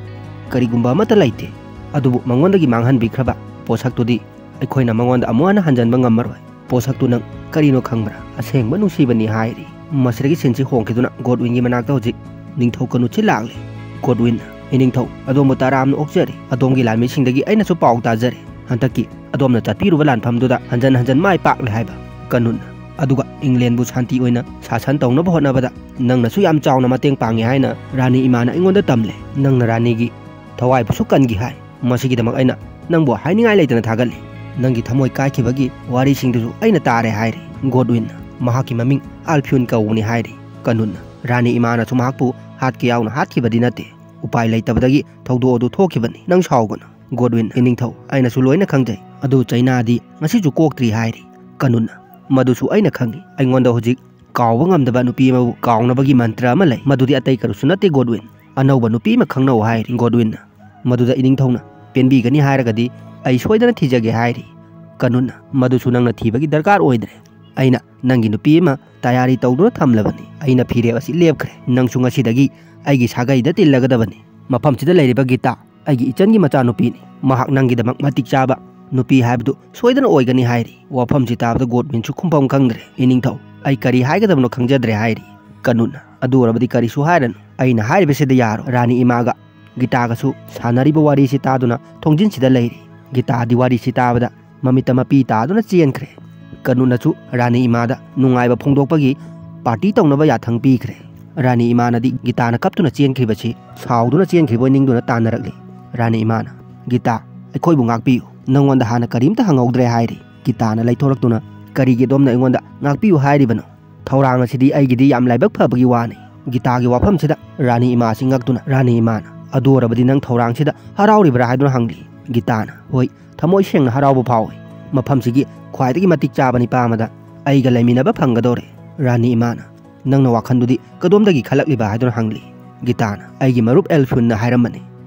ꯀꯔꯤꯒꯨꯝꯕ ꯑꯃꯠꯇ ꯂꯩꯇꯦ꯫ ꯑꯗꯨꯕꯨ ꯃꯉꯣꯟꯗꯒꯤ ꯃꯥꯡꯍꯟꯕꯤꯈ꯭ꯔꯕ ꯄꯣꯠꯁꯛꯇꯨꯗꯤ ꯑꯩꯈꯣꯏꯅ ꯃꯉꯣꯟꯗ ꯑꯃꯨꯛ ꯍꯟꯅ ꯍꯟꯖꯟꯕ ꯉꯝꯃꯔꯣꯏ꯫ ꯄꯣꯠꯁꯛꯇꯨ ꯅꯪ ꯀꯔꯤꯅꯣ ꯈꯪꯕ꯭ꯔꯥ? ꯑꯁꯦꯡꯕ ꯅꯨꯡꯁꯤꯕꯅꯤ ꯍꯥꯏꯔꯤ꯫ ꯃꯁꯤꯗꯒꯤ ꯁꯤꯟꯁꯤ ꯍꯣꯡꯈꯤꯗꯨꯅ ꯒꯣꯗꯋꯤꯟꯒꯤ ꯃꯅꯥꯛꯇ ꯍꯧꯖꯤꯛ ꯅꯤꯡꯊꯧ ꯀꯅꯨꯠꯁꯤ ꯂꯥꯛꯂꯤ꯫ ꯒꯣꯗꯋꯤꯟ, "ꯏꯅꯤꯡꯊꯧ, ꯑꯗꯣꯝꯕꯨ ꯇꯔꯥꯝꯅ ꯑꯣꯛꯆꯔꯤ꯫ ꯑꯗꯣꯝꯒꯤ ꯂꯥꯟꯃꯤꯁꯤꯡꯗꯒꯤ ꯑꯩꯅꯁꯨ ꯄꯥꯎ ꯇꯥꯖꯔꯦ꯫ ꯍꯟꯗꯛꯀꯤ ꯑꯗꯣꯝꯅ ꯆꯠꯄꯤꯔꯨꯕ ꯂꯥꯟꯐꯝꯗꯨꯗ ꯍꯟꯖꯟ ꯍꯟꯖꯟ ꯃꯥꯏ ꯄꯥꯛꯂꯦ" ꯍꯥꯏꯕ꯫ ꯀꯅꯨꯟ, "ꯑꯗꯨꯒ ꯏꯪꯂꯦꯟꯕꯨ ꯁꯥꯟꯇꯤ ꯑꯣꯏꯅ ꯁꯥꯁꯟ ꯇꯧꯅꯕ ꯍꯣꯠꯅꯕꯗ ꯅꯪꯅꯁꯨ ꯌꯥꯝ ꯆꯥꯎꯅ ꯃꯇꯦꯡ ꯄꯥꯡꯉꯤ ꯍꯥꯏꯅ ꯔꯥꯅꯤ ꯏꯃꯥꯅ ꯑꯩꯉꯣꯟꯗ ꯇꯝꯂꯦ꯫ ꯅꯪꯅ ꯔꯥꯅꯤꯒꯤ ꯊꯋꯥꯏꯕꯨꯁꯨ ꯀꯟꯈꯤ ꯍꯥꯏ꯫ ꯃꯁꯤꯒꯤꯗꯃꯛ ꯑꯩꯅ ꯅꯪꯕꯨ ꯍꯥꯏꯅꯤꯡꯉꯥꯏ ꯂꯩꯇꯅ ꯊꯥꯒꯠꯂꯤ꯫ ꯅꯪꯒꯤ ꯊꯃꯣꯏ ꯀꯥꯏꯈꯤꯕꯒꯤ ꯋꯥꯔꯤꯁꯤꯡꯗꯨꯁꯨ ꯑꯩꯅ ꯇꯥꯔꯦ" ꯍꯥꯏꯔꯤ꯫ ꯒꯣꯗꯋꯤꯟ, "ꯃꯍꯥꯛꯀꯤ ꯃꯃꯤꯡ ꯑꯜꯐꯤꯌꯨꯟ ꯀꯧꯕꯅꯤ" ꯍꯥꯏꯔꯤ꯫ ꯀꯅꯨꯟꯅ, "ꯔꯥꯅꯤ ꯏꯃꯥꯅꯁꯨ ꯃꯍꯥꯛꯄꯨ ꯍꯥꯠꯀꯦ ꯌꯥꯎꯅ ꯍꯥꯠꯈꯤꯕꯗꯤ ꯅꯠꯇꯦ꯫ ꯎꯄꯥꯏ ꯂꯩꯇꯕꯗꯒꯤ ꯊꯧꯗꯣꯛ ꯑꯗꯨ ꯊꯣꯛꯈꯤꯕꯅꯤ꯫ ꯅꯪ ꯁꯥꯎꯒꯅꯨ"꯫ ꯒꯣꯗꯋꯤꯟ, "ꯏꯅꯤꯡꯊꯧ, ꯑꯩꯅꯁꯨ ꯂꯣꯏꯅ ꯈꯪꯖꯩ꯫ ꯑꯗꯨ ꯆꯩꯅꯥꯗꯤ ꯉꯁꯤꯁꯨ ꯀꯣꯛꯇ꯭ꯔꯤ" ꯍꯥꯏꯔꯤ꯫ ꯀꯅꯨꯟꯅ, "ꯃꯗꯨꯁꯨ ꯑꯩꯅ ꯈꯪꯏ꯫ ꯑꯩꯉꯣꯟꯗ ꯍꯧꯖꯤꯛ ꯀꯥꯎꯕ ꯉꯝꯗꯕ ꯅꯨꯄꯤ ꯑꯃꯕꯨ ꯀꯥꯎꯅꯕꯒꯤ ꯃꯟꯇ꯭ꯔ ꯑꯃ ꯂꯩ꯫ ꯃꯗꯨꯗꯤ ꯑꯇꯩ ꯀꯔꯤꯁꯨ ꯅꯠꯇꯦ ꯒꯣꯗꯋꯤꯟ꯫ ꯑꯅꯧꯕ ꯅꯨꯄꯤ ꯑꯃ ꯈꯪꯅꯧ" ꯍꯥꯏꯔꯤ꯫ ꯒꯣꯗꯋꯤꯟꯅ, "ꯃꯗꯨꯗ ꯏꯅꯤꯡꯊꯧꯅ ꯄꯦꯟꯕꯤꯒꯅꯤ ꯍꯥꯏꯔꯒꯗꯤ ꯑꯩ ꯁꯣꯏꯗꯅ ꯊꯤꯖꯒꯦ" ꯍꯥꯏꯔꯤ꯫ ꯀꯅꯨꯟꯅ, "ꯃꯗꯨꯁꯨ ꯅꯪꯅ ꯊꯤꯕꯒꯤ ꯗꯔꯀꯥꯔ ꯑꯣꯏꯗ꯭ꯔꯦ꯫ ꯑꯩꯅ ꯅꯪꯒꯤ ꯅꯨꯄꯤ ꯑꯃ ꯇꯌꯥꯔꯤ ꯇꯧꯗꯨꯅ ꯊꯝꯂꯕꯅꯤ꯫ ꯑꯩꯅ ꯐꯤꯔꯦꯞ ꯑꯁꯤ ꯂꯦꯞꯈ꯭ꯔꯦ꯫ ꯅꯪꯁꯨ ꯉꯁꯤꯗꯒꯤ ꯑꯩꯒꯤ ꯁꯥꯒꯩꯗ ꯇꯤꯜꯂꯒꯗꯕꯅꯤ꯫ ꯃꯐꯝꯁꯤꯗ ꯂꯩꯔꯤꯕ ꯒꯤꯇꯥ ꯑꯩꯒꯤ ꯏꯆꯟꯒꯤ ꯃꯆꯥꯅꯨꯄꯤꯅꯤ꯫ ꯃꯍꯥꯛ ꯅꯪꯒꯤꯗꯃꯛ ꯃꯇꯤꯛ ꯆꯥꯕ ꯅꯨꯄꯤ ꯍꯥꯏꯕꯗꯨ ꯁꯣꯏꯗꯅ ꯑꯣꯏꯒꯅꯤ" ꯍꯥꯏꯔꯤ꯫ ꯋꯥꯐꯝꯁꯤ ꯇꯥꯕꯗ ꯒꯣꯗꯋꯤꯟꯁꯨ ꯈꯨꯝꯐꯝ ꯈꯪꯗ꯭ꯔꯦ꯫ "ꯏꯅꯤꯡꯊꯧ, ꯑꯩ ꯀꯔꯤ ꯍꯥꯏꯒꯗꯕꯅꯣ ꯈꯪꯖꯗ꯭ꯔꯦ" ꯍꯥꯏꯔꯤ꯫ ꯀꯅꯨꯟꯅ, "ꯑꯗꯨ ꯑꯣꯏꯔꯕꯗꯤ ꯀꯔꯤꯁꯨ ꯍꯥꯏꯔꯅꯨ꯫ ꯑꯩꯅ ꯍꯥꯏꯔꯤꯕꯁꯤꯗ ꯌꯥꯔꯣ꯫ ꯔꯥꯅꯤ ꯏꯃꯥꯒ ꯒꯤꯇꯥꯒꯁꯨ ꯁꯥꯟꯅꯔꯤꯕ ꯋꯥꯔꯤꯁꯤ ꯇꯥꯗꯨꯅ ꯊꯣꯡꯖꯤꯟꯁꯤꯗ ꯂꯩꯔꯤ꯫ ꯒꯤꯇꯥꯗꯤ ꯋꯥꯔꯤꯁꯤ ꯇꯥꯕꯗ ꯃꯃꯤꯠꯇ ꯃꯄꯤ ꯇꯥꯗꯨꯅ ꯆꯦꯟꯈ꯭ꯔꯦ"꯫ ꯀꯅꯨꯟꯅꯁꯨ ꯔꯥꯅꯤ ꯏꯃꯥꯗ ꯅꯨꯡꯉꯥꯏꯕ ꯐꯣꯡꯗꯣꯛꯄꯒꯤ ꯄꯥꯔꯇꯤ ꯇꯧꯅꯕ ꯌꯥꯊꯪ ꯄꯤꯈ꯭ꯔꯦ꯫ ꯔꯥꯅꯤ ꯏꯃꯥꯅꯗꯤ ꯒꯤꯇꯥꯅ ꯀꯞꯇꯨꯅ ꯆꯦꯟꯈ꯭ꯔꯤꯕꯁꯤ ꯁꯥꯎꯗꯨꯅ ꯆꯦꯟꯈ꯭ꯔꯤꯕꯣꯏ ꯅꯤꯡꯗꯨꯅ ꯇꯥꯟꯅꯔꯛꯂꯤ꯫ ꯔꯥꯅꯤ ꯏꯃꯥꯅ, "ꯒꯤꯇꯥ, ꯑꯩꯈꯣꯏꯕꯨ ꯉꯥꯛꯄꯤꯌꯨ꯫ ꯅꯪꯉꯣꯟꯗ ꯍꯥꯟꯅ ꯀꯔꯤꯝꯇ ꯍꯪꯍꯧꯗ꯭ꯔꯦ" ꯍꯥꯏꯔꯤ꯫ ꯒꯤꯇꯥꯅ ꯂꯩꯊꯣꯔꯛꯇꯨꯅ, "ꯀꯔꯤꯒꯤ ꯑꯗꯣꯝꯅ ꯑꯩꯉꯣꯟꯗ ꯉꯥꯛꯄꯤꯌꯨ ꯍꯥꯏꯔꯤꯕꯅꯣ? ꯊꯧꯔꯥꯡ ꯑꯁꯤꯗꯤ ꯑꯩꯒꯤꯗꯤ ꯌꯥꯝ ꯂꯥꯏꯕꯛ ꯐꯕꯒꯤ ꯋꯥꯅꯤ"꯫ ꯒꯤꯇꯥꯒꯤ ꯋꯥꯐꯝꯁꯤꯗ ꯔꯥꯅꯤ ꯏꯃꯥ ꯑꯁꯤ ꯉꯛꯇꯨꯅ, ꯔꯥꯅꯤ ꯏꯃꯥꯅ, "ꯑꯗꯨ ꯑꯣꯏꯔꯕꯗꯤ ꯅꯪ ꯊꯧꯔꯥꯡꯁꯤꯗ ꯍꯔꯥꯎꯔꯤꯕ꯭ꯔꯥ?" ꯍꯥꯏꯗꯨꯅ ꯍꯪꯂꯤ꯫ ꯒꯤꯇꯥꯅ, "ꯍꯣꯏ, ꯊꯃꯣꯏ ꯁꯦꯡꯅ ꯍꯔꯥꯎꯕ ꯐꯥꯎꯏ꯫ ꯃꯐꯝꯁꯤꯒꯤ ꯈ꯭ꯋꯥꯏꯗꯒꯤ ꯃꯇꯤꯛ ꯆꯥꯕ ꯅꯤꯄꯥ ꯑꯃꯗ ꯑꯩꯒ ꯂꯩꯃꯤꯟꯅꯕ ꯐꯪꯒꯗꯧꯔꯦ"꯫ ꯔꯥꯅꯤ ꯏꯃꯥꯅ, "ꯅꯪꯅ ꯋꯥꯈꯜꯗꯨꯗꯤ ꯀꯗꯣꯝꯗꯒꯤ ꯈꯜꯂꯛꯂꯤꯕ?" ꯍꯥꯏꯗꯨꯅ ꯍꯪꯂꯤ꯫ ꯒꯤꯇꯥꯅ, "ꯑꯩꯒꯤ ꯃꯔꯨꯞ ꯑꯦꯜꯐꯤꯟꯅ ꯍꯥꯏꯔꯝꯕꯅꯤ꯫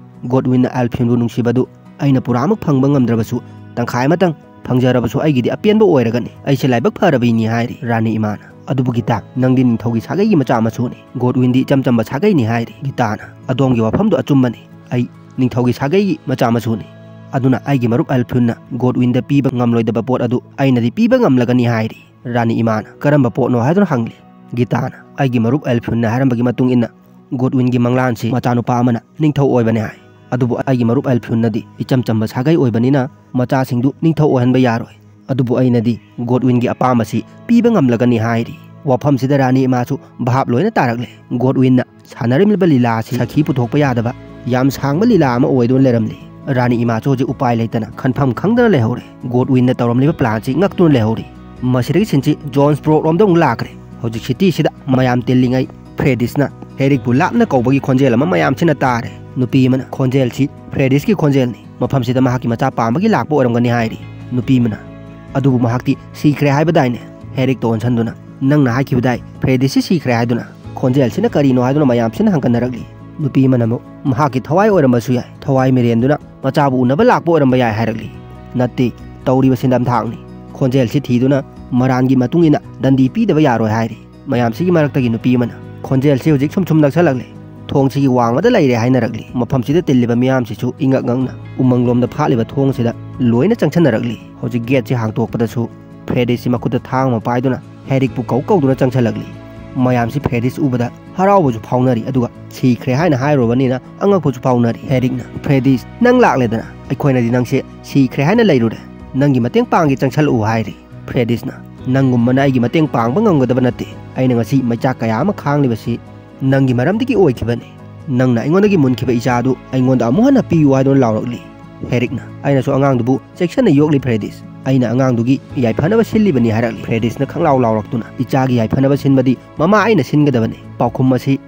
ꯒꯣꯗꯋꯤꯟꯅ ꯑꯦꯜꯐꯤꯟꯕꯨ ꯅꯨꯡꯁꯤꯕꯗꯨ ꯑꯩꯅ ꯄꯨꯔꯥꯃꯛ ꯐꯪꯕ ꯉꯝꯗ꯭ꯔꯕꯁꯨ, ꯇꯪꯈꯥꯏ ꯑꯃꯇꯪ ꯐꯪꯖꯔꯕꯁꯨ ꯑꯩꯒꯤꯗꯤ ꯑꯄꯦꯟꯕ ꯑꯣꯏꯔꯒꯅꯤ꯫ ꯑꯩꯁꯦ ꯂꯥꯏꯕꯛ ꯐꯔꯕꯩꯅꯤ" ꯍꯥꯏꯔꯤ꯫ ꯔꯥꯅꯤ ꯏꯃꯥꯅ, "ꯑꯗꯨꯕꯨ ꯒꯤꯇꯥ, ꯅꯪꯗꯤ ꯅꯤꯡꯊꯧꯒꯤ ꯁꯥꯒꯩꯒꯤ ꯃꯆꯥ ꯃꯁꯨꯅꯤ꯫ ꯒꯣꯗꯋꯤꯟꯗꯤ ꯏꯆꯝ ꯆꯝꯕ ꯁꯥꯒꯩꯅꯤ" ꯍꯥꯏꯔꯤ꯫ ꯒꯤꯇꯥꯅ, "ꯑꯗꯣꯝꯒꯤ ꯋꯥꯐꯝꯗꯨ ꯑꯆꯨꯝꯕꯅꯤ꯫ ꯑꯩ ꯅꯤꯡꯊꯧꯒꯤ ꯁꯥꯒꯩꯒꯤ ꯃꯆꯥ ꯃꯁꯨꯅꯤ꯫ ꯑꯗꯨꯅ ꯑꯩꯒꯤ ꯃꯔꯨꯞ ꯑꯦꯜꯐꯤꯟꯅ ꯒꯣꯗꯋꯤꯟꯗ ꯄꯤꯕ ꯉꯝꯂꯣꯏꯗꯕ ꯄꯣꯠ ꯑꯗꯨ ꯑꯩꯅꯗꯤ ꯄꯤꯕ ꯉꯝꯂꯒꯅꯤ" ꯍꯥꯏꯔꯤ꯫ ꯔꯥꯅꯤ ꯏꯃꯥꯅ, "ꯀꯔꯝꯕ ꯄꯣꯠꯅꯣ?" ꯍꯥꯏꯗꯨꯅ ꯍꯪꯂꯤ꯫ ꯒꯤꯇꯥꯅ, "ꯑꯩꯒꯤ ꯃꯔꯨꯞ ꯑꯦꯜꯐꯤꯟꯅ ꯍꯥꯏꯔꯝꯕꯒꯤ ꯃꯇꯨꯡ ꯏꯟꯅ, ꯒꯣꯗꯋꯤꯟꯒꯤ ꯃꯪꯂꯥꯟꯁꯤ ꯃꯆꯥꯅꯨꯄꯥ ꯑꯃꯅ ꯅꯤꯡꯊꯧ ꯑꯣꯏꯕꯅꯤ ꯍꯥꯏ꯫ ꯑꯗꯨꯕꯨ ꯑꯩꯒꯤ ꯃꯔꯨꯞ ꯑꯦꯜꯐꯤꯟꯅꯗꯤ ꯏꯆꯝ ꯆꯝꯕ ꯁꯥꯒꯩ ꯑꯣꯏꯕꯅꯤꯅ ꯃꯆꯥꯁꯤꯡꯗꯨ ꯅꯤꯡꯊꯧ ꯑꯣꯏꯍꯟꯕ ꯌꯥꯔꯣꯏ꯫ ꯑꯗꯨꯕꯨ ꯑꯩꯅꯗꯤ ꯒꯣꯗꯋꯤꯟꯒꯤ ꯑꯄꯥꯝꯕꯁꯤ ꯄꯤꯕ ꯉꯝꯂꯒꯅꯤ" ꯍꯥꯏꯔꯤ꯫ ꯋꯥꯐꯝꯁꯤꯗ ꯔꯥꯅꯤ ꯏꯃꯥꯁꯨ ꯚꯥꯞ ꯂꯣꯏꯅ ꯇꯥꯔꯛꯂꯦ꯫ ꯒꯣꯗꯋꯤꯟꯅ ꯁꯥꯟꯅꯔꯝꯂꯤꯕ ꯂꯤꯂꯥ ꯑꯁꯤ ꯁꯈꯤ ꯄꯨꯊꯣꯛꯄ ꯌꯥꯗꯕ, ꯌꯥꯝ ꯁꯥꯡꯕ ꯂꯤꯂꯥ ꯑꯃ ꯑꯣꯏꯗꯨꯅ ꯂꯩꯔꯝꯂꯤ꯫ ꯔꯥꯅꯤ ꯏꯃꯥꯁꯨ ꯍꯧꯖꯤꯛ ꯎꯄꯥꯏ ꯂꯩꯇꯅ ꯈꯟꯐꯝ ꯈꯪꯗꯅ ꯂꯩꯍꯧꯔꯦ꯫ ꯒꯣꯗꯋꯤꯟꯅ ꯇꯧꯔꯝꯂꯤꯕ ꯄ꯭ꯂꯥꯟꯁꯤ ꯉꯛꯇꯨꯅ ꯂꯩꯍꯧꯔꯤ꯫ ꯃꯁꯤꯗꯒꯤ ꯁꯤꯟꯁꯤ ꯖꯣꯟꯁꯕ꯭ꯔꯣꯛ ꯔꯣꯝꯗ ꯑꯃꯨꯛ ꯂꯥꯛꯈ꯭ꯔꯦ꯫ ꯍꯧꯖꯤꯛ ꯁꯤꯇꯤꯁꯤꯗ ꯃꯌꯥꯝ ꯇꯤꯜꯂꯤꯉꯩ, ꯐ꯭ꯔꯦꯗꯤꯁꯅ ꯍꯦꯔꯤꯛꯄꯨ ꯂꯥꯞꯅ ꯀꯧꯕꯒꯤ ꯈꯣꯟꯖꯦꯜ ꯑꯃ ꯃꯌꯥꯝꯁꯤꯅ ꯇꯥꯔꯦ꯫ ꯅꯨꯄꯤ ꯑꯃꯅ, "ꯈꯣꯟꯖꯦꯜꯁꯤ ꯐ꯭ꯔꯦꯗꯤꯁꯀꯤ ꯈꯣꯟꯖꯦꯜꯅꯤ꯫ ꯃꯐꯝꯁꯤꯗ ꯃꯍꯥꯛꯀꯤ ꯃꯆꯥ ꯄꯥꯝꯕꯒꯤ ꯂꯥꯛꯄ ꯑꯣꯏꯔꯝꯒꯅꯤ" ꯍꯥꯏꯔꯤ꯫ ꯅꯨꯄꯤ ꯑꯃꯅ, "ꯑꯗꯨꯕꯨ ꯃꯍꯥꯛꯇꯤ ꯁꯤꯈ꯭ꯔꯦ ꯍꯥꯏꯕꯗꯥꯏꯅꯦ?" ꯍꯦꯔꯤꯛꯇ ꯑꯣꯟꯁꯤꯟꯗꯨꯅ, "ꯅꯪꯅ ꯍꯥꯏꯈꯤꯕꯗꯥꯏ ꯐ꯭ꯔꯦꯗꯤꯁꯁꯤ ꯁꯤꯈ꯭ꯔꯦ ꯍꯥꯏꯗꯨꯅ? ꯈꯣꯟꯖꯦꯜꯁꯤꯅ ꯀꯔꯤꯅꯣ?" ꯍꯥꯏꯗꯨꯅ ꯃꯌꯥꯝꯁꯤꯅ ꯍꯪꯒꯠꯅꯔꯛꯂꯤ꯫ ꯅꯨꯄꯤ ꯑꯃꯅ ꯑꯃꯨꯛ, "ꯃꯍꯥꯛꯀꯤ ꯊꯋꯥꯏ ꯑꯣꯏꯔꯝꯕꯁꯨ ꯌꯥꯏ꯫ ꯊꯋꯥꯏ ꯃꯤꯔꯦꯟꯗꯨꯅ ꯃꯆꯥꯕꯨ ꯎꯅꯕ ꯂꯥꯛꯄ ꯑꯣꯏꯔꯝꯕ ꯌꯥꯏ" ꯍꯥꯏꯔꯛꯂꯤ꯫ "ꯅꯠꯇꯦ, ꯇꯧꯔꯤꯕ ꯁꯤꯟꯗꯝ ꯊꯥꯛꯅꯤ꯫ ꯈꯣꯟꯖꯦꯜꯁꯤ ꯊꯤꯗꯨꯅ ꯃꯔꯥꯟꯒꯤ ꯃꯇꯨꯡ ꯏꯟꯅ ꯗꯟꯗꯤ ꯄꯤꯗꯕ ꯌꯥꯔꯣꯏ" ꯍꯥꯏꯔꯤ꯫ ꯃꯌꯥꯝꯁꯤꯒꯤ ꯃꯔꯛꯇꯒꯤ ꯅꯨꯄꯤ ꯑꯃꯅ, "ꯈꯣꯟꯖꯦꯜꯁꯤ ꯍꯧꯖꯤꯛ ꯁꯨꯝ ꯁꯨꯝ ꯅꯛꯁꯜꯂꯛꯂꯦ꯫ ꯊꯣꯡꯁꯤꯒꯤ ꯋꯥꯡꯃꯗ ꯂꯩꯔꯦ" ꯍꯥꯏꯅꯔꯛꯂꯤ꯫ ꯃꯐꯝꯁꯤꯗ ꯇꯤꯜꯂꯤꯕ ꯃꯤꯌꯥꯝꯁꯤꯁꯨ ꯏꯉꯛ ꯉꯛꯅ ꯎꯃꯪꯂꯣꯝꯗ ꯐꯥꯠꯂꯤꯕ ꯊꯣꯡꯁꯤꯗ ꯂꯣꯏꯅ ꯆꯪꯁꯟꯅꯔꯛꯂꯤ꯫ ꯍꯧꯖꯤꯛ ꯒꯦꯠꯁꯤ ꯍꯥꯡꯇꯣꯛꯄꯗꯁꯨ ꯐ꯭ꯔꯦꯗꯤꯁꯁꯤ ꯃꯈꯨꯠꯇ ꯊꯥꯡ ꯑꯃ ꯄꯥꯏꯗꯨꯅ ꯍꯦꯔꯤꯛꯄꯨ ꯀꯧ ꯀꯧꯗꯨꯅ ꯆꯪꯁꯜꯂꯛꯂꯤ꯫ ꯃꯌꯥꯝꯁꯤ ꯐ꯭ꯔꯦꯗꯤꯁ ꯎꯕꯗ ꯍꯔꯥꯎꯕꯁꯨ ꯐꯥꯎꯅꯔꯤ, ꯑꯗꯨꯒ ꯁꯤꯈ꯭ꯔꯦ ꯍꯥꯏꯅ ꯍꯥꯏꯔꯨꯔꯕꯅꯤꯅ ꯑꯉꯛꯄꯁꯨ ꯐꯥꯎꯅꯔꯤ꯫ ꯍꯦꯔꯤꯛꯅ, "ꯐ꯭ꯔꯦꯗꯤꯁ, ꯅꯪ ꯂꯥꯛꯂꯦꯗꯅ꯫ ꯑꯩꯈꯣꯏꯅꯗꯤ ꯅꯪꯁꯦ ꯁꯤꯈ꯭ꯔꯦ ꯍꯥꯏꯅ ꯂꯩꯔꯨꯔꯦ꯫ ꯅꯪꯒꯤ ꯃꯇꯦꯡ ꯄꯥꯡꯒꯦ, ꯆꯪꯁꯜꯂꯛꯎ" ꯍꯥꯏꯔꯤ꯫ ꯐ꯭ꯔꯦꯗꯤꯁꯅ, "ꯅꯪꯒꯨꯝꯕꯅ ꯑꯩꯒꯤ ꯃꯇꯦꯡ ꯄꯥꯡꯕ ꯉꯝꯒꯗꯕ ꯅꯠꯇꯦ꯫ ꯑꯩꯅ ꯉꯁꯤ ꯃꯩꯆꯥꯛ ꯀꯌꯥ ꯑꯃ ꯈꯥꯡꯂꯤꯕꯁꯤ ꯅꯪꯒꯤ ꯃꯔꯝꯗꯒꯤ ꯑꯣꯏꯈꯤꯕꯅꯤ꯫ ꯅꯪꯅ ꯑꯩꯉꯣꯟꯗꯒꯤ ꯃꯨꯟꯈꯤꯕ ꯏꯆꯥꯗꯨ ꯑꯩꯉꯣꯟꯗ ꯑꯃꯨꯛ ꯍꯟꯅ ꯄꯤꯌꯨ" ꯍꯥꯏꯗꯨꯅ ꯂꯥꯎꯔꯛꯂꯤ꯫ ꯍꯦꯔꯤꯛꯅ, "ꯑꯩꯅꯁꯨ ꯑꯉꯥꯡꯗꯨꯕꯨ ꯆꯦꯛꯁꯤꯟꯅ ꯌꯣꯛꯂꯤ ꯐ꯭ꯔꯦꯗꯤꯁ꯫ ꯑꯩꯅ ꯑꯉꯥꯡꯗꯨꯒꯤ ꯌꯥꯏꯐꯅꯕ ꯁꯤꯜꯂꯤꯕꯅꯤ" ꯍꯥꯏꯔꯛꯂꯤ꯫ ꯐ꯭ꯔꯦꯗꯤꯁꯅ ꯈꯪꯂꯥꯎ ꯂꯥꯎꯔꯛꯇꯨꯅ, "ꯏꯆꯥꯒꯤ ꯌꯥꯏꯐꯅꯕ ꯁꯤꯟꯕꯗꯤ ꯃꯃꯥ ꯑꯩꯅ ꯁꯤꯟꯒꯗꯕꯅꯤ꯫ ꯄꯥꯎꯈꯨꯝ ꯑꯁꯤ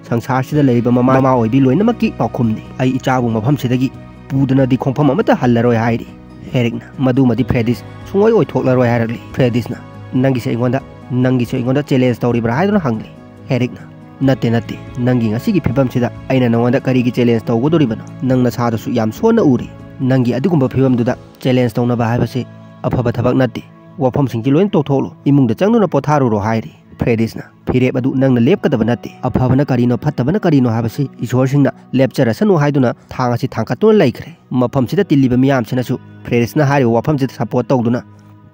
ꯁꯪꯁꯥꯔꯁꯤꯗ ꯂꯩꯔꯤꯕ ꯃꯃꯥ, ꯃꯃꯥ ꯑꯣꯏꯕꯤ ꯂꯣꯏꯅꯃꯛꯀꯤ ꯄꯥꯎꯈꯨꯝꯅꯤ꯫ ꯑꯩ ꯏꯆꯥꯕꯨ ꯃꯐꯝꯁꯤꯗꯒꯤ ꯄꯨꯗꯨꯅꯗꯤ ꯈꯣꯡꯐꯝ ꯑꯃꯠꯇ ꯍꯜꯂꯔꯣꯏ" ꯍꯥꯏꯔꯤ꯫ ꯍꯦꯔꯤꯛꯅ, "ꯃꯗꯨꯃꯗꯤ ꯐ꯭ꯔꯦꯗꯤꯁ ꯁꯨꯡꯑꯣꯏ ꯑꯣꯏꯊꯣꯛꯂꯔꯣꯏ" ꯍꯥꯏꯔꯛꯂꯤ꯫ ꯐ꯭ꯔꯦꯗꯤꯁꯅ, "ꯅꯪꯒꯤꯁꯦ ꯑꯩꯉꯣꯟꯗ "ꯅꯪꯒꯤꯁꯨ ꯑꯩꯉꯣꯟꯗ ꯆꯦꯂꯦꯟꯖ ꯇꯧꯔꯤꯕ꯭ꯔꯥ?" ꯍꯥꯏꯗꯨꯅ ꯍꯪꯂꯤ꯫ ꯍꯦꯔꯤꯛꯅ, "ꯅꯠꯇꯦ, ꯅꯠꯇꯦ, ꯅꯪꯒꯤ ꯉꯁꯤꯒꯤ ꯐꯤꯕꯝꯁꯤꯗ ꯑꯩꯅ ꯅꯉꯣꯟꯗ ꯀꯔꯤꯒꯤ ꯆꯦꯂꯦꯟꯖ ꯇꯧꯒꯗꯧꯔꯤꯕꯅꯣ? ꯅꯪ ꯅꯁꯥꯗꯨꯁꯨ ꯌꯥꯝ ꯁꯣꯟꯅ ꯎꯔꯤ꯫ ꯅꯪꯒꯤ ꯑꯗꯨꯒꯨꯝꯕ ꯐꯤꯕꯝꯗꯨꯗ ꯆꯦꯂꯦꯟꯖ ꯇꯧꯅꯕ ꯍꯥꯏꯕꯁꯤ ꯑꯐꯕ ꯊꯕꯛ ꯅꯠꯇꯦ꯫ ꯋꯥꯐꯝꯁꯤꯡꯁꯤ ꯂꯣꯏꯅ ꯇꯣꯛꯊꯣꯛꯂꯣ, ꯏꯃꯨꯡꯗ ꯆꯪꯗꯨꯅ ꯄꯣꯊꯥꯔꯨꯔꯣ" ꯍꯥꯏꯔꯤ꯫ ꯐ꯭ꯔꯦꯗꯤꯁꯅ, "ꯐꯤꯔꯦꯞ ꯑꯗꯨ ꯅꯪꯅ ꯂꯦꯞꯀꯗꯕ ꯅꯠꯇꯦ꯫ ꯑꯐꯕꯅ ꯀꯔꯤꯅꯣ, ꯐꯠꯇꯕꯅ ꯀꯔꯤꯅꯣ ꯍꯥꯏꯕꯁꯤ ꯏꯁꯣꯔꯁꯤꯡꯅ ꯂꯦꯞꯆꯔꯁꯅꯨ" ꯍꯥꯏꯗꯨꯅ ꯊꯥꯡ ꯑꯁꯤ ꯊꯥꯡꯒꯠꯇꯨꯅ ꯂꯩꯈ꯭ꯔꯦ꯫ ꯃꯐꯝꯁꯤꯗ ꯇꯤꯜꯂꯤꯕ ꯃꯤꯌꯥꯝꯁꯤꯅꯁꯨ ꯐ꯭ꯔꯦꯗꯤꯁꯅ ꯍꯥꯏꯔꯤꯕ ꯋꯥꯐꯝꯁꯤꯗ ꯁꯄꯣꯔꯠ ꯇꯧꯗꯨꯅ,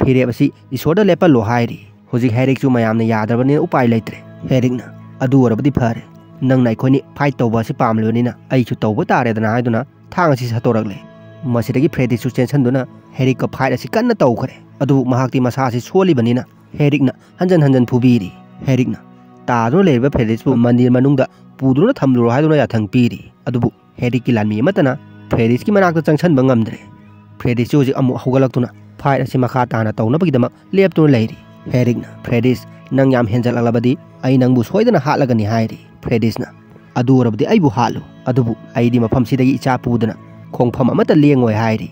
"ꯐꯤꯔꯦꯞ ꯑꯁꯤ ꯏꯁꯣꯔꯗ ꯂꯦꯞꯍꯜꯂꯣ" ꯍꯥꯏꯔꯤ꯫ ꯍꯧꯖꯤꯛ ꯍꯦꯔꯤꯛꯁꯨ ꯃꯌꯥꯝꯅ ꯌꯥꯗ꯭ꯔꯕꯅꯤꯅ ꯎꯄꯥꯏ ꯂꯩꯇ꯭ꯔꯦ꯫ ꯍꯦꯔꯤꯛꯅ, "ꯑꯗꯨ ꯑꯣꯏꯔꯕꯗꯤ ꯐꯔꯦ, ꯅꯪꯅ ꯑꯩꯈꯣꯏꯅꯤ ꯐꯥꯏꯠ ꯇꯧꯕ ꯑꯁꯤ ꯄꯥꯝꯂꯤꯕꯅꯤꯅ ꯑꯩꯁꯨ ꯇꯧꯕ ꯇꯥꯔꯦꯗꯅ" ꯍꯥꯏꯗꯨꯅ ꯊꯥꯡ ꯑꯁꯤ ꯁꯠꯇꯣꯔꯛꯂꯦ꯫ ꯃꯁꯤꯗꯒꯤ ꯐ꯭ꯔꯦꯗꯤꯁꯁꯨ ꯆꯦꯟꯁꯤꯟꯗꯨꯅ ꯍꯦꯔꯤꯛꯀ ꯐꯥꯏꯠ ꯑꯁꯤ ꯀꯟꯅ ꯇꯧꯈ꯭ꯔꯦ꯫ ꯑꯗꯨꯕꯨ ꯃꯍꯥꯛꯇꯤ ꯃꯁꯥ ꯑꯁꯤ ꯁꯣꯜꯂꯤꯕꯅꯤꯅ ꯍꯦꯔꯤꯛꯅ ꯍꯟꯖꯟ ꯍꯟꯖꯟ ꯐꯨꯕꯤꯔꯤ꯫ ꯍꯦꯔꯤꯛꯅ, "ꯇꯥꯗꯨꯅ ꯂꯩꯔꯤꯕ ꯐ꯭ꯔꯦꯗꯤꯁꯄꯨ ꯃꯟꯗꯤꯔ ꯃꯅꯨꯡꯗ ꯄꯨꯗꯨꯅ ꯊꯝꯂꯨꯔꯣ" ꯍꯥꯏꯗꯨꯅ ꯌꯥꯊꯪ ꯄꯤꯔꯤ꯫ ꯑꯗꯨꯕꯨ ꯍꯦꯔꯤꯛꯀꯤ ꯂꯥꯟꯃꯤ ꯑꯃꯠꯇꯅ ꯐ꯭ꯔꯦꯗꯤꯁꯀꯤ ꯃꯅꯥꯛꯇ ꯆꯪꯁꯤꯟꯕ ꯉꯝꯗ꯭ꯔꯦ꯫ ꯐ꯭ꯔꯦꯗꯤꯁꯁꯨ ꯍꯧꯖꯤꯛ ꯑꯃꯨꯛ ꯍꯧꯒꯠꯂꯛꯇꯨꯅ ꯐꯥꯏꯠ ꯑꯁꯤ ꯃꯈꯥ ꯇꯥꯅ ꯇꯧꯅꯕꯒꯤꯗꯃꯛ ꯂꯦꯞꯇꯨꯅ ꯂꯩꯔꯤ꯫ ꯍꯦꯔꯤꯛꯅ, "ꯐ꯭ꯔꯦꯗꯤꯁ, ꯅꯪ ꯌꯥꯝ ꯍꯦꯟꯖꯜꯂꯛꯂꯕꯗꯤ ꯑꯩ ꯅꯪꯕꯨ ꯁꯣꯏꯗꯅ ꯍꯥꯠꯂꯒꯅꯤ" ꯍꯥꯏꯔꯤ꯫ ꯐ꯭ꯔꯦꯗꯤꯁꯅ, "ꯑꯗꯨ ꯑꯣꯏꯔꯕꯗꯤ ꯑꯩꯕꯨ ꯍꯥꯠꯂꯨ, ꯑꯗꯨꯕꯨ ꯑꯩꯗꯤ ꯃꯐꯝꯁꯤꯗꯒꯤ ꯏꯆꯥ ꯄꯨꯗꯅ ꯈꯣꯡꯐꯝ ꯑꯃꯠꯇ ꯂꯦꯡꯉꯣꯏ" ꯍꯥꯏꯔꯤ꯫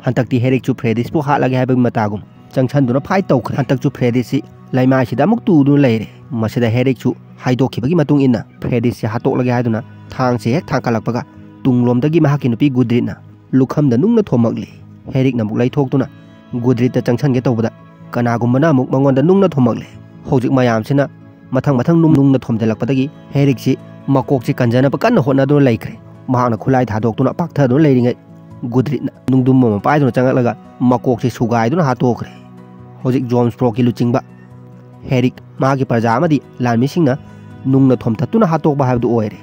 ꯍꯟꯗꯛꯇꯤ ꯍꯦꯔꯤꯛꯁꯨ ꯐ꯭ꯔꯦꯗꯤꯁꯄꯨ ꯍꯥꯠꯂꯒꯦ ꯍꯥꯏꯕꯒꯤ ꯃꯇꯥꯒꯨꯝ ꯆꯪꯁꯟꯗꯨꯅ ꯐꯥꯏꯠ ꯇꯧꯈ꯭ꯔꯦ꯫ ꯍꯟꯗꯛꯁꯨ ꯐ꯭ꯔꯦꯗꯤꯁꯁꯤ ꯂꯩꯃꯥꯏꯁꯤꯗ ꯑꯃꯨꯛ ꯇꯨꯗꯨꯅ ꯂꯩꯔꯦ꯫ ꯃꯁꯤꯗ ꯍꯦꯔꯤꯛꯁꯨ ꯍꯥꯏꯗꯣꯛꯈꯤꯕꯒꯤ ꯃꯇꯨꯡ ꯏꯟꯅ ꯐ꯭ꯔꯦꯗꯤꯁꯁꯤ ꯍꯥꯠꯇꯣꯛꯂꯒꯦ ꯍꯥꯏꯗꯨꯅ ꯊꯥꯡꯁꯦ ꯍꯦꯛ ꯊꯥꯡꯀꯠꯂꯛꯄꯒ ꯇꯨꯡꯂꯣꯝꯗꯒꯤ ꯃꯍꯥꯛꯀꯤ ꯅꯨꯄꯤ ꯒꯨꯗ꯭ꯔꯤꯠꯅ ꯂꯨꯈꯝꯗ ꯅꯨꯡꯅ ꯊꯣꯝꯃꯛꯂꯤ꯫ ꯍꯦꯔꯤꯛꯅ ꯑꯃꯨꯛ ꯂꯩꯊꯣꯛꯇꯨꯅ ꯒꯨꯗ꯭ꯔꯤꯠꯇ ꯆꯪꯁꯟꯒꯦ ꯇꯧꯕꯗ ꯀꯅꯥꯒꯨꯝꯕꯅ ꯑꯃꯨꯛ ꯃꯉꯣꯟꯗ ꯅꯨꯡꯅ ꯊꯣꯝꯃꯛꯂꯦ꯫ ꯍꯧꯖꯤꯛ ꯃꯌꯥꯝꯁꯤꯅ ꯃꯊꯪ ꯃꯊꯪ ꯅꯨꯡ-, ꯅꯨꯡꯅ ꯊꯣꯝꯖꯤꯜꯂꯛꯄꯗꯒꯤ ꯍꯦꯔꯤꯛꯁꯤ ꯃꯀꯣꯛꯁꯤ ꯀꯟꯖꯅꯕ ꯀꯟꯅ ꯍꯣꯠꯅꯗꯨꯅ ꯂꯩꯈ꯭ꯔꯦ꯫ ꯃꯍꯥꯛꯅ ꯈꯨꯠꯂꯥꯏ ꯊꯥꯗꯣꯛꯇꯨꯅ ꯄꯥꯛꯊꯗꯨꯅ ꯂꯩꯔꯤꯉꯩ ꯒꯨꯗ꯭ꯔꯤꯠꯅ ꯅꯨꯡꯗꯨꯝ ꯑꯃ ꯄꯥꯏꯗꯨꯅ ꯆꯪꯂꯛꯂꯒ ꯃꯀꯣꯛꯁꯤ ꯁꯨꯒꯥꯏꯗꯨꯅ ꯍꯥꯠꯇꯣꯛꯈ꯭ꯔꯦ꯫ ꯍꯧꯖꯤꯛ ꯖꯣꯝꯁꯕ꯭ꯔꯣꯛꯀꯤ ꯂꯨꯆꯤꯡꯕ ꯍꯦꯔꯤꯛ ꯃꯍꯥꯛꯀꯤ ꯄ꯭ꯔꯖꯥ ꯑꯃꯗꯤ ꯂꯥꯟꯃꯤꯁꯤꯡꯅ ꯅꯨꯡꯅ ꯊꯣꯝꯊꯠꯇꯨꯅ ꯍꯥꯠꯇꯣꯛꯄ ꯍꯥꯏꯕꯗꯨ ꯑꯣꯏꯔꯦ꯫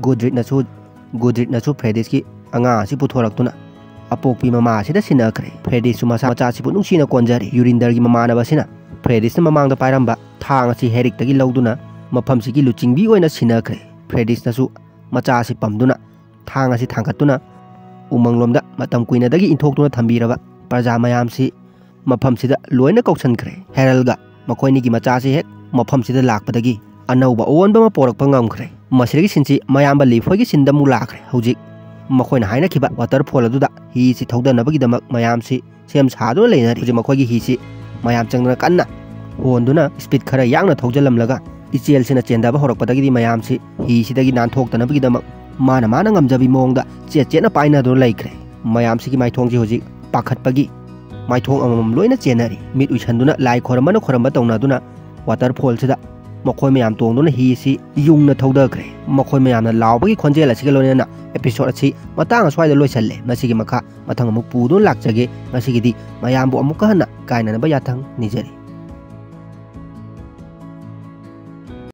ꯒꯨꯗ꯭ꯔꯤꯠꯅꯁꯨ, ꯒꯨꯗ꯭ꯔꯤꯠꯅꯁꯨ ꯐ꯭ꯔꯦꯗꯤꯁꯀꯤ ꯑꯉꯥꯡ ꯑꯁꯤ ꯄꯨꯊꯣꯔꯛꯇꯨꯅ ꯑꯄꯣꯛꯄꯤ ꯃꯃꯥ ꯑꯁꯤꯗ ꯁꯤꯟꯅꯈ꯭ꯔꯦ꯫ ꯐ꯭ꯔꯦꯗꯤꯁꯁꯨ ꯃꯁꯥ ꯃꯆꯥꯁꯤꯕꯨ ꯅꯨꯡꯁꯤꯅ ꯀꯣꯟꯖꯔꯤ꯫ ꯌꯨꯔꯤꯟꯗꯔꯒꯤ ꯃꯃꯥꯟꯅꯕ ꯑꯁꯤꯅ ꯐ꯭ꯔꯦꯗꯤꯁꯅ ꯃꯃꯥꯡꯗ ꯄꯥꯏꯔꯝꯕ ꯊꯥꯡ ꯑꯁꯤ ꯍꯦꯔꯤꯛꯇꯒꯤ ꯂꯧꯗꯨꯅ ꯃꯐꯝꯁꯤꯒꯤ ꯂꯨꯆꯤꯡꯕꯤ ꯑꯣꯏꯅ ꯁꯤꯟꯅꯈ꯭ꯔꯦ꯫ ꯐ꯭ꯔꯦꯗꯤꯁꯅꯁꯨ ꯃꯆꯥ ꯑꯁꯤ ꯄꯝꯗꯨꯅ ꯊꯥꯡ ꯑꯁꯤ ꯊꯥꯡꯒꯠꯇꯨꯅ ꯎꯃꯪꯂꯣꯝꯗ ꯃꯇꯝ ꯀꯨꯏꯅꯗꯒꯤ ꯏꯟꯊꯣꯛꯇꯨꯅ ꯊꯝꯕꯤꯔꯕ ꯄ꯭ꯔꯖꯥ ꯃꯌꯥꯝꯁꯤ ꯃꯐꯝꯁꯤꯗ ꯂꯣꯏꯅ ꯀꯧꯁꯟꯈ꯭ꯔꯦ꯫ ꯍꯦꯔꯜꯒ ꯃꯈꯣꯏꯅꯤꯒꯤ ꯃꯆꯥꯁꯤ ꯍꯦꯛ ꯃꯐꯝꯁꯤꯗ ꯂꯥꯛꯄꯗꯒꯤ ꯑꯅꯧꯕ ꯑꯑꯣꯟꯕ ꯑꯃ ꯄꯣꯔꯛꯄ ꯉꯝꯈ꯭ꯔꯦ꯫ ꯃꯁꯤꯗꯒꯤ ꯁꯤꯟꯁꯤ ꯃꯌꯥꯝꯕ ꯂꯤꯐ ꯍꯣꯏꯒꯤ ꯁꯤꯟꯗ ꯑꯃꯨꯛ ꯂꯥꯛꯈ꯭ꯔꯦ꯫ ꯍꯧꯖꯤꯛ ꯃꯈꯣꯏꯅ ꯍꯥꯏꯅꯈꯤꯕ ꯋꯥꯇꯔꯐꯣꯜ ꯑꯗꯨꯗ ꯍꯤꯁꯤ ꯊꯧꯗꯅꯕꯒꯤꯗꯃꯛ ꯃꯌꯥꯝꯁꯤ ꯁꯦꯝ ꯁꯥꯗꯨꯅ ꯂꯩꯅꯔꯤ꯫ ꯍꯧꯖꯤꯛ ꯃꯈꯣꯏꯒꯤ ꯍꯤꯁꯤ ꯃꯌꯥꯝ ꯆꯪꯗꯅ ꯀꯟꯅ ꯍꯣꯟꯗꯨꯅ speed ꯈꯔ ꯌꯥꯡꯅ ꯊꯧꯖꯤꯜꯂꯝꯂꯒ ꯏꯆꯦꯜꯁꯤꯅ ꯆꯦꯟꯊꯕ ꯍꯧꯔꯛꯄꯗꯒꯤꯗꯤ ꯃꯌꯥꯝꯁꯤ ꯍꯤꯁꯤꯗꯒꯤ ꯅꯥꯟꯊꯣꯛꯇꯅꯕꯒꯤꯗꯃꯛ ꯃꯥꯅ ꯃꯥꯅ ꯉꯝꯖꯕꯤ ꯃꯑꯣꯡꯗ ꯆꯦꯠ ꯆꯦꯠꯅ ꯄꯥꯏꯅꯗꯨꯅ ꯂꯩꯈ꯭ꯔꯦ꯫ ꯃꯌꯥꯝꯁꯤꯒꯤ ꯃꯥꯏꯊꯣꯡꯁꯤ ꯍꯧꯖꯤꯛ ꯄꯥꯈꯠꯄꯒꯤ ꯃꯥꯏꯊꯣꯡ ꯑꯃꯃꯝ ꯂꯣꯏꯅ ꯆꯦꯟꯅꯔꯤ꯫ ꯃꯤꯠ ꯎꯏꯁꯟꯗꯨꯅ ꯂꯥꯏ ꯈꯣꯏꯔꯝꯕꯅ ꯈꯣꯏꯔꯝꯕ ꯇꯧꯅꯗꯨꯅ waterfallꯁꯤꯗ ꯃꯈꯣꯏ ꯃꯌꯥꯝ ꯇꯣꯡꯗꯨꯅ ꯍꯤꯁꯤ ꯌꯨꯡꯅ ꯊꯧꯗꯈ꯭ꯔꯦ꯫ ꯃꯈꯣꯏ ꯃꯌꯥꯝꯅ ꯂꯥꯎꯕꯒꯤ ꯈꯣꯟꯖꯦꯜ ꯑꯁꯤꯒ ꯂꯣꯏꯅꯅ episode ꯑꯁꯤ ꯃꯇꯥꯡ ꯑꯁ꯭ꯋꯥꯏꯗ ꯂꯣꯏꯁꯜꯂꯦ꯫ ꯃꯁꯤꯒꯤ ꯃꯈꯥ ꯃꯊꯪ ꯑꯃꯨꯛ ꯄꯨꯗꯨꯅ ꯂꯥꯛꯆꯒꯦ꯫ ꯉꯁꯤꯒꯤꯗꯤ ꯃꯌꯥꯝꯕꯨ ꯑꯃꯨꯛꯀ ꯍꯟꯅ ꯀꯥꯏꯅꯅꯕ ꯌꯥꯊꯪ ꯅꯤꯖꯔꯤ꯫